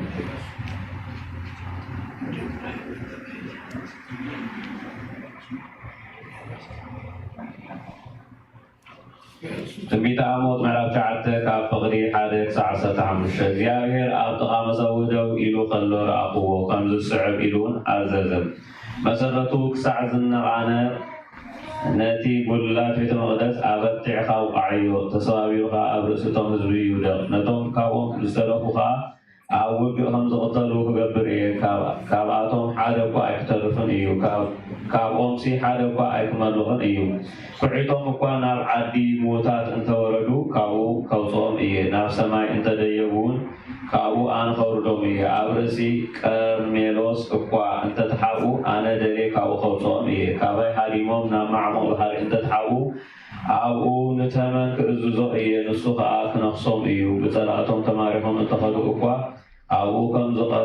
ትንቢተ ኣሞጽ ምዕራፍ ትሽዓተ ካብ ፍቕዲ ሓደ ክሳዕ ዓሰርተ ሓሙሽተ። እግዚኣብሔር ኣብ ጥቓ መሰውኢ ደው ኢሉ ኸሎ ረኣኽዎ፣ ከምዚ ዝስዕብ ኢሉ እውን ኣዘዘ። መሰረቱ ክሳዕ ዝነቓነቕ ነቲ ጉልላት ቤተ መቕደስ ኣበርቲዕኻ ውቃዓዮ፣ ተሰባቢሩ ኸኣ ኣብ ርእሲ እቶም ህዝቢ ይውደቕ። ነቶም ካብኦም ዝተረፉ ኸኣ ኣብ ውግእ ከም ዝቕተሉ ክገብር እየ። ካብ-፣ ካብኣቶም ሓደ እኳ ኣይክተርፍን እዩ፣ ካብ-፣ ካብኦምሲ ሓደ እኳ ኣይክመልቕን እዩ። ኩዒቶም እኳ ናብ ዓዲ ምዉታት እንተ ወረዱ፣ ካብኡ ከውጽኦም እየ። ናብ ሰማይ እንተ ደየቡ እውን፣ ካብኡ ኣነ ኸውርዶም እየ። ኣብ ርእሲ ቀርሜሎስ እኳ እንተ ተሓብኡ፣ ኣነ ደልየ ካብኡ ኸውጽኦም እየ። ካባይ ሃዲሞም ናብ ማዕሙቕ ባሕሪ እንተ ተሓብኡ፣ ኣብኡ ንተመን ክእዝዞ እየ፣ ንሱ ኸኣ ክነኽሶም እዩ። ብጸላእቶም ተማሪኾም እንተ ኸዱ እኳ፣ ኣብኡ ከም ዝቐ-፣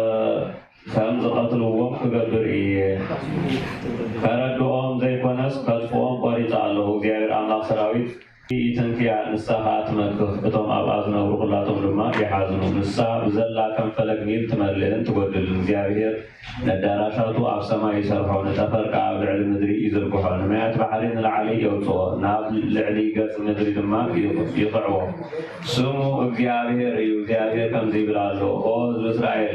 ከም ዝቐትልዎም ክገብር እየ። ከረድኦም ዘይኮነስ፣ ከጥፍኦም ቈሪጸ ኣለኹ። እግዚኣብሔር ኣምላኽ ሰራዊት ይትንክያ፣ ንሳ ኸኣ ትመክኽ፣ እቶም ኣብኣ ዝነብሩ ኹላቶም ድማ ይሓዝኑ። ንሳ ብዘላ ከም ፈለግ ኒል ትመልእን ትጐድልን። እግዚኣብሔር ነዳራሻቱ ኣብ ሰማይ ይሰርሖ፣ ንጠፈር ከኣ ኣብ ልዕሊ ምድሪ ይዝርግሖ፣ ንማያት ባሕሪ ንላዕሊ የውጽኦ፣ ናብ ልዕሊ ገጽ ምድሪ ድማ ይኽ-፣ ይኽዕቦ። ስሙ እግዚኣብሔር እዩ። እግዚኣብሔር ከምዚ ይብል ኣሎ፣ ኦ ህዝቢ እስራኤል፣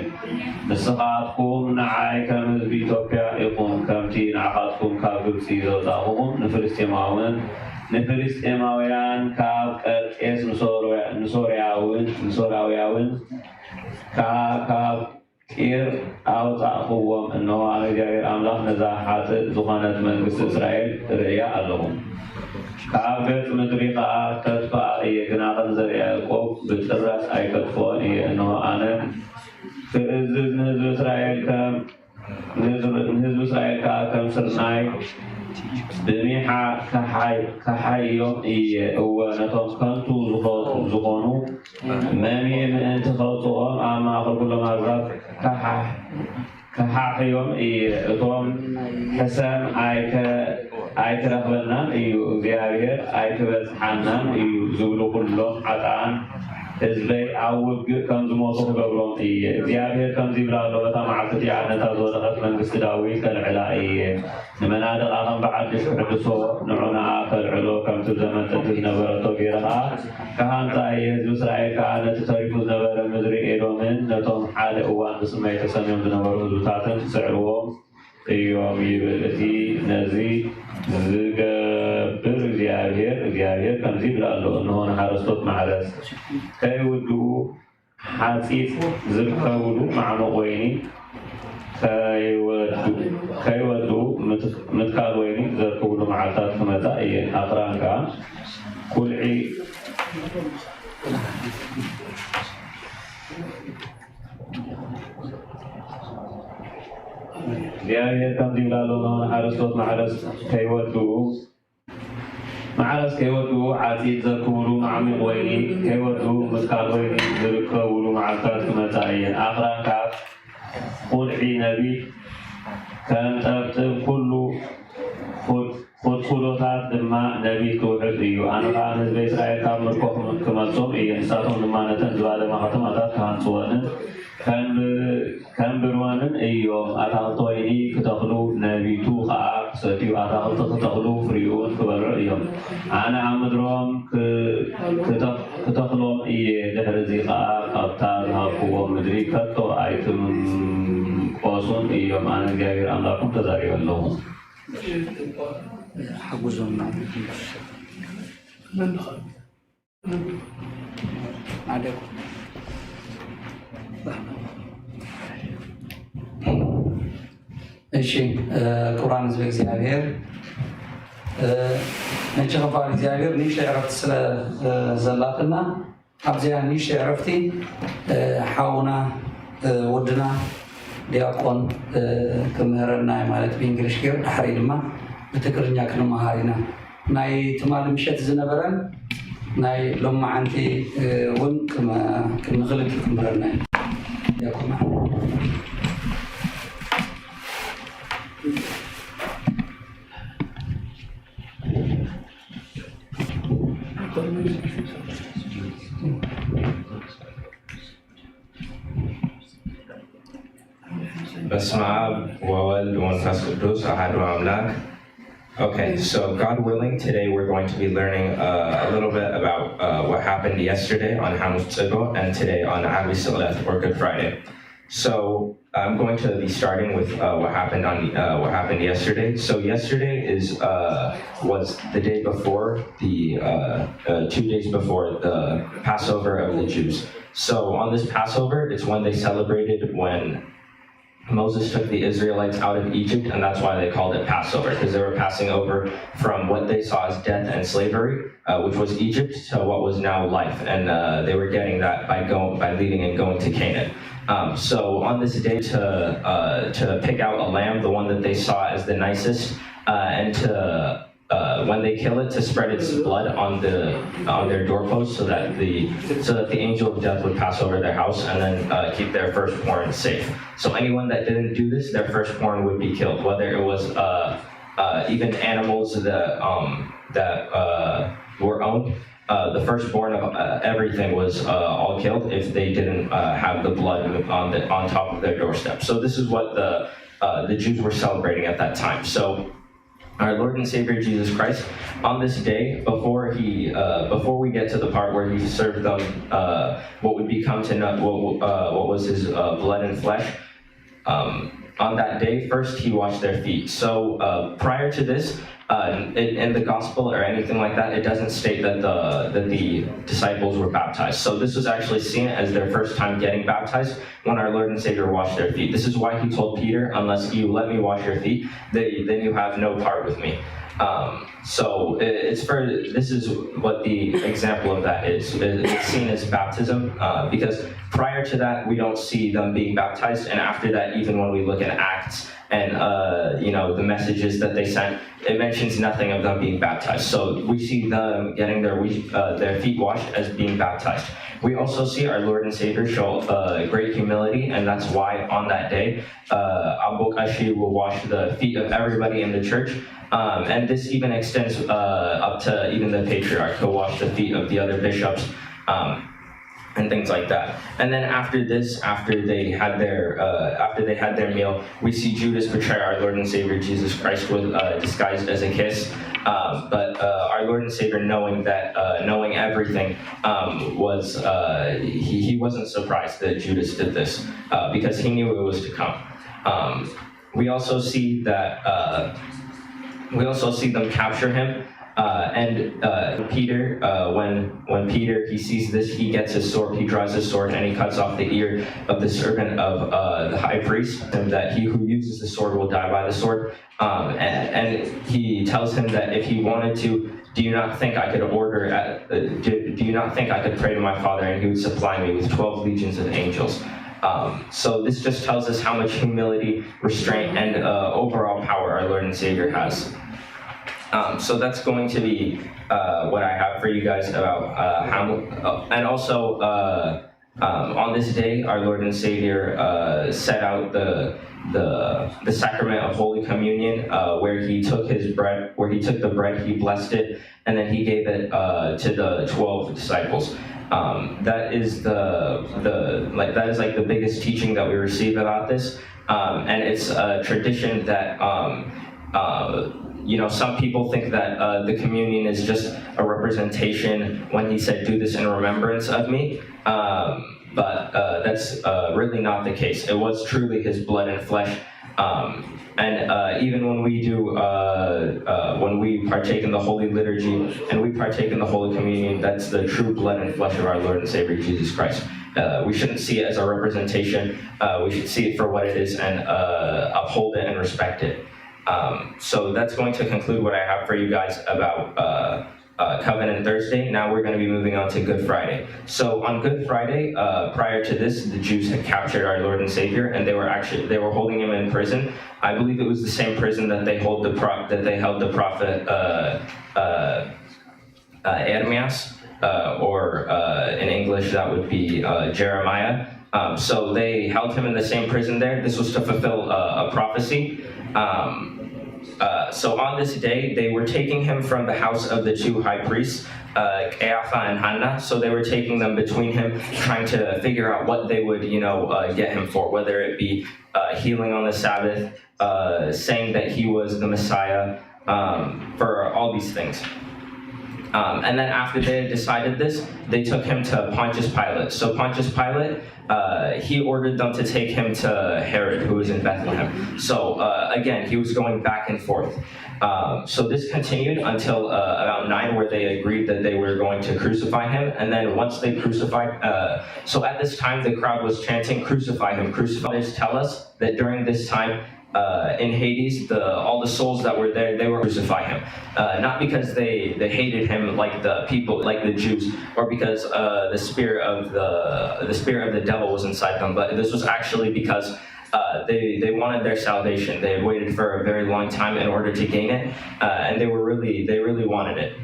ንስኻትኩም ንዓይ ከም ህዝቢ ኢትዮጵያ ኢኹም፣ ከምቲ ንዓኻትኩም ካብ ግብጺ ዘውጻእኹኹም ንፍልስጤማውን፣ ንፍልስጤማውያን ካብ ቀርጤስ ንሶርያ-፣ ንሶርያውን፣ ንሶርያውያውን፣ ከኣ ካብ ምስጢር ኣውጻእክዎም። እንሆ፣ ኣነ እግዚኣብሔር ኣምላኽ ነዛ ሓጥእ ዝኾነት መንግስቲ እስራኤል ርእያ ኣለኹ። ካብ ገጽ ምድሪ ከኣ ከጥፍኣ እየ፣ ግና ከም ዘርኢ ያዕቆብ ብጭራሽ ኣይከጥፍኦን እየ። እንሆ፣ ኣነ ክእዝዝ ንህዝቢ እስራኤል ከም ንህዝቢ እስራኤል ከኣ ከም ስርናይ ብሚሓ ክሓዮም እየ። እወ፣ ነቶም ከንቱ ዝኾኑ መሚ ምእንቲ ከውፅኦም ኣብ ማእኸል ኩሎም ኣህዛብ ክሓሕዮም እየ። እቶም ሕሰም ኣይትረኽበናን እዩ፣ እግዚኣብሔር ኣይትበፅሓናን እዩ ዝብሉ ኩሎም ሓጥኣን ህዝበይ ኣብ ውግእ ከም ዝሞቱ ክገብሮም እየ። እግዚኣብሔር ከምዚ ይብል ኣሎ፣ በታ መዓልቲ እቲኣ ነታ ዝወደቐት መንግስቲ ዳዊት ከልዕላ እየ። ንመናድቓ ከም ብሓድሽ ክሕድሶ፣ ንዑ ንኣ ከልዕሎ፣ ከምቲ ብዘመን ጥንቲ ዝነበረቶ ገይረ ኸኣ ክሃንጻ እየ። ህዝቢ እስራኤል ከኣ ነቲ ተሪፉ ዝነበረ ምድሪ ኤዶምን ነቶም ሓደ እዋን ብስመይ ተሰምዮም ዝነበሩ ህዝብታትን ክስዕርዎም እዮም ይብል። እቲ ነዚ ዝገብር እግዚኣብሔር፣ እግዚኣብሔር ከምዚ ይብል ኣሎ፣ እንሆ ንሓረስቶት ማሕረስ ከይውድኡ ሓጺጽ ዝርከብሉ ማዕሙቕ ወይኒ ከይወድኡ፣ ከይወድኡ ምት-፣ ምትካል ወይኒ ዘርክብሉ መዓልታት ክመጻ እየን። ኣኽራን ከኣ ኩልዒ እግዚኣብሔር ከምዚ ይብል ኣሎ፣ ንሓረስቶት ማሕረስ ከይወድኡ፣ ማሕረስ ከይወድኡ ዓጺድ ዘርክብሉ ማዕሙቕ ወይኒ ከይወድኡ ምትካል ወይኒ ዝርከብሉ መዓልታት ክመጻ እየን። ኣኽራን ካብ ቁልዒ ነቢት ከም ጠብጥብ ኩሉ ኹድ-፣ ኹድኩዶታት ድማ ነቢት ክውሕዝ እዩ። ኣነ ኸኣ ንህዝበ እስራኤል ካብ ምርኮ ክም-፣ ክመልሶም እየ። ንሳቶም ድማ ነተን ዝባደማ ከተማታት ክሃንጽወንን ከም ብ-፣ ከም ብርወንን እዮም። ኣታኽልቲ ወይኒ ክተኽሉ፣ ነቢቱ ኸኣ ክሰትዩ፣ ኣታኽልቲ ክተኽሉ፣ ፍሪኡን ክበልዑ እዮም። ኣነ ኣብ ምድሮም ክ-፣ ክተ-፣ ክተኽሎም እየ። ድሕሪ እዚ ኸኣ ካብታ ዝሃብክዎም ምድሪ ከቶ ኣይትምቆሱን እዮም። ኣነ እግዚኣብሔር ኣምላኽኩም ተዛሪበ ኣለኹ። ሓጉዞም ማለት እዩ። እሺ፣ እ፣ ክቡራን ህዝቢ እግዚኣብሔር፣ እ፣ ነጭ ክፋል እግዚኣብሔር ንእሽተይ ዕረፍቲ ስለ፣ እ፣ ዘላትና፣ ኣብዚኣ ንእሽተይ ዕረፍቲ፣ እ፣ ሓውና፣ እ፣ ወድና ዲያቆን፣ እ፣ ክምህረና እዩ ማለት ብእንግሊሽ ገይሩ፣ ድሓረይ ድማ ብትግርኛ ክንመሃር ኢና። ናይ ትማሊ ምሸት ዝነበረን ናይ ሎማዓንቲ፣ እ፣ እውን ክመ-፣ ክንኽልል ክምህረና እዩ። ዲያቆና። በስመ አብ ወወልድ ወመንፈስ ቅዱስ አሐዱ አምላክ። Okay, so God willing, today we're going to be learning uh, a little bit about uh, what happened yesterday on ሐሙስ ጽግዖ and today on ዓቢ ስቕለት or Good Friday. So I'm going to be starting with uh, what happened on uh, what happened yesterday. So yesterday is uh, was the day before the uh, uh, two days before the Passover of the Jews. So on this Passover, it's when they celebrated when Moses took the Israelites out of Egypt, and that's why they called it Passover, because they were passing over from what they saw as death and slavery, uh, which was Egypt, to what was now life, and uh, they were getting that by going by leaving and going to Canaan. Um, so on this day, to uh, to pick out a lamb, the one that they saw as the nicest, uh, and to uh, when they kill it, to spread its blood on the on their doorposts, so that the so that the angel of death would pass over their house and then uh, keep their firstborn safe. So anyone that didn't do this, their firstborn would be killed. Whether it was uh, uh, even animals that um, that uh, were owned, uh, the firstborn of uh, everything was uh, all killed if they didn't uh, have the blood on the on top of their doorstep. So this is what the uh, the Jews were celebrating at that time. So our Lord and Savior Jesus Christ, on this day, before he, uh, before we get to the part where he served them uh, what would become to know what, uh, what was his uh, blood and flesh, um, on that day, first he washed their feet. So uh, prior to this, Uh, in, in the gospel or anything like that, it doesn't state that the that the disciples were baptized. So this was actually seen as their first time getting baptized when our Lord and Savior washed their feet. This is why he told Peter, "Unless you let me wash your feet, they, then you have no part with me." Um, so it's for this is what the example of that is. It's seen as baptism uh, because prior to that we don't see them being baptized, and after that, even when we look at Acts and uh, you know the messages that they sent, it mentions nothing of them being baptized. So we see them getting their uh, their feet washed as being baptized. We also see our Lord and Savior show uh, great humility, and that's why on that day, uh, Abu Qashi will wash the feet of everybody in the church. Um, and this even extends uh, up to even the patriarch. He'll wash the feet of the other bishops. Um, and things like that. And then after this, after they had their uh, after they had their meal, we see Judas betray our Lord and Savior Jesus Christ with uh, disguised as a kiss. Um, but uh, our Lord and Savior, knowing that, uh, knowing everything, um, was uh, he, he wasn't surprised that Judas did this uh, because he knew it was to come. Um, we also see that uh, we also see them capture him uh, and uh, Peter, uh, when when Peter he sees this, he gets his sword, he draws his sword, and he cuts off the ear of the servant of uh, the high priest, and that he who uses the sword will die by the sword. Um, and, and he tells him that if he wanted to, do you not think I could order? At, uh, do, do you not think I could pray to my Father and he would supply me with twelve legions of angels? Um, so this just tells us how much humility, restraint, and uh, overall power our Lord and Savior has. Um, so that's going to be uh, what I have for you guys about uh, Hamlet. Uh, and also, uh, um, on this day, our Lord and Savior uh, set out the the the sacrament of Holy Communion, uh, where he took his bread, where he took the bread, he blessed it, and then he gave it uh, to the twelve disciples. Um, that is the the like that is like the biggest teaching that we receive about this, um, and it's a tradition that um, uh, you know some people think that uh, the communion is just a representation when he said, "Do this in remembrance of me." Um, but uh, that's uh, really not the case. It was truly his blood and flesh. Um, and uh, even when we do, uh, uh, when we partake in the Holy Liturgy and we partake in the Holy Communion, that's the true blood and flesh of our Lord and Savior Jesus Christ. Uh, we shouldn't see it as a representation. Uh, we should see it for what it is and uh, uphold it and respect it. Um, so that's going to conclude what I have for you guys about uh, uh, Covenant Thursday. Now we're going to be moving on to Good Friday. So on Good Friday, uh, prior to this, the Jews had captured our Lord and Savior, and they were actually they were holding him in prison. I believe it was the same prison that they hold the pro- that they held the prophet uh, uh, uh, Ermias, uh, or uh, in English that would be uh, Jeremiah. Um, so they held him in the same prison there. This was to fulfill uh, a prophecy. Um, uh, so on this day, they were taking him from the house of the two high priests, uh, Caiaphas and Hannah. So they were taking them between him, trying to figure out what they would, you know, uh, get him for, whether it be uh, healing on the Sabbath, uh, saying that he was the Messiah, um, for all these things. Um, and then after they had decided this, they took him to Pontius Pilate. So Pontius Pilate, uh, he ordered them to take him to Herod, who was in Bethlehem. So uh, again, he was going back and forth. Um, so this continued until uh, about nine, where they agreed that they were going to crucify him. And then once they crucified, uh, so at this time the crowd was chanting, "Crucify him, crucify him." Others tell us that during this time uh, in Hades, the, all the souls that were there, they were crucify him. Uh, not because they, they hated him like the people, like the Jews, or because uh, the spirit of the the spirit of the devil was inside them, but this was actually because uh, they they wanted their salvation. They had waited for a very long time in order to gain it, uh, and they were really they really wanted it.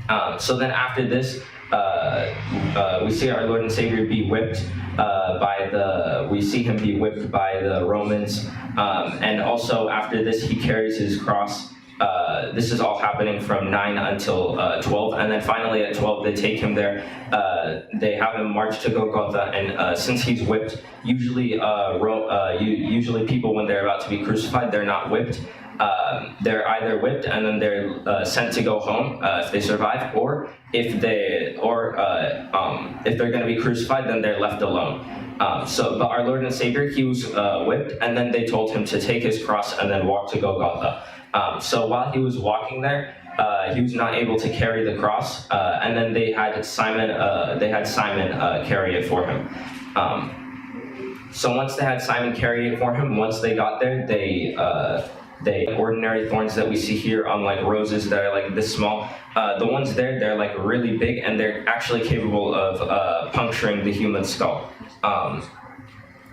Um, so then after this, uh, uh, we see our Lord and Savior be whipped uh, by the, we see him be whipped by the Romans. Um, and also after this, he carries his cross. Uh, this is all happening from nine until uh, twelve. And then finally at twelve, they take him there. Uh, they have him march to Golgotha. And uh, since he's whipped, usually, uh, ro- uh, you, usually people, when they're about to be crucified, they're not whipped. Um, they're either whipped and then they're uh, sent to go home uh, if they survive, or if they or uh, um, if they're going to be crucified, then they're left alone. Um, so, but our Lord and Savior, he was uh, whipped, and then they told him to take his cross and then walk to Golgotha. Um, so while he was walking there, uh, he was not able to carry the cross, uh, and then they had Simon. Uh, they had Simon uh, carry it for him. Um, so once they had Simon carry it for him, once they got there, they uh, they ordinary thorns that we see here on like roses that are like this small. Uh, the ones there, they're like really big, and they're actually capable of uh, puncturing the human skull. Um,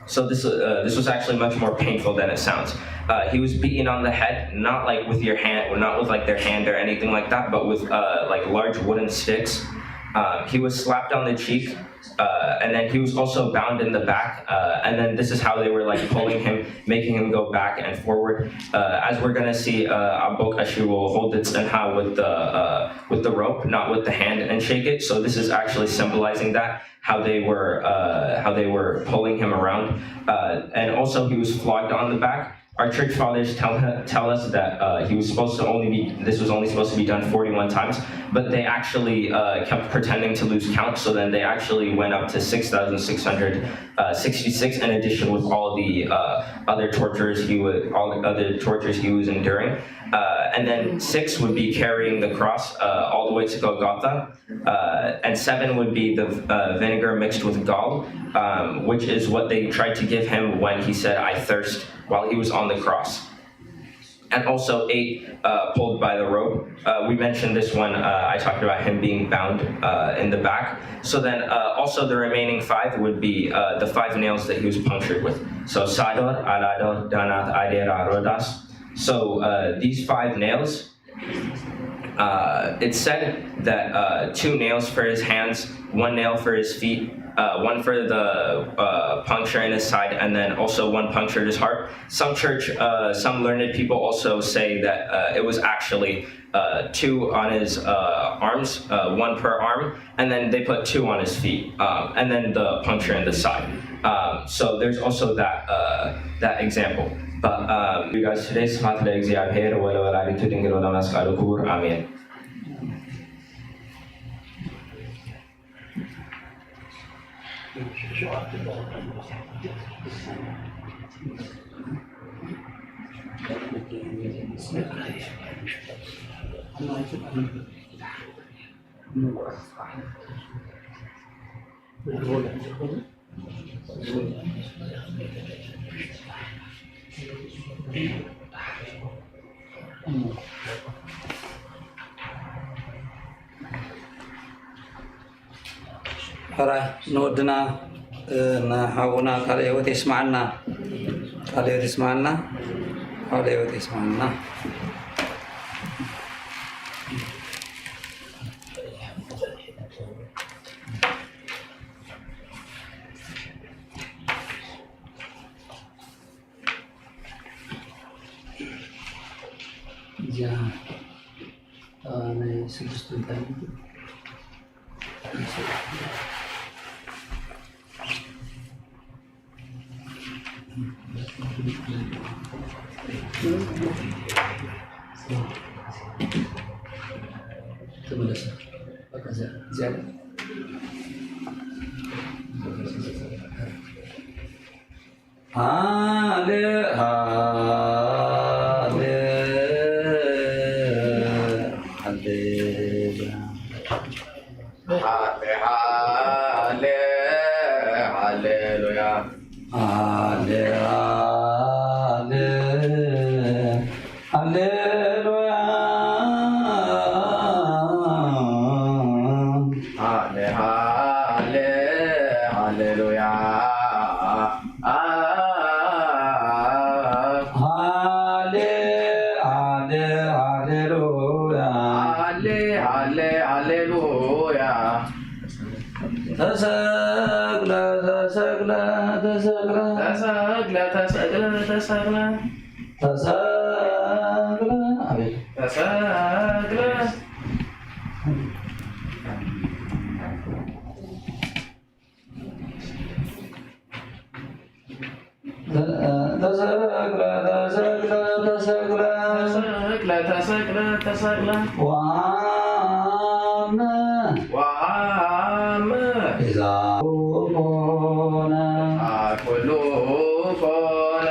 so this uh, this was actually much more painful than it sounds. Uh, he was beaten on the head, not like with your hand, or not with like their hand or anything like that, but with uh, like large wooden sticks. Uh, he was slapped on the cheek, uh, and then he was also bound in the back. Uh, and then this is how they were like pulling him, making him go back and forward. Uh, as we're gonna see, uh, Abok Ashi will hold the tsinha with the uh, with the rope, not with the hand, and shake it. So this is actually symbolizing that how they were uh, how they were pulling him around, uh, and also he was flogged on the back. Our church fathers tell tell us that uh, he was supposed to only be this was only supposed to be done forty-one times, but they actually uh, kept pretending to lose count. So then they actually went up to six thousand six hundred sixty-six in addition with all the uh, other tortures he was all the other tortures he was enduring. Uh, and then six would be carrying the cross uh, all the way to Golgotha. Uh, and seven would be the uh, vinegar mixed with gall, um, which is what they tried to give him when he said, "I thirst," while he was on the cross. And also eight uh, pulled by the rope. Uh, we mentioned this one. Uh, I talked about him being bound uh, in the back. So then, uh, also the remaining five would be uh, the five nails that he was punctured with. So Sador, Alador, Danat, Adera, Rodas. So uh, these five nails uh, it said that uh, two nails for his hands, one nail for his feet, uh, one for the uh, puncture in his side, and then also one punctured his heart. Some church, uh, some learned people also say that uh, it was actually uh, two on his uh, arms, uh, one per arm, and then they put two on his feet, um, and then the puncture in the side. Um, so there's also that uh, that example. But um, you guys, today ስብሐት ለእግዚኣብሔር ወለወላዲቱ ድንግል ወለመስቀሉ ክቡር፣ ኣሜን። ሕራይ ንወድና ንሓውና ቃለ ህይወት የስማዓልና። ቃለ ህይወት የስማዓልና። ቃለ ህይወት የስማዓልና። እዚኣ ናይ ስድስቱ እንታይ ተመለሰ። በቃ እዚኣ እዚኣ ሃሌ ሃሌ ሃሌ ሃሌ ሃሌ ሃሌሉያ ሃሌ ሃሌ ሃሌሉያ ሃሌ ሃሌ ሃሌሉያ ሃሌ ሃሌ ሃሌሉያ ሃሌ ሃሌ ሃሌሉያ ተሰቅለ ተሰቅለ ተሰቅለ ተሰቅለ ተሰቅለ ተሰቅለ ተሰቅለ አቤት ተሰቅለ ተሰቅለ ተሰቅለ ተሰቅለ ተሰቅለ ተሰቅለ ተሰቅለ ወአመ ወአመ ቤዛ ኮነ ኩሉ ኮነ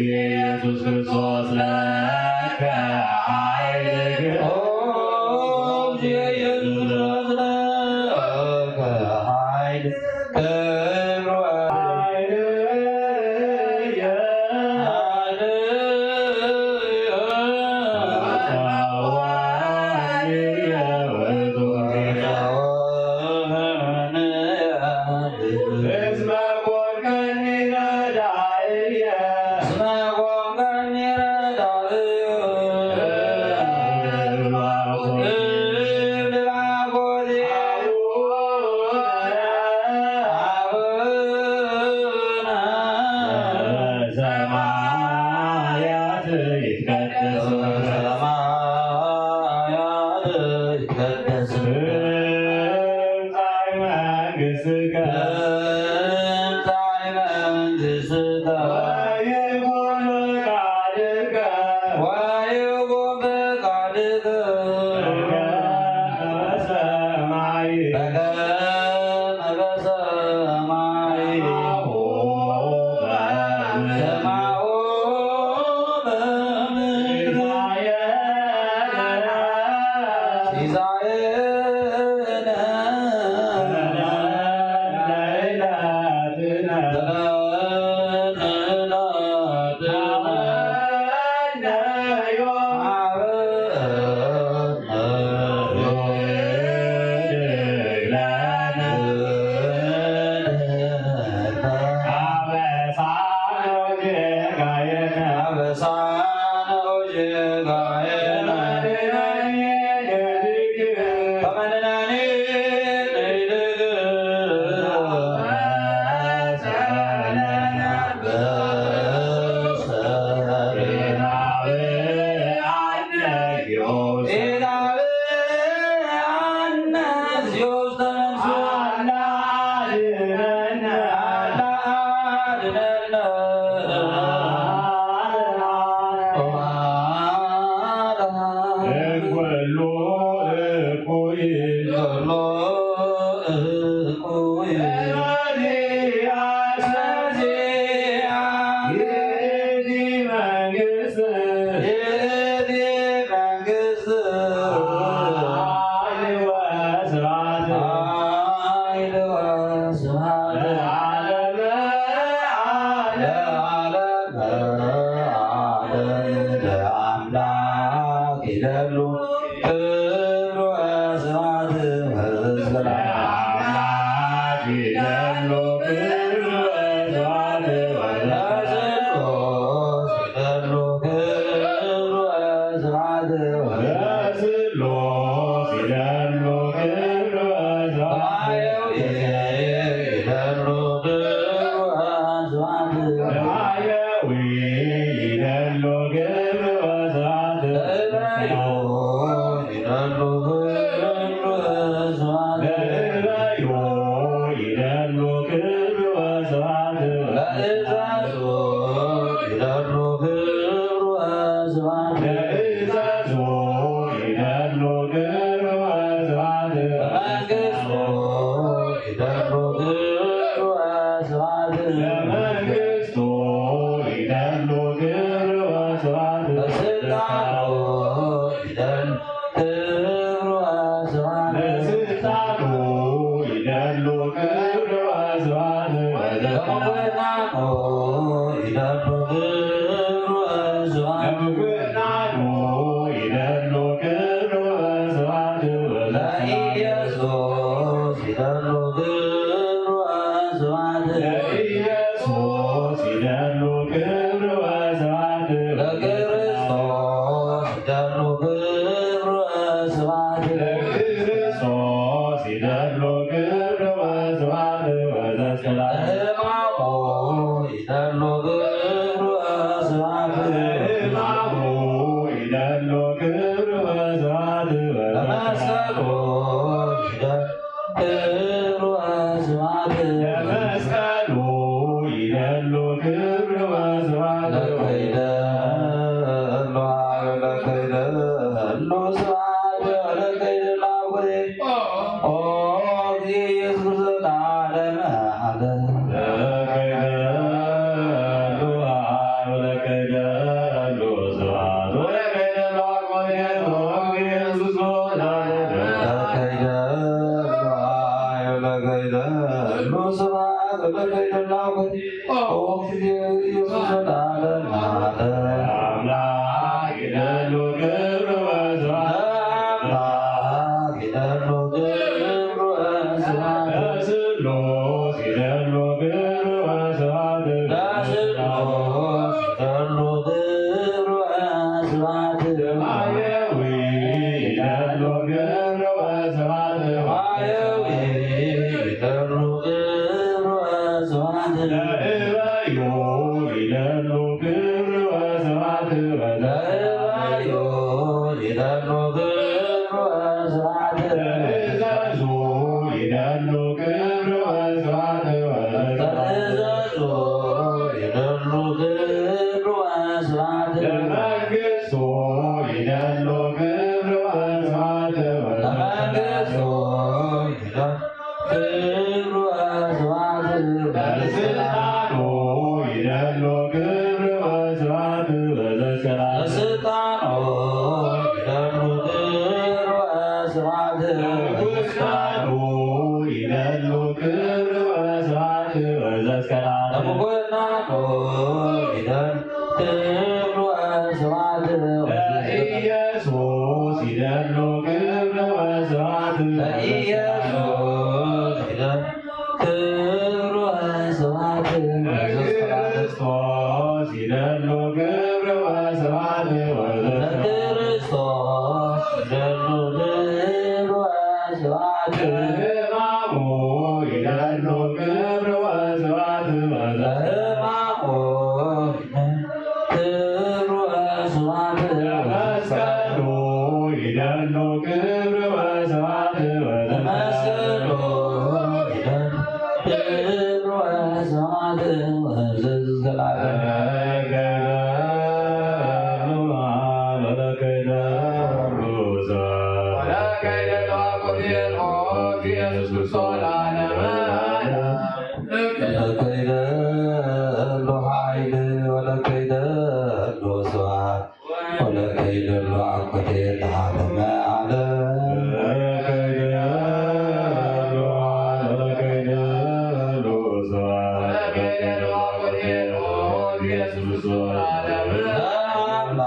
ኢየሱስ ክርስቶስ ለከ ኃይል ይደሉ ክብሩ ስብሐት። ለእዛዞ ይደሉ ክብሩ ስብሐት። ለመንግስቱ ይደሉ ክብሩ ስብሐት። ለመንግስቱ ይደሉ ክብሩ ስብሐት። ለስልጣኑ ይደሉ ክብሩ ስብሐት። ለስልጣኑ ይደሉ ክብሩ ስብሐት። ለምኩናኑ ይደሉ ክብሩ ስብሐት። ለምኩናኑ ይደሉ ክብሩ ስብሐት። ለኢየሱስ ይደሉ ክብሩ ስብሐት። ለኢየሱስ ይደሉ ክብሩ ስብሐት። ለክርስቶስ ይደሉ ክብሩ ስብሐት። ለክርስቶስ ይደሉ ክብሩ ስብሐት። ወዘስክላ ለሕማሙ ይደሉ ክብሩ ስብሐት። ለሕማሙ ይደሉ ክብሩ ስብሐት። ለመስቀሉ ይደሉ ክብሩ ስብሐት። ለመስቀሉ ይደሉ ክብሩ ስብሐት። ለከይደ እሉ ሀበ ለከይደ እሉ ስብሐት። ለከይደ ላጉሬ ኦ ጊዜ ኢየሱስ ክርስቶስ ለዓለመ ዓለም። ለከይደ እሉ ሀበ ለከይደ እሉ ስብሐት። ለከይደ ላጉሬ ኦ ጊዜ ኢየሱስ ክርስቶስ ለዓለመ ዓለም። ለከይደ ለከይደ እሉ ስብሐት ለከይደ ላጉሬ ኦ ጊዜ ኢየሱስ ለዓለመ ዓለም። አምላክ ይደሉ ክብሩ ወስብሐት። አምላክ ይደሉ ክብሩ ወስብሐት። ለስሉስ ይደሉ ክብሩ ወስብሐት። ለስሉስ ይደሉ ክብሩ ወስብሐት። ማየዊ ይደሉ ክብሩ ወስብሐት። ማየዊ ይደሉ ክብሩ ወስብሐት። ለእበዩ ይደሉ ክብሩ ወስብሐት። ለእበዩ ይደሉ ክብሩ ወስብሐት። ለእዘዙ ይደሉ ክብሩ ወስብሐት። ለእዘዙ ይደሉ ክብሩ ወስብሐት። ለመንግስቱ ይደሉ ክብሩ ወስብሐት። ለመንግስቱ ይደሉ ክብሩ ወስብሐት። ለስልጣኑ ይደሉ ክብሩ ወስብሐት። ለስልጣኑ ይደሉ ክብሩ ወስብሐት። ለስልጣኑ ይደሉ ክብሩ ወስብሐት። ለስልጣኑ ለምኩናኑ ይደሉ ክብሩ ወስብሐት። ለኢየሱስ ይደሉ ክብሩ ወስብሐት። ለኢየሱስ ይደሉ ክብሩ ወስብሐት። ለክርስቶስ ይደሉ ክብሩ ወስብሐት። ለክርስቶስ ይደሉ ክብሩ ወስብሐት። ለሕማሙ ይደሉ ክብሩ ወስብሐት። ለሕማሙ ክብሩ ወስብሐት። ለመስቀሉ ይደሉ ክብሩ ወስብሐት። ለመስቀሉ ይደሉ ክብሩ ወስብሐት። ወዘዘላለም ለከይደ ለአኮቴል ኦ ኢየሱስ ክርስቶስ ለዓለመ ዓለም። ለከይደ ሉ ኃይል ወለከይደ ሉ ስብሐት ወለከይደ ሉ አኮቴል ለዓለመ ዓለም። ለከይደ ሉ ኃይል ወለከይደ ሉ ስብሐት ወለከይደ ሉ አኮቴል ኦ ኢየሱስ ክርስቶስ ለዓለመ ዓለም።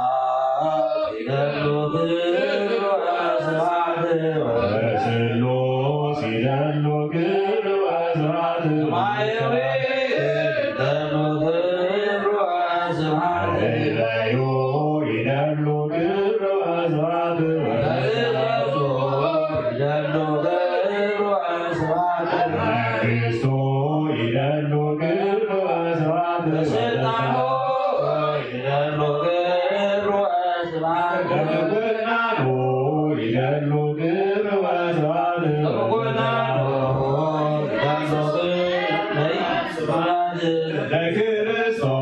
ይደሉ ክብር ወስብሐት። ለስሉስ ይደሉ ክብር ወስብሐት። ማየዊ ይደሉ ክብር ወስብሐት። ለእበዩ ይደሉ ክብር ወስብሐት። ለእበዩ ይደሉ ክብር ወስብሐት። ለመንግስቱ ይደሉ ክብር ወስብሐት። ለስልጣኑ ይደሉ ክብር ወስብሐት። ለምኩናኑ ይደሉ ክብር ወስብሐት። ለምኩናኑ ይደሉ ክብር ወስብሐት። ለክርስቶስ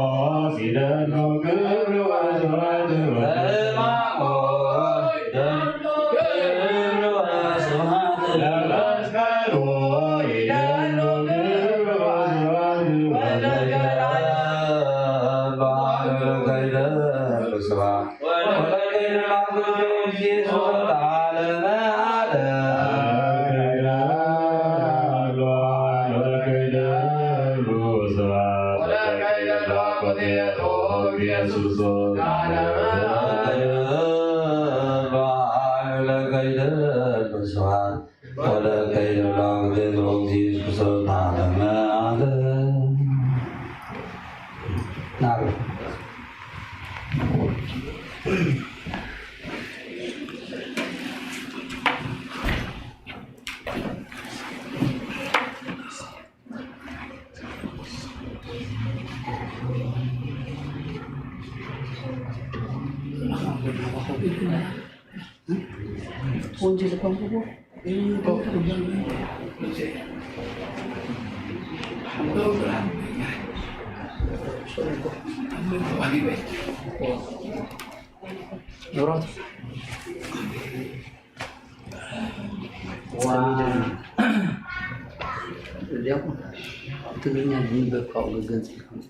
ትግርኛ ዝንበብ ካብኡ ገንፂልኩም።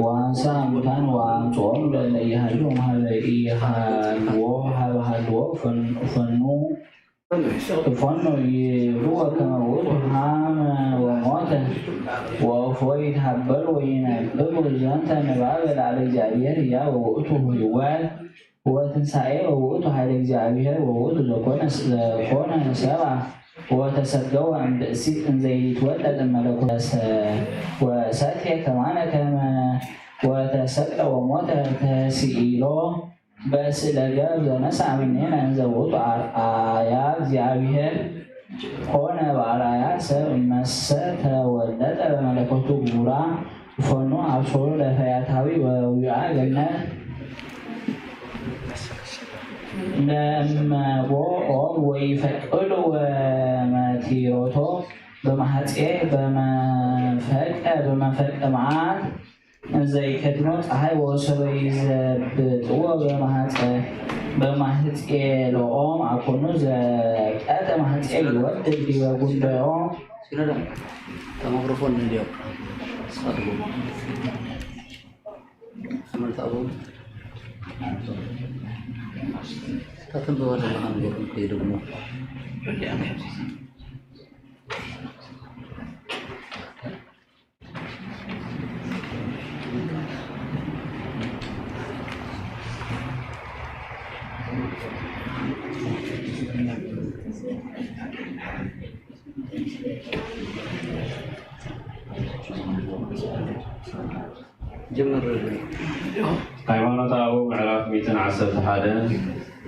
ወአንሳ ሙታን ወአምጽኦም ለእለ ኢሃሉ እምሃበ ኢሃልዎ ሀበ ሃልዎ ፈኑ ፈኑ ይብልዎ ከመ ውእቱ ሃመ ወሞተ ወእፎ ይትሃበል ወይነብብ። ዘንተ ንባብ ለዓለ እግዚአብሔር ሕያው ውእቱ ህይወት ወትንሳኤ ወውእቱ ኃይለ እግዚአብሔር ወውእቱ ዘኮነ ዘኮነ ሰብአ ወተሰገወ እምብእሲት እንዘይትወለድ እመለኮተ ወሰትየ ከማነ ከመ ወተሰቅለ ወሞተ ተስኢሎ በስለ ገብ ዘነሳ እምኔነ እንዘ ውእቱ አርአያ እግዚአብሔር ኮነ በአርአያ ሰብ እመሰ ተወለጠ በመለኮቱ ግቡራ ፈኑ አብሶሩ ለፈያታዊ ወዊአ ገነት ለመቦ ኦብ ወይፈቅድ ወመቲሮቶ በማህጼ በመፈቀ በመፈቀ መዓት ዘይከድኖ ፀሐይ ወሰበይ ዘብጥዎ በማህፀ በማህጼ ለኦም አኮኑ ዘቀተ ማህጼ ይወድድ ዲበ ጉንደኦም ሲኖዳ ማይክሮፎን እንዲያው ሳትቦ አመልጣቦ ታተንበባ ዘለኻ ነገር ከይደግሞ ጀምር። ሃይማኖተ ኣበው ምዕራፍ ሚእትን ዓሰርተ ሓደ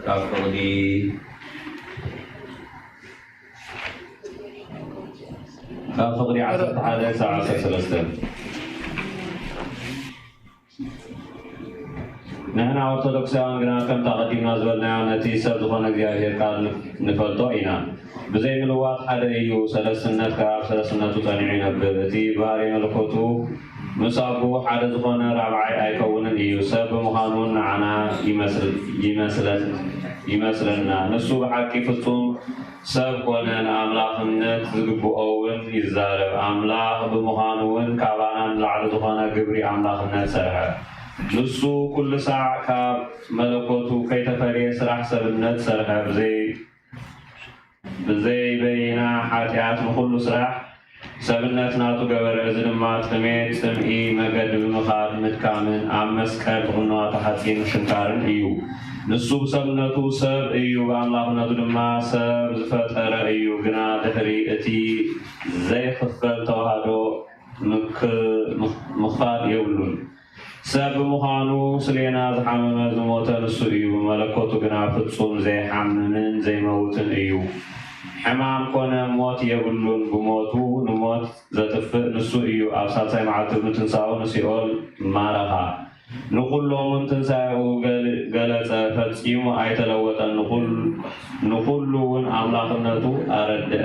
ካብ ፍቕዲ ካብ ፍቕዲ ዓሰርተ ሓደ ክሳብ ዓሰርተ ሰለስተ። ንሕና ኦርቶዶክሳውያን ግና ከምቲ ኣቐዲምና ዝበልናዮ ነቲ ሰብ ዝኾነ እግዚኣብሔር ቃል ንፍ-፣ ንፈልጦ ኢና። ብዘይ ምልዋጥ ሓደ እዩ። ሰለስትነት ከኣ ኣብ ሰለስትነቱ ጸኒዑ ይነብር። እቲ ባህርይ መለኮቱ ምስ ኣቦኡ ሓደ ዝኾነ ራብዓይ ኣይከውንን እዩ። ሰብ ብምዃኑ ንዓና ይመስል-፣ ይመስለ-፣ ይመስለና። ንሱ ብሓቂ ፍጹም ሰብ ኮነ፣ ንኣምላኽነት ዝግብኦ እውን ይዛረብ። ኣምላኽ ብምዃኑ እውን ካባና ንላዕሊ ዝኾነ ግብሪ ኣምላኽነት ሰርሐ። ንሱ ኩሉ ሳዕ ካብ መለኮቱ ከይተፈልየ ስራሕ ሰብነት ሰርሐ። ብዘይ-፣ ብዘይበይና ሓጢኣት ንኹሉ ስራሕ ሰብነት ናቱ ገበረ። እዚ ድማ ጥሜት፣ ጽምኢ፣ መገዲ ብምኻድ ምድካምን ኣብ መስቀል ብቕንዋተ ሓጺን ምሽንካርን እዩ። ንሱ ብሰብነቱ ሰብ እዩ፣ ብኣምላኽነቱ ድማ ሰብ ዝፈጠረ እዩ። ግና ድሕሪ እቲ ዘይኽፈል ተዋህዶ ምክ-፣ ምኽ-፣ ምኽፋል የብሉን። ሰብ ብምዃኑ ስሌና ዝሓመመ ዝሞተ ንሱ እዩ። ብመለኮቱ ግና ፍጹም ዘይሓምምን ዘይመውትን እዩ። ሕማም ኮነ ሞት የብሉን። ብሞቱ ንሞት ዘጥፍእ ንሱ እዩ። ኣብ ሳልሳይ መዓልቲ ብምትንሳኡ ንሲኦል ማረኻ። ንኹሎም እውን ትንሳኤኡ ገል-፣ ገለጸ፣ ፈጺሙ ኣይተለወጠን፣ ንኹል-፣ ንኹሉ እውን ኣምላኽነቱ ኣረድአ።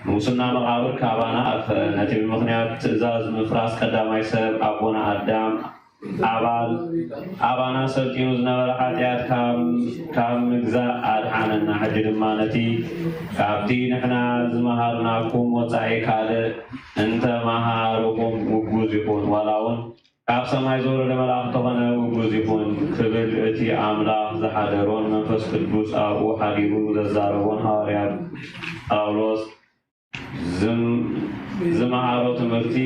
ንጉስና መቓብር ካባና ኣርፈ፣ ነቲ ብምኽንያት ትእዛዝ ምፍራስ ቀዳማይ ሰብ ኣቦና ኣዳም ኣባል፣ ኣባና ሰልጢኑ ዝነበረ ሓጢኣት ካብ፣ ካብ ምግዛእ ኣድሓነና። ሕጂ ድማ ነቲ ካብቲ ንሕና ዝመሃርናኩም ወጻኢ ካልእ እንተ መሃርኹም ውጉዝ ይኹን፣ ዋላ እውን ካብ ሰማይ ዝወረደ መልኣኽ እንተኾነ ውጉዝ ይኹን ክብል እቲ ኣምላኽ ዝሓደሮን መንፈስ ቅዱስ ኣብኡ ሓዲሩ ዘዛረቦን ሃዋርያ ጳውሎስ ዝም-፣ ዝመሃሮ ትምህርቲ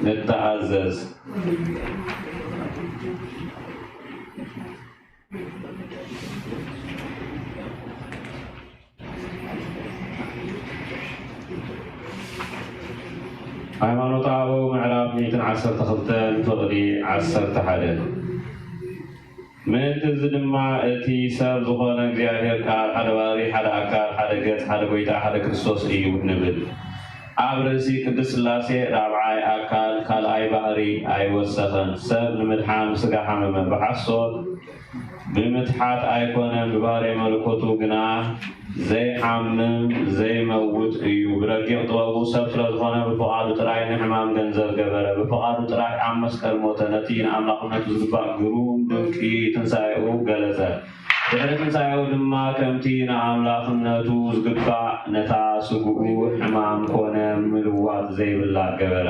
ንተኣዘዝ። ሃይማኖተ ኣበው ምዕራፍ ሚእትን ዓሰርተ ክልተን ፍቕዲ ዓሰርተ ሓደ። ምእንቲ እዚ ድማ እቲ ሰብ ዝኾነ እግዚኣብሔር ቃል ሓደ ባህሪ፣ ሓደ ኣካል፣ ሓደ ገጽ፣ ሓደ ጎይታ፣ ሓደ ክርስቶስ እዩ ንብል። ኣብ ርእሲ ቅድስት ሥላሴ ራብዓይ ኣካል ካልኣይ ባህሪ ኣይወሰኸን። ሰብ ንምድሓን ብስጋ ሓመመ፣ ብሓሶት ብምትሓት ኣይኮነን፣ ብባህርይ መለኮቱ ግና ዘይሓምም ዘይመውት እዩ። ብረቂቕ ጥበቡ ሰብ ስለ ዝኾነ ብፍቓዱ ጥራይ ንሕማም ገንዘብ ገበረ። ብፍቓዱ ጥራይ ኣብ መስቀል ሞተ። ነቲ ንኣምላኽነቱ ዝግባእ ግሩም ድንቂ ትንሳኤኡ ገለጸ። ድሕሪ ትንሳኤኡ ድማ ከምቲ ንኣምላኽነቱ ዝግባእ ነታ ስግኡ ሕማም ኮነ ምልዋጥ ዘይብላ ገበረ።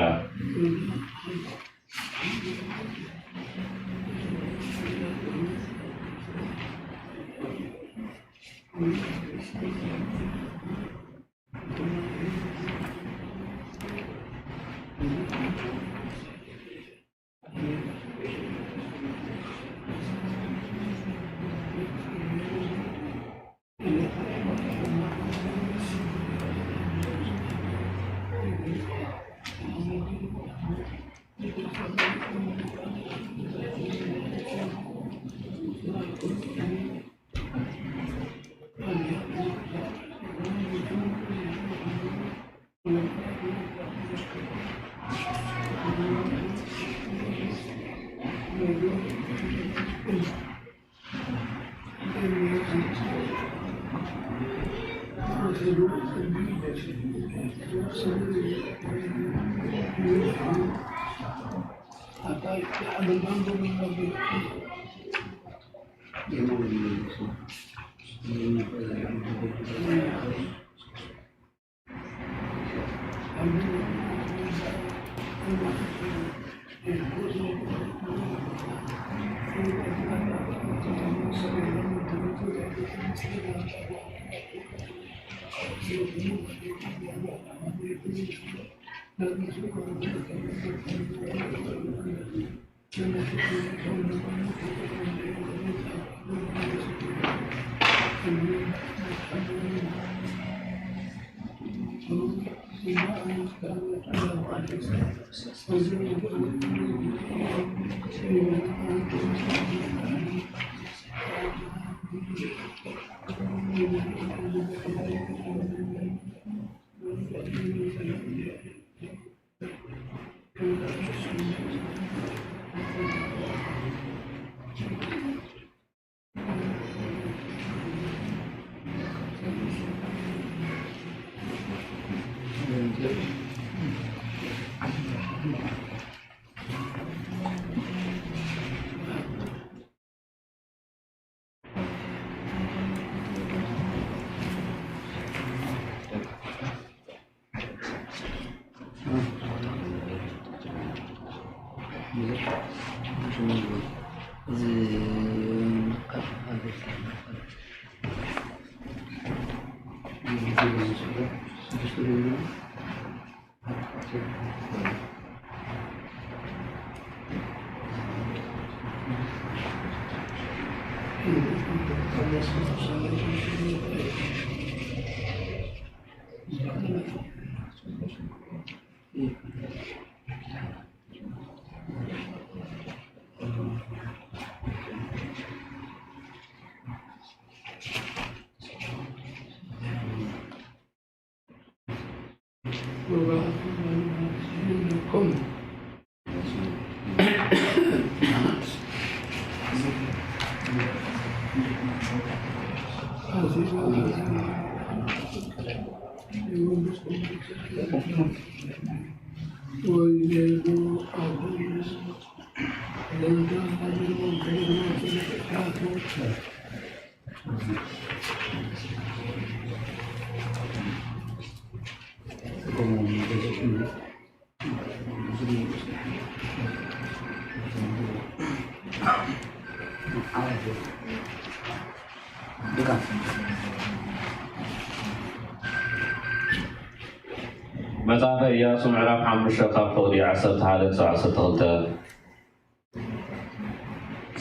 መጽሓፈ ኢያሱ ምዕራፍ ሓሙሽተ ካብ ፍቕዲ ዓሰርተ ሓደ ክሳብ ዓሰርተ ክልተ።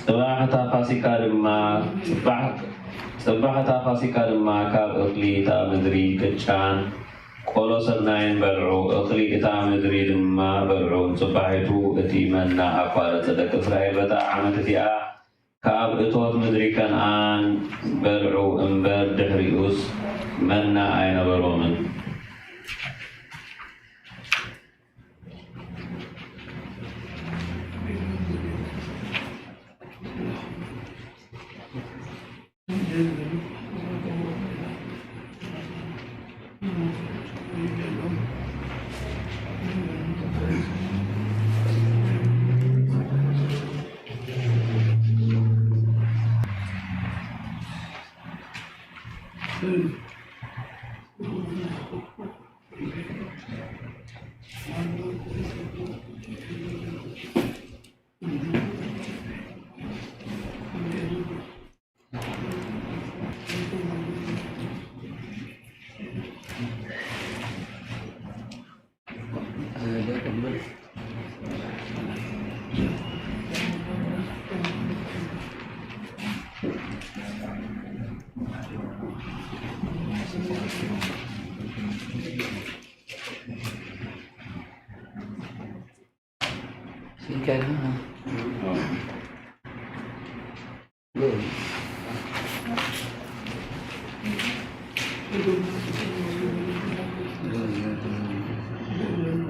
ጽባሕ እታ ፋሲካ ድማ፣ ጽባሕ፣ ጽባሕ እታ ፋሲካ ድማ ካብ እኽሊ እታ ምድሪ ቅጫን ቆሎ ስርናይን በልዑ፣ እኽሊ እታ ምድሪ ድማ በልዑ። ጽባሒቱ እቲ መና ኣቋረጸ። ደቂ እስራኤል በታ ዓመት እቲኣ ካብ እቶት ምድሪ ከነኣን በልዑ እምበር፣ ድሕሪኡስ መና ኣይነበሮምን።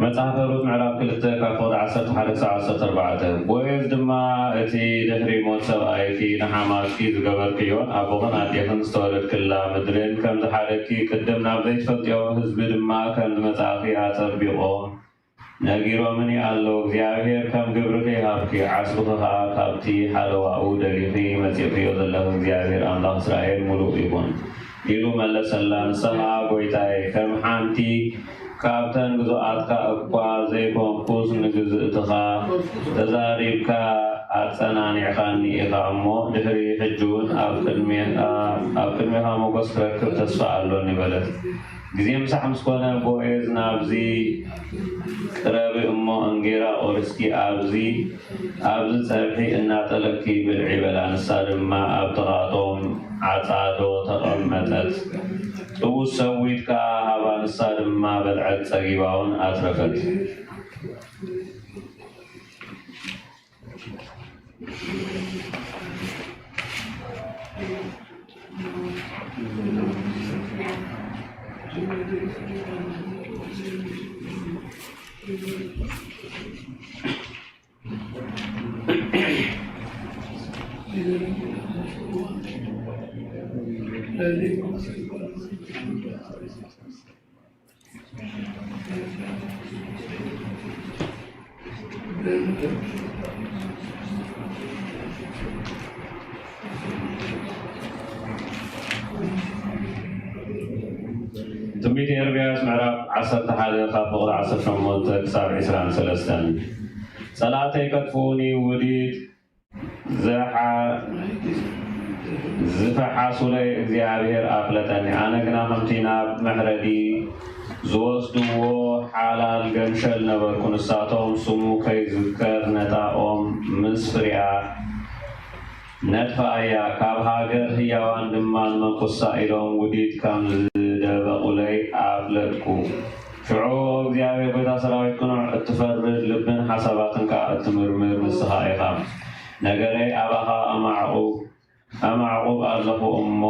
መጽሓፈ ሩት ምዕራፍ ክልተ ካብ ፍቕዲ ዓሰርተ ሓደ ክሳብ ዓሰርተ ኣርባዕተ። ቦኤዝ ድማ፣ እቲ ድሕሪ ሞት ሰብኣይኪ ንሓማትኪ ዝገበርክዮን ኣቦኽን ኣዴኽን ዝተወለድክላ ምድርን ከም ዝሓደግኪ፣ ቅድም ናብ ዘይትፈልጥዮ ህዝቢ ድማ ከም ዝመጻእኺ ኣጸቢቖም ነጊሮምኒ ኣለዉ። እግዚኣብሔር ከም ግብርኺ ይሃብኪ፣ ዓስብኺ ኸኣ ካብቲ ሓለዋኡ ደሊኺ መጺእክዮ ዘለኺ እግዚኣብሔር ኣምላኽ እስራኤል ምሉእ ይኹን፣ ኢሉ መለሰላ። ንሳ ኸኣ፣ ጐይታየ፣ ከም ሓንቲ ካብተን ግዙኣትካ እኳ ዘይኮንኩስ፣ ንግዝእትኻ ተዛሪብካ ኣጸናኒዕካኒ ኢኻ እሞ፣ ድሕሪ ሕጂ እውን ኣብ ቅድሜኻ፣ ኣብ ቅድሜኻ ሞገስ ክረክብ ተስፋ ኣሎኒ በለት። ግዜ ምሳሕ ምስ ኮነ፣ ቦኤዝ፣ ናብዚ ቅረቢ እሞ እንጌራ ቖሪስኪ ኣብዚ፣ ኣብዚ ጸብሒ እናጠለቅኪ ብልዒ በላ። ንሳ ድማ ኣብ ጥቓ እቶም ዓጻዶ ተቐመጠት። ጥቡስ ሰዊት ከኣ ሃባ፣ ንሳ ድማ በልዐት፣ ጸጊባ እውን ኣትረፈት። ትንቢት ኤርምያስ ምዕራፍ ዓሰርተ ሓደ ካብ ፍቕዲ ዓሰርተ ሸሞንተ ክሳብ ዕስራን ሰለስተን። ጸላእተይ ከጥፍኡኒ ውዲት ዝሓ-፣ ዝፈሓሱለይ እግዚኣብሔር ኣፍለጠኒ። ኣነ ግና ከምቲ ናብ መሕረዲ ዝወስድዎ ሓላል ገንሸል ነበርኩ። ንሳቶም ስሙ ከይዝከር ነታ ኦም ምስ ፍሬኣ ነጥፍኣያ፣ ካብ ሃገር ህያዋን ድማ ንመንኩሳ ኢሎም ውዲት ከም ዝደበቑለይ ኣፍለጥኩ። ሽዑ እግዚኣብሔር ጐይታ ሰራዊት ቅኑዕ እትፈርድ፣ ልብን ሓሳባትን ከኣ እትምርምር ንስኻ ኢኻ። ነገረይ ኣባኻ ኣማዕቑ-፣ ኣማዕቑብ ኣለኹ እሞ፣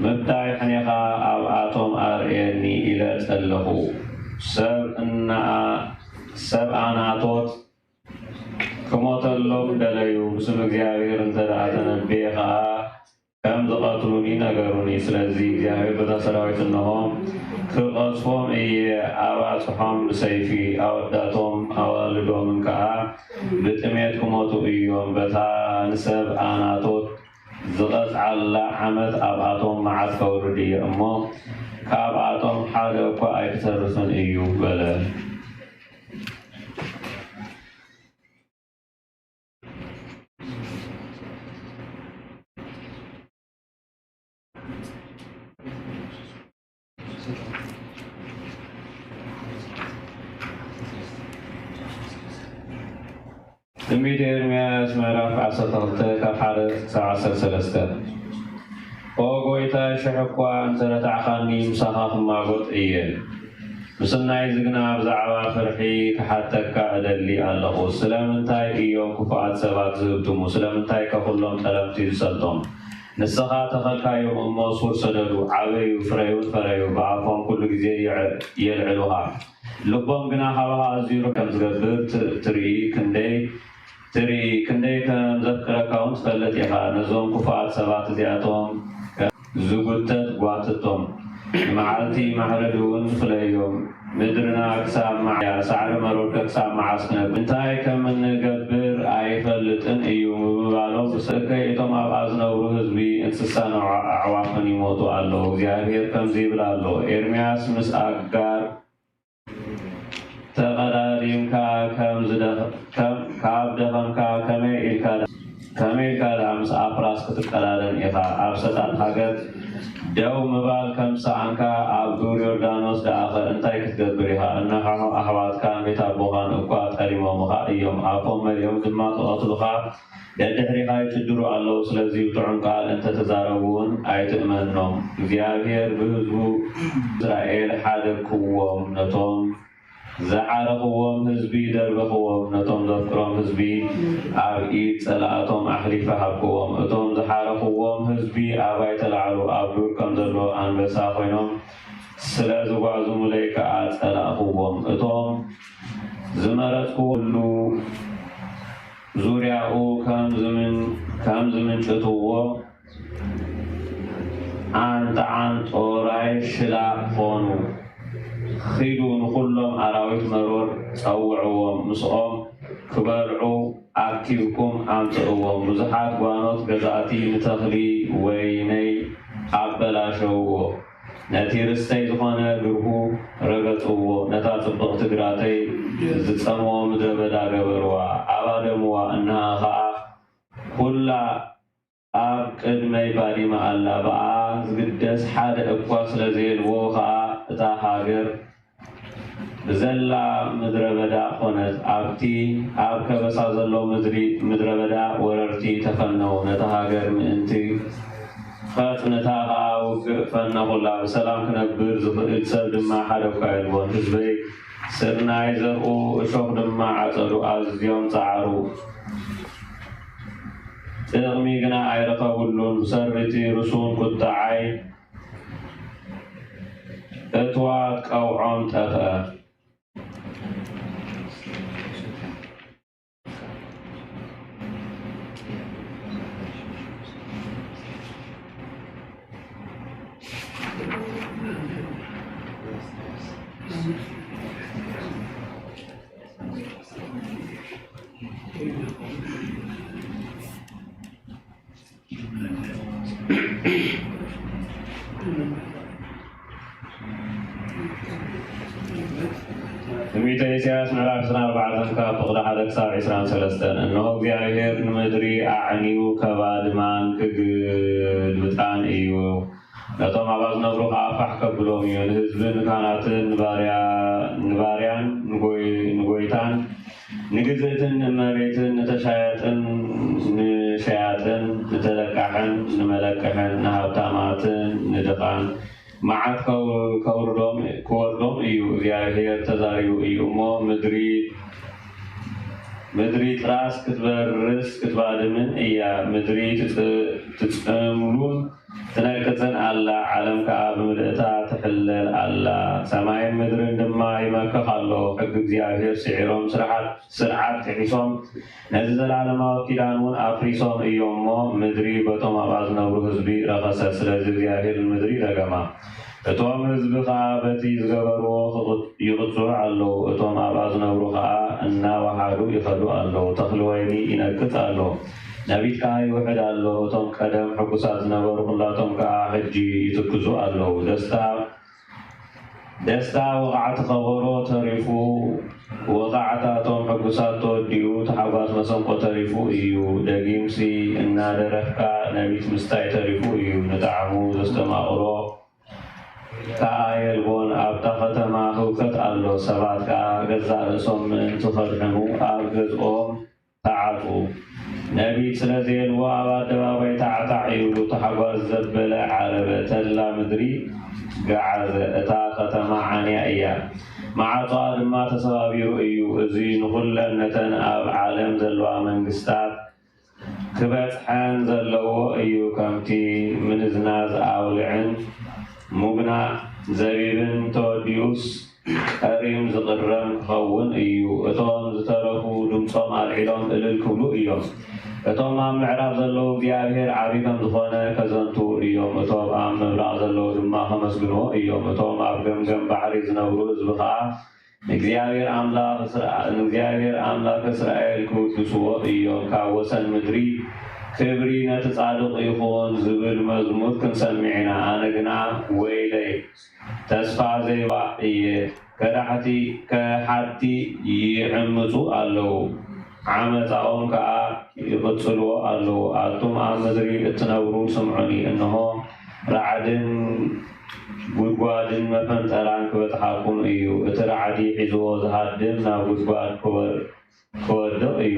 ምብታይ ሕኔኻ ኣብኣቶም ኣርእየኒ ኢለ ጸለኹ። ሰብ እና-፣ ሰብ ኣናቶት ክሞተሎም ደለዩ። ብስም እግዚኣብሔር እንተ ደኣ ተነብየ ኸኣ፣ ከም ቀትሉኒ፣ ነገሩኒ። ስለዚ እግዚኣብሔር በታ ሰራዊት፣ እንሆ ክቐጽፎም እየ፣ ኣባጽሖም ብሰይፊ፣ ኣወዳቶም ኣዋልዶምን ከኣ ብጥሜት ክሞቱ እዮም። በታ ንሰብ ኣናቶት ዝቐጽዓላ ዓመት ኣብኣቶም መዓት ከውርድ እየ እሞ፣ ካብኣቶም ሓደ እኳ ኣይክተርፍን እዩ በለ። ትንቢተ ኤርምያስ ምዕራፍ ዓሰርተ ክልተ ካብ ሓደ ክሳብ ዓሰርተ ሰለስተ። ኦ ጐይታይ፣ ሽሕ እኳ እንተ ረታዕካኒ፣ ምሳኻ ክማጐት እየ። ምስናይዚ ግና ብዛዕባ ፍርሒ ክሓተካ እደሊ ኣለኹ። ስለምንታይ እዮም ክፉኣት ሰባት ዝህብትሙ? ስለምንታይከ ኵሎም ጠለምቲ ዝሰልጦም? ንስኻ ተኸልካዮም እሞ ሱር ሰደዱ፣ ዓበዩ፣ ፍረዩን ፈረዩ፣ ብኣፎም ኩሉ ግዜ የዕ-፣ የልዕሉኻ። ልቦም ግና ካባኻ ኣዝዩ ርሑቕ ከም ዝገብር ት-፣ ትርኢ፣ ክንደይ ትርኢ፣ ክንደይ ከም ዘፍቅረካ እውን ትፈልጥ ኢኻ። ነዞም ክፉኣት ሰባት እዚኣቶም ከም ዝጉተት ጓትቶም፣ ንመዓልቲ ማሕረዲ እውን ፍለዮም። ምድርና ክሳብ መዓ-፣ ሳዕሪ መሮርከ ክሳብ መዓስ ክነብር? እንታይ ከም እንገብር ኣይፈልጥን እዩ ምባሎም፣ ብሰ-፣ እከይ እቶም ኣብኣ ዝነብሩ ህዝቢ እንስሳን ኣዕዋ-፣ ኣዕዋፍን ይሞቱ ኣለዉ። እግዚኣብሔር ከምዚ ይብል ኣሎ፣ ኤርምያስ ምስ ኣጋር ተቐዳዲምካ ከም ዝደኽ-፣ ከም፣ ካብ ደኸምካ ከመይ ኢልካ ዳ-፣ ከመይ ኢልካ ደኣ ምስ ኣፍራስ ክትቀዳደም ኢኻ? ኣብ ሰጣጥ ሃገር ደው ምባል ከም ዝሰኣንካ ኣብ ዱር ዮርዳኖስ ደኣኸ እንታይ ክትገብር ኢኻ? እንሆ ኣሕዋትካን ቤት ኣቦኻን እኳ ጠሊሞምኻ እዮም፣ ኣፎም መሊኦም ድማ ክቐትሉኻ ደድሕሪኻ ይጭድሩ ኣለዉ። ስለዚ ብጥዑም ቃል እንተ ተዛረቡ እውን ኣይትእመኖም። እግዚኣብሔር ብህዝቡ እስራኤል ሓደግክዎም፣ ነቶም ዝዓረኽዎም ህዝቢ ደርበኽዎም፣ ነቶም ዘፍቅሮም ህዝቢ ኣብ ኢድ ጸላእቶም ኣሕሊፈ ሃብክዎም። እቶም ዝዓረኽዎም ህዝቢ ኣባይ ተላዕሉ፣ ኣብ ዱር ከም ዘሎ ኣንበሳ ኮይኖም ስለ ዝጓዙሙለይ ከኣ ጸላእኽዎም። እቶም ዝመረጽክዎ ኩሉ ዙርያኡ ከም ዝምን-፣ ከም ዝምንጭትዎ ዓንጣዓን ጦራይ ሽላ ኾኑ። ኺዱ ንኹሎም ኣራዊት መሮር ጸውዕዎም፣ ምስኦም ክበልዑ ኣኪብኩም ኣምጽእዎም። ብዙሓት ጓኖት ገዛእቲ ንተኽሊ ወይነይ ኣበላሸውዎ፣ ነቲ ርስተይ ዝኾነ ግርሁ ረገጽዎ፣ ነታ ጽብቕቲ ግራተይ ዝጸምዎ ምድረ በዳ ገበርዋ፣ ኣባደምዋ። እንሃ ኸኣ ኩላ ኣብ ቅድመይ ባዲማ ኣላ፣ ብኣኣ ዝግደስ ሓደ እኳ ስለ ዘየልቦ ኸኣ እታ ሃገር ብዘላ ምድረ በዳ ኾነት። ኣብቲ ኣብ ከበሳ ዘሎ ምድሪ፣ ምድረ በዳ ወረርቲ ተፈነዉ። ነታ ሃገር ምእንቲ ኸጽንታ ኸኣ ውግእ ፈነኹላ። ብሰላም ክነብር ዝኽእል ሰብ ድማ ሓደ እኳ የልቦን። ህዝበይ ስርናይ ዘርኡ፣ እሾኽ ድማ ዓጸዱ፣ ኣዝዮም ጸዓሩ፣ ጥቕሚ ግና ኣይረኸብሉን። ብሰሪ እቲ ርሱን ቁጥዓይ እትዋት ቀውዖም ጠፍአ። ትንቢተ ኢሳያስ ምዕራፍ ዕስራን ኣርባዕተን ካብ ፍቕዲ ሓደ ክሳብ ዕስራን ሰለስተን። እንሆ እግዚኣብሔር ንምድሪ ኣዕንዩ ከባድማን ክግልብጣን እዩ። ነቶም ኣብኣ ዝነብሩ ኸኣ ፋሕ ከብሎም እዩ። ንህዝብን ንካህናትን ንባርያ-፣ ንባርያን ንጎይ-፣ ንጎይታን ንግዝእትን ንእመቤትን ንተሻያጥን ንሸያጥን ንተለቃሕን ንመለቅሕን ንሃብታማትን ንድኻን መዓት ከው-፣ ከውርዶም፣ ክወርዶም እዩ። እግዚኣብሔር ተዛሪቡ እዩ እሞ ምድሪ ምድሪ ጥራስ ክትበርስ ክትባድምን እያ። ምድሪ ትጽ-፣ ትጽምሉን ትነቅጽን ኣላ፣ ዓለም ከኣ ብምልእታ ትሕለል ኣላ። ሰማይን ምድርን ድማ ይመክኽ ኣሎ። ሕጊ እግዚኣብሔር ስዒሮም፣ ስርዓት፣ ስርዓት ጥሒሶም፣ ነዚ ዘላለማዊ ኪዳን እውን ኣፍሪሶም እዮም እሞ፣ ምድሪ በቶም ኣብኣ ዝነብሩ ህዝቢ ረኸሰት። ስለዚ እግዚኣብሔር ንምድሪ ረገማ። እቶም ህዝቢ ኸኣ በቲ ዝገበርዎ ክቕጽ-፣ ይቕጽዑ ኣለዉ። እቶም ኣብኣ ዝነብሩ ኸኣ እናወሓዱ ይኸዱ ኣለዉ። ተኽሊ ወይኒ ይነቅጽ ኣሎ። ነቢት ከኣ ይውሕድ ኣሎ። እቶም ቀደም ሕጉሳት ዝነበሩ ኹላቶም ከኣ ሕጂ ይትክዙ ኣለዉ። ደስታ፣ ደስታ ወቓዕቲ ከበሮ ተሪፉ፣ ወቓዕታ እቶም ሕጉሳት ተወዲኡ፣ ታሕጓስ መሰንቆ ተሪፉ እዩ። ደጊምሲ እናደረፍካ ነቢት ምስታይ ተሪፉ እዩ። ንጣዕሙ ዘስተማቕሮ ከኣ የልቦን። ኣብታ ከተማ ህውከት ኣሎ። ሰባት ከኣ ገዛእ ርእሶም ምእንቲ ከድሕኑ ኣብ ገዝኦም ተዓጹ። ነቢት ስለ ዘየልቦ ኣብ ኣደባባይ ታዕታዕ ይብሉ። ታሕጓስ ዘበለ ዓረበ፣ ተድላ ምድሪ ገዓዘ። እታ ከተማ ዓንያ እያ፣ ማዕጾኣ ድማ ተሰባቢሩ እዩ። እዚ ንኹለን ነተን ኣብ ዓለም ዘለዋ መንግስታት ክበጽሐን ዘለዎ እዩ። ከምቲ ምንዝናዝ ኣውልዕን ሙግናእ ዘቢብን ተወዲኡስ ቀሪም ዝቕረም ክኸውን እዩ። እቶም ዝተረፉ ድምጾም ኣልዒሎም እልል ክብሉ እዮም። እቶም ኣብ ምዕራብ ዘለዉ እግዚኣብሔር ዓቢ ከም ዝኾነ ከዘንትዉ እዮም። እቶም ኣብ ምብራቕ ዘለዉ ድማ ከመስግንዎ እዮም። እቶም ኣብ ገምገም ባሕሪ ዝነብሩ ህዝቢ ኸኣ ንእግዚኣብሔር ኣምላኽ እስራ-፣ ንእግዚኣብሔር ኣምላኽ እስራኤል ክውድስዎ እዮም። ካብ ወሰን ምድሪ ክብሪ ነቲ ጻድቕ ይኹን ዝብል መዝሙር ክንሰምዕ ኢና። ኣነ ግና ወይለይ፣ ተስፋ ዘይዋ እየ። ከዳሕቲ፣ ከሓድቲ ይዕምጹ ኣለዉ፣ ዓመጻኦም ከኣ ይቕጽልዎ ኣለዉ። ኣቱም ኣብ ምድሪ እትነብሩ ስምዑኒ፣ እንሆ፣ ራዕድን ጉድጓድን መፈንጠራን ክበጽሓኩም እዩ። እቲ ራዕዲ ሒዝዎ ዝሃድም ናብ ጉድጓድ ክወ-፣ ክወድቕ እዩ።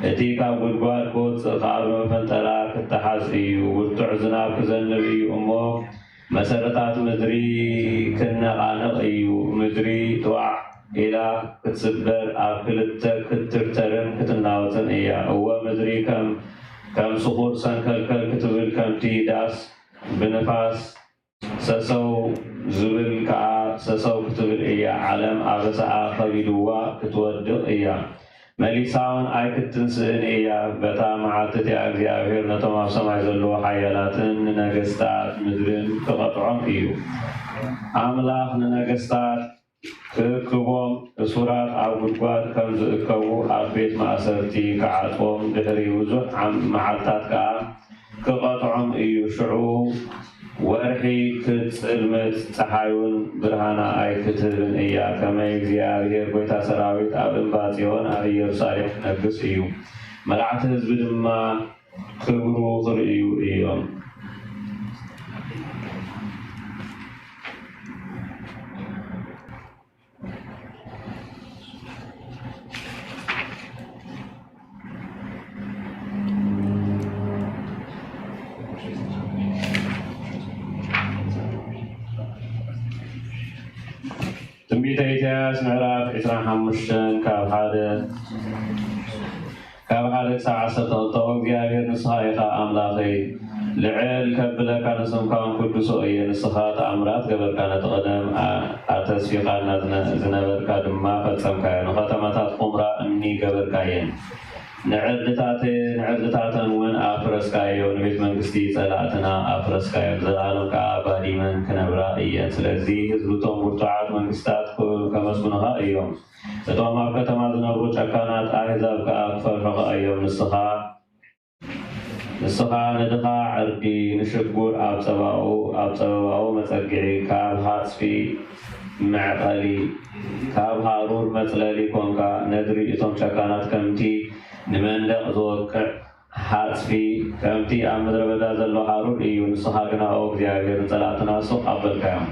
እቲ ካብ ጉድጓድ ክወጽእ ከኣ ብመፈንጠራ ክተሓዝ እዩ። ብርቱዕ ዝናብ ክዘንብ እዩ እሞ፣ መሰረታት ምድሪ ክነቓነቕ እዩ። ምድሪ ጥዋዕ ኢላ ክትስበር፣ ኣብ ክልተ ክትትርተርን ክትናወጽን እያ። እወ፣ ምድሪ ከም፣ ከም ስኹር ሰንከልከል ክትብል፣ ከምቲ ዳስ ብንፋስ ሰሰው ዝብል ከኣ ሰሰው ክትብል እያ። ዓለም ኣበሳኣ ከቢድዋ ክትወድቕ እያ። መሊሳውን ኣይክትንስእን እያ። በታ መዓልቲ እቲኣ እግዚኣብሔር ነቶም ኣብ ሰማይ ዘለዉ ሓያላትን ንነገስታት ምድርን ክቐጥዖም እዩ። ኣምላኽ ንነገስታት ክእክቦም፣ እሱራት ኣብ ጉድጓድ ከም ዝእከቡ፣ ኣብ ቤት ማእሰርቲ ክዓጽዎም፣ ድሕሪ ብዙሕ ዓም-፣ መዓልታት ከኣ ክቐጥዖም እዩ። ሽዑ ወርሒ ክትጽልምት፣ ጸሓይ እውን ብርሃና ኣይክትህብን እያ። ከመይ እግዚኣብሔር ጐይታ ሰራዊት ኣብ እምባ ጽዮን ኣብ ኢየሩሳሌም ክነግስ እዩ። መላእኽቲ ህዝቢ ድማ ክብሩ ክርእዩ እዮም። ትንቢተ ኢሳያስ ምዕራፍ ዕስራን ሓሙሽተን ካብ ሓደ፣ ካብ ሓደ ክሳብ ዓሰርተ ክልተ። ኦ እግዚኣብሔር፣ ንስኻ ኢኻ ኣምላኸይ፣ ልዕል ከብለካ ንስምካ እውን ክውድሶ እየ። ንስኻ ተኣምራት ገበርካ፣ ነቲ ቀደም ኣ-፣ ኣተስፊኻና ዝነ-፣ ዝነበርካ ድማ ፈጸምካዮ። ንኸተማታት ኹምራ እምኒ ገበርካየን። ንዕርድታተ-፣ ንዕርድታተን እውን ኣፍረስካዮ፣ ንቤት መንግስቲ ጸላእትና ኣፍረስካዮ፣ ንዘለኣለም ከኣ ባዲመን ክነብራ እየን። ስለዚ ህዝብቶም ብርቱዓት መንግስታት ክ-፣ ከመስግኑኻ እዮም። እቶም ኣብ ከተማ ዝነብሩ ጨካናት ኣህዛብ ከኣ ክፈርሑኻ እዮም። ንስኻ፣ ንስኻ ንድኻ ዕርዲ፣ ንሽጉር ኣብ ጸባኡ፣ ኣብ ጸበባኡ መጸግዒ፣ ካብ ሃጽፊ መዕቐሊ፣ ካብ ሃሩር መጽለሊ ኮንካ። ነድሪ እቶም ጨካናት ከምቲ ንመንደቕ ዝወቅዕ ሃጽፊ፣ ከምቲ ኣብ ምድረ በዳ ዘሎ ሃሩር እዩ። ንስኻ ግና፣ ኦ እግዚኣብሔር፣ ንጸላእትና ሱቕ ኣበልካዮም።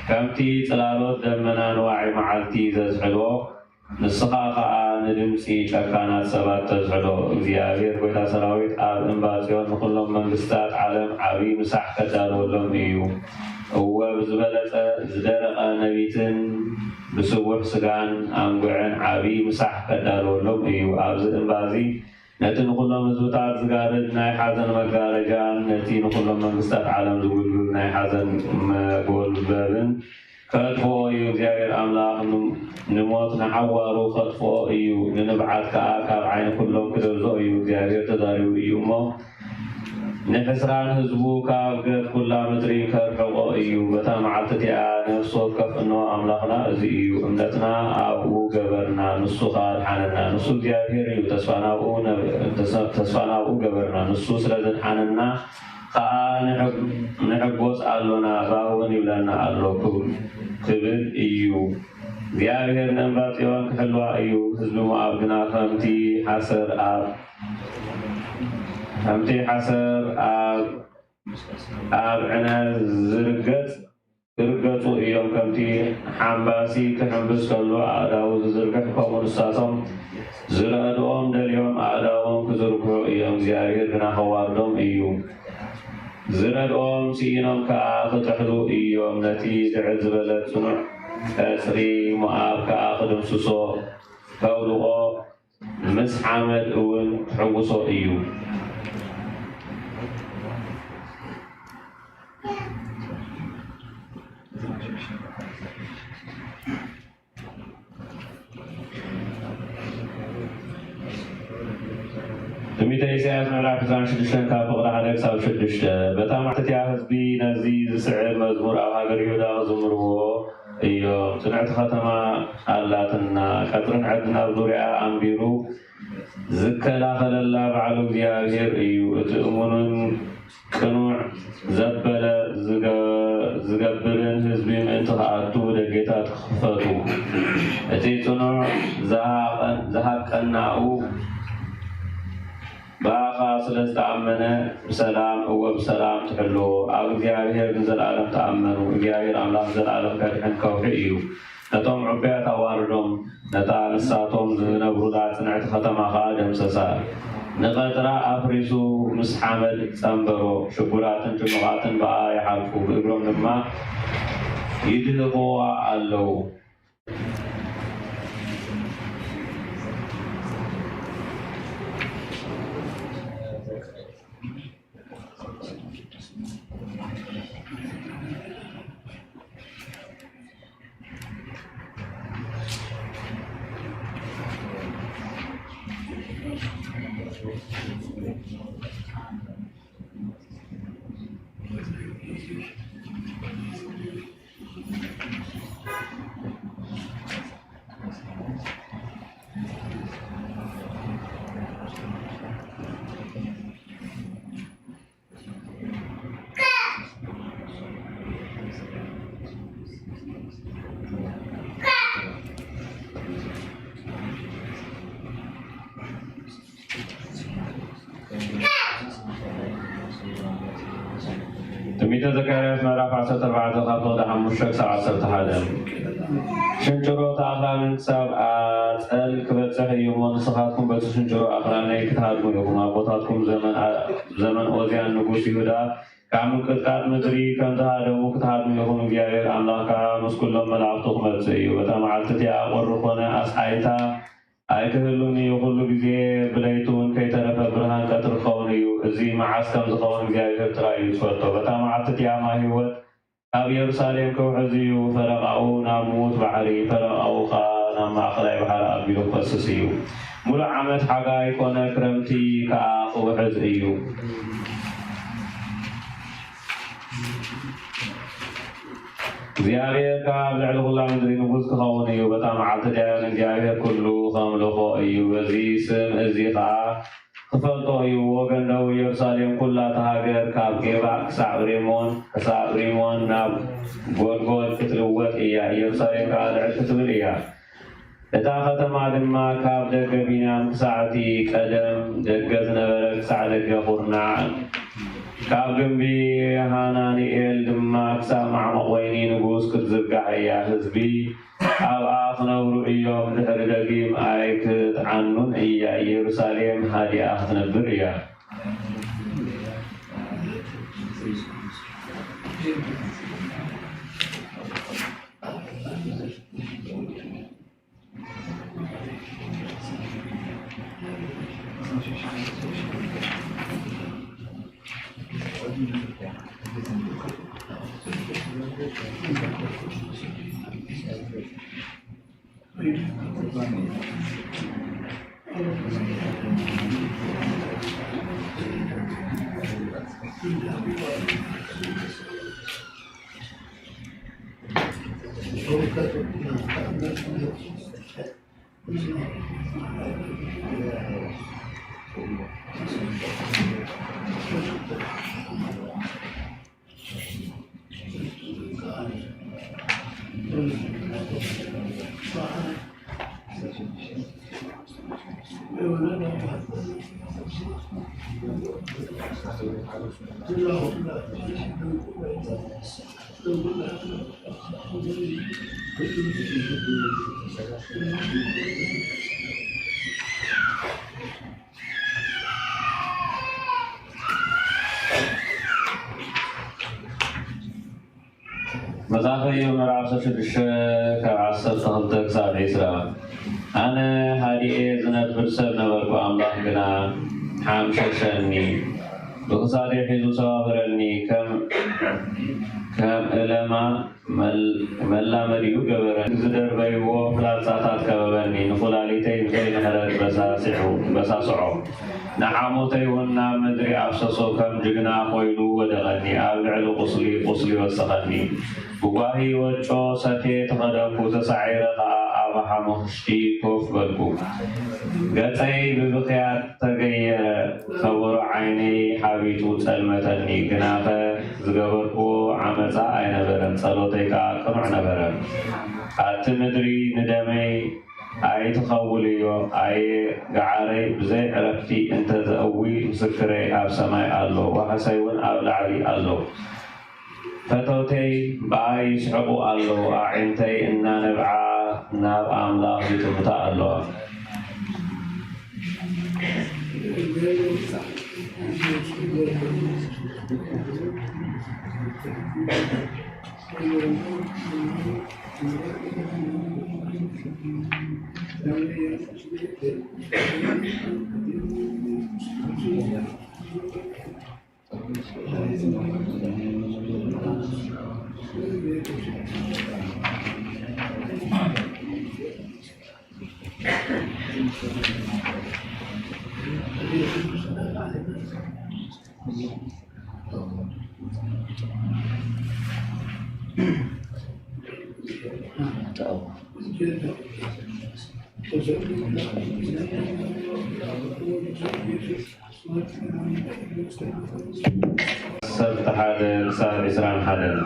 ከምቲ ጽላሎት ደመና ንዋዒ መዓልቲ ዘዝሕሎ፣ ንስኻ ኸኣ ንድምጺ ጨካናት ሰባት ተዝሕሎ። እግዚኣብሔር ጐይታ ሰራዊት ኣብ እምባ ጽዮን ንኹሎም መንግስታት ዓለም ዓቢ ምሳሕ ከዳልወሎም እዩ። እወ፣ ብዝበለጸ ዝደረቐ ነቢትን ብስቡሕ ስጋን ኣንጉዕን ዓቢ ምሳሕ ከዳልወሎም እዩ። ኣብዚ እምባ እዚ ነቲ ንኹሎም ህዝብታት ዝጋርድ ናይ ሓዘን መጋረጃን ነቲ ንኹሎም መንግስታት ዓለም ዝጉልጉል ናይ ሓዘን መጎልበብን ከጥፍኦ እዩ። እግዚኣብሔር ኣምላኽ ን-፣ ንሞት ንሓዋሩ ከጥፍኦ እዩ፣ ንንብዓት ከኣ ካብ ዓይኒ ኩሎም ክደብዞ እዩ። እግዚኣብሔር ተዛሪቡ እዩ እሞ፣ ንሕስራን ህዝቡ ካብ ገጽ ኩላ ምድሪ ከርሕቆ እዩ። በታ መዓልቲ እቲኣ ነፍሲ ወከፍ፣ "እንሆ ኣምላኽና እዚ እዩ፣ እምነትና ኣብኡ ገበርና፣ ንሱ ከኣ ኣድሓነና። ንሱ እግዚኣብሔር እዩ፣ ተስፋ ናብኡ ነ-፣ ተስ-፣ ተስፋ ናብኡ ገበርና፣ ንሱ ስለ ዘድሓነና ከኣ ንሕግ-፣ ንሕጎስ ኣሎና፣ ባህ እውን ይብለና ኣሎ" ክብ-፣ ክብል እዩ። እግዚኣብሔር ንእምባ ጽዮን ክሕልዋ እዩ። ህዝቢ ሞኣብ ግና ከምቲ ሓሰር ኣብ፣ ከምቲ ሓሰር ኣብ፣ ኣብ ዕነ ዝርገጽ ክርገጹ እዮም። ከምቲ ሓምባሲ ክሕምብስ ከሎ ኣእዳዉ ዝዝርግሕ፣ ከምኡ ንሳቶም ዝረድኦም ደልዮም ኣእዳዎም ክዝርግሑ እዮም። እግዚኣብሔር ግና ከዋርዶም እዩ። ዝረድኦም ስኢኖም ከኣ ክጥሕሉ እዮም። ነቲ ልዕል ዝበለ ጽኑዕ ቀጽሪ ሞኣብ ከኣ ክድምስሶ፣ ከውድቖ፣ ምስ ሓመድ እውን ክሕውሶ እዩ። ትንቢተ ኢሳያስ ምዕራፍ ዕስራን ሽዱሽተን ካብ ፍቕዲ ሓደ ክሳብ ሽዱሽተ። በታ መዓልቲ እቲኣ ህዝቢ ነዚ ዝስዕብ መዝሙር ኣብ ሃገር ይሁዳ ክዝምርዎ እዮም። ጽንዕቲ ከተማ ኣላትና፣ ቀጽርን ዕርድን ኣብ ዙርያኣ ኣንቢሩ ዝከላኸለላ ባዕሉ እግዚኣብሔር እዩ። እቲ እሙንን ቅኑዕ ዘበለ ዝገ-፣ ዝገብርን ህዝቢ ምእንቲ ክኣቱ ደጌታት ክኽፈቱ። እቲ ጽኑዕ ዝሃቐን-፣ ዝሃቀናኡ ብኣኻ ስለ ዝተኣመነ ብሰላም፣ እወ ብሰላም ትሕልዎ። ኣብ እግዚኣብሔር ንዘለኣለም ተኣመኑ። እግዚኣብሔር ኣምላኽ ንዘለኣለም ከድሕን ከውሒ እዩ። ነቶም ዕቡያት ኣዋርዶም፣ ነታ ንሳቶም ዝነብሩላ ጽንዕቲ ከተማ ኸኣ ደምሰሳ። ንቐጽራ ኣፍሪሱ ምስ ሓመድ ጸንበሮ። ሽጉራትን ጭኑቓትን ብኣ ይሓልፉ፣ ብእግሮም ድማ ይድህቕዋ ኣለዉ። ትንቢተ ዘካርያስ ምዕራፍ ዓሰርተ ኣርባዕተ ካብ ፍቕዲ ሓሙሽተ ክሳብ ዓሰርተ ሓደ። ሽንጭሮ እቲ ኣኽራንን ክሳብ ኣጸል ክበጽሕ እዩ እሞ፣ ንስኻትኩም በቲ ሽንጭሮ ኣኽራነይ ክትሃድሙ ኢኹም። ኣቦታትኩም ዘመን ኣ-፣ ዘመን ኦዝያን ንጉስ ይሁዳ ካብ ምንቅጥቃጥ ምድሪ ከም ዝሃደሙ ክትሃድሙ ኢኹም። እግዚኣብሔር ኣምላኽ ከኣ ምስ ኩሎም መላእኽቱ ክመጽእ እዩ። በታ መዓልቲ እቲኣ ቁሪ ኮነ ኣስሓይታ ኣይክህሉን እዩ። ኩሉ ግዜ ብለይቲ እውን ከይተረፈ ብርሃን ቀትሪ ክኸውን እዩ። እዚ መዓስ ከም ዝኸውን እግዚኣብሔር ጥራይ እዩ ዝፈልጦ። በታ መዓልቲ እቲኣ ማይ ህይወት ካብ ኢየሩሳሌም ክውሕዝ እዩ። ፈረቓኡ ናብ ምዉት ባሕሪ፣ ፈረቓኡ ኸኣ ናብ ማእከላይ ባሕሪ ኣቢሉ ክፈስስ እዩ። ምሉእ ዓመት ሓጋይ ኮነ ክረምቲ ከኣ ክውሕዝ እዩ። እግዚኣብሔር ከኣ ኣብ ልዕሊ ኹላ ምድሪ ንጉስ ክኸውን እዩ። በታ መዓልቲ እቲኣ ንእግዚኣብሔር ኩሉ ኸምልኾ እዩ። በዚ ስም እዚ ኸኣ ክፈልጦ እዩ። ወገን ደቡብ ኢየሩሳሌም፣ ኩላ እታ ሃገር ካብ ጌባ ክሳብ ሪሞን፣ ክሳብ ሪሞን ናብ ጎልጎል ክትልወጥ እያ። ኢየሩሳሌም ከኣ ልዕል ክትብል እያ። እታ ከተማ ድማ ካብ ደገ ቢንያም ክሳዕ እቲ ቀደም ደገ ዝነበረ ክሳዕ ደገ ኹርናዕ፣ ካብ ግምቢ ሃናንኤል ድማ ክሳብ ማዕሙቕ ወይኒ ንጉስ ክትዝርጋሕ እያ። ህዝቢ ኣብኣ ክነብሩ እዮም፣ ድሕሪ ደጊም ኣይክጥዓኑን እያ፣ ኢየሩሳሌም ሃዲኣ ክትነብር እያ። መጻፍዮ ምዕራፍ ዓሰርተ ሽዱሽተ ካብ ዓሰርተ ክልተ ክሳብ ዕስራ። ኣነ ሃዲኤ ዝነብር ሰብ ነበርኩ፣ ኣምላኽ ግና ሓምሸሸኒ፣ ብኽሳደይ ሒዙ ሰባበረኒ፣ ከም፣ ከም እለማ መል-፣ መላመዲኡ ገበረኒ። ዝደርበይዎ ፍላጻታት ከበበኒ፣ ንኹላሊተይ ንኸይንሕረድ በሳሲዑ-፣ በሳስዖ። ንሓሞተይ እውን ናብ ምድሪ ኣፍሰሶ፣ ከም ጅግና ኾይኑ ወደቐኒ፣ ኣብ ልዕሊ ቁስሊ ቁስሊ ወሰኸኒ። ብጓሂ ወጮ ሰትየ ተኸደንኩ፣ ተሳዒረ ኸኣ ኣብ ሓሙኽሽቲ ኮፍ በልኩ። ገጸይ ብብኽያት ተገየረ፣ ከበሮ ዓይነይ ሓቢጡ ጸልመተኒ። ግናኸ ዝገበርክዎ ዓመጻ ኣይነበረን፣ ጸሎተይ ከኣ ቅኑዕ ነበረ። ኣቲ ምድሪ ንደመይ ኣይትኸውልዮ፣ ኣየ ገዓረይ፣ ብዘይ ዕረፍቲ እንተ ዘእዊ፣ ምስክረይ ኣብ ሰማይ ኣሎ፣ ዋሕሰይ እውን ኣብ ላዕሊ ኣሎ። ፈተውተይ ብኣይ ይስሕቑ ኣለዉ፣ ኣዒንተይ እናነብዓ ናብ ኣምላኽ ይጥምታ ኣለዋ። ዓሰርተ ሓደ ክሳብ ዕስራን ሓደን።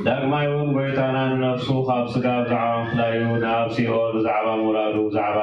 ዳግማይ እውን ጐይታና ንነፍሱ ካብ ሥጋ ብዛዕባ ምፍላዩ፣ ናብ ሲኦል ብዛዕባ ምውራዱ፣ ብዛዕባ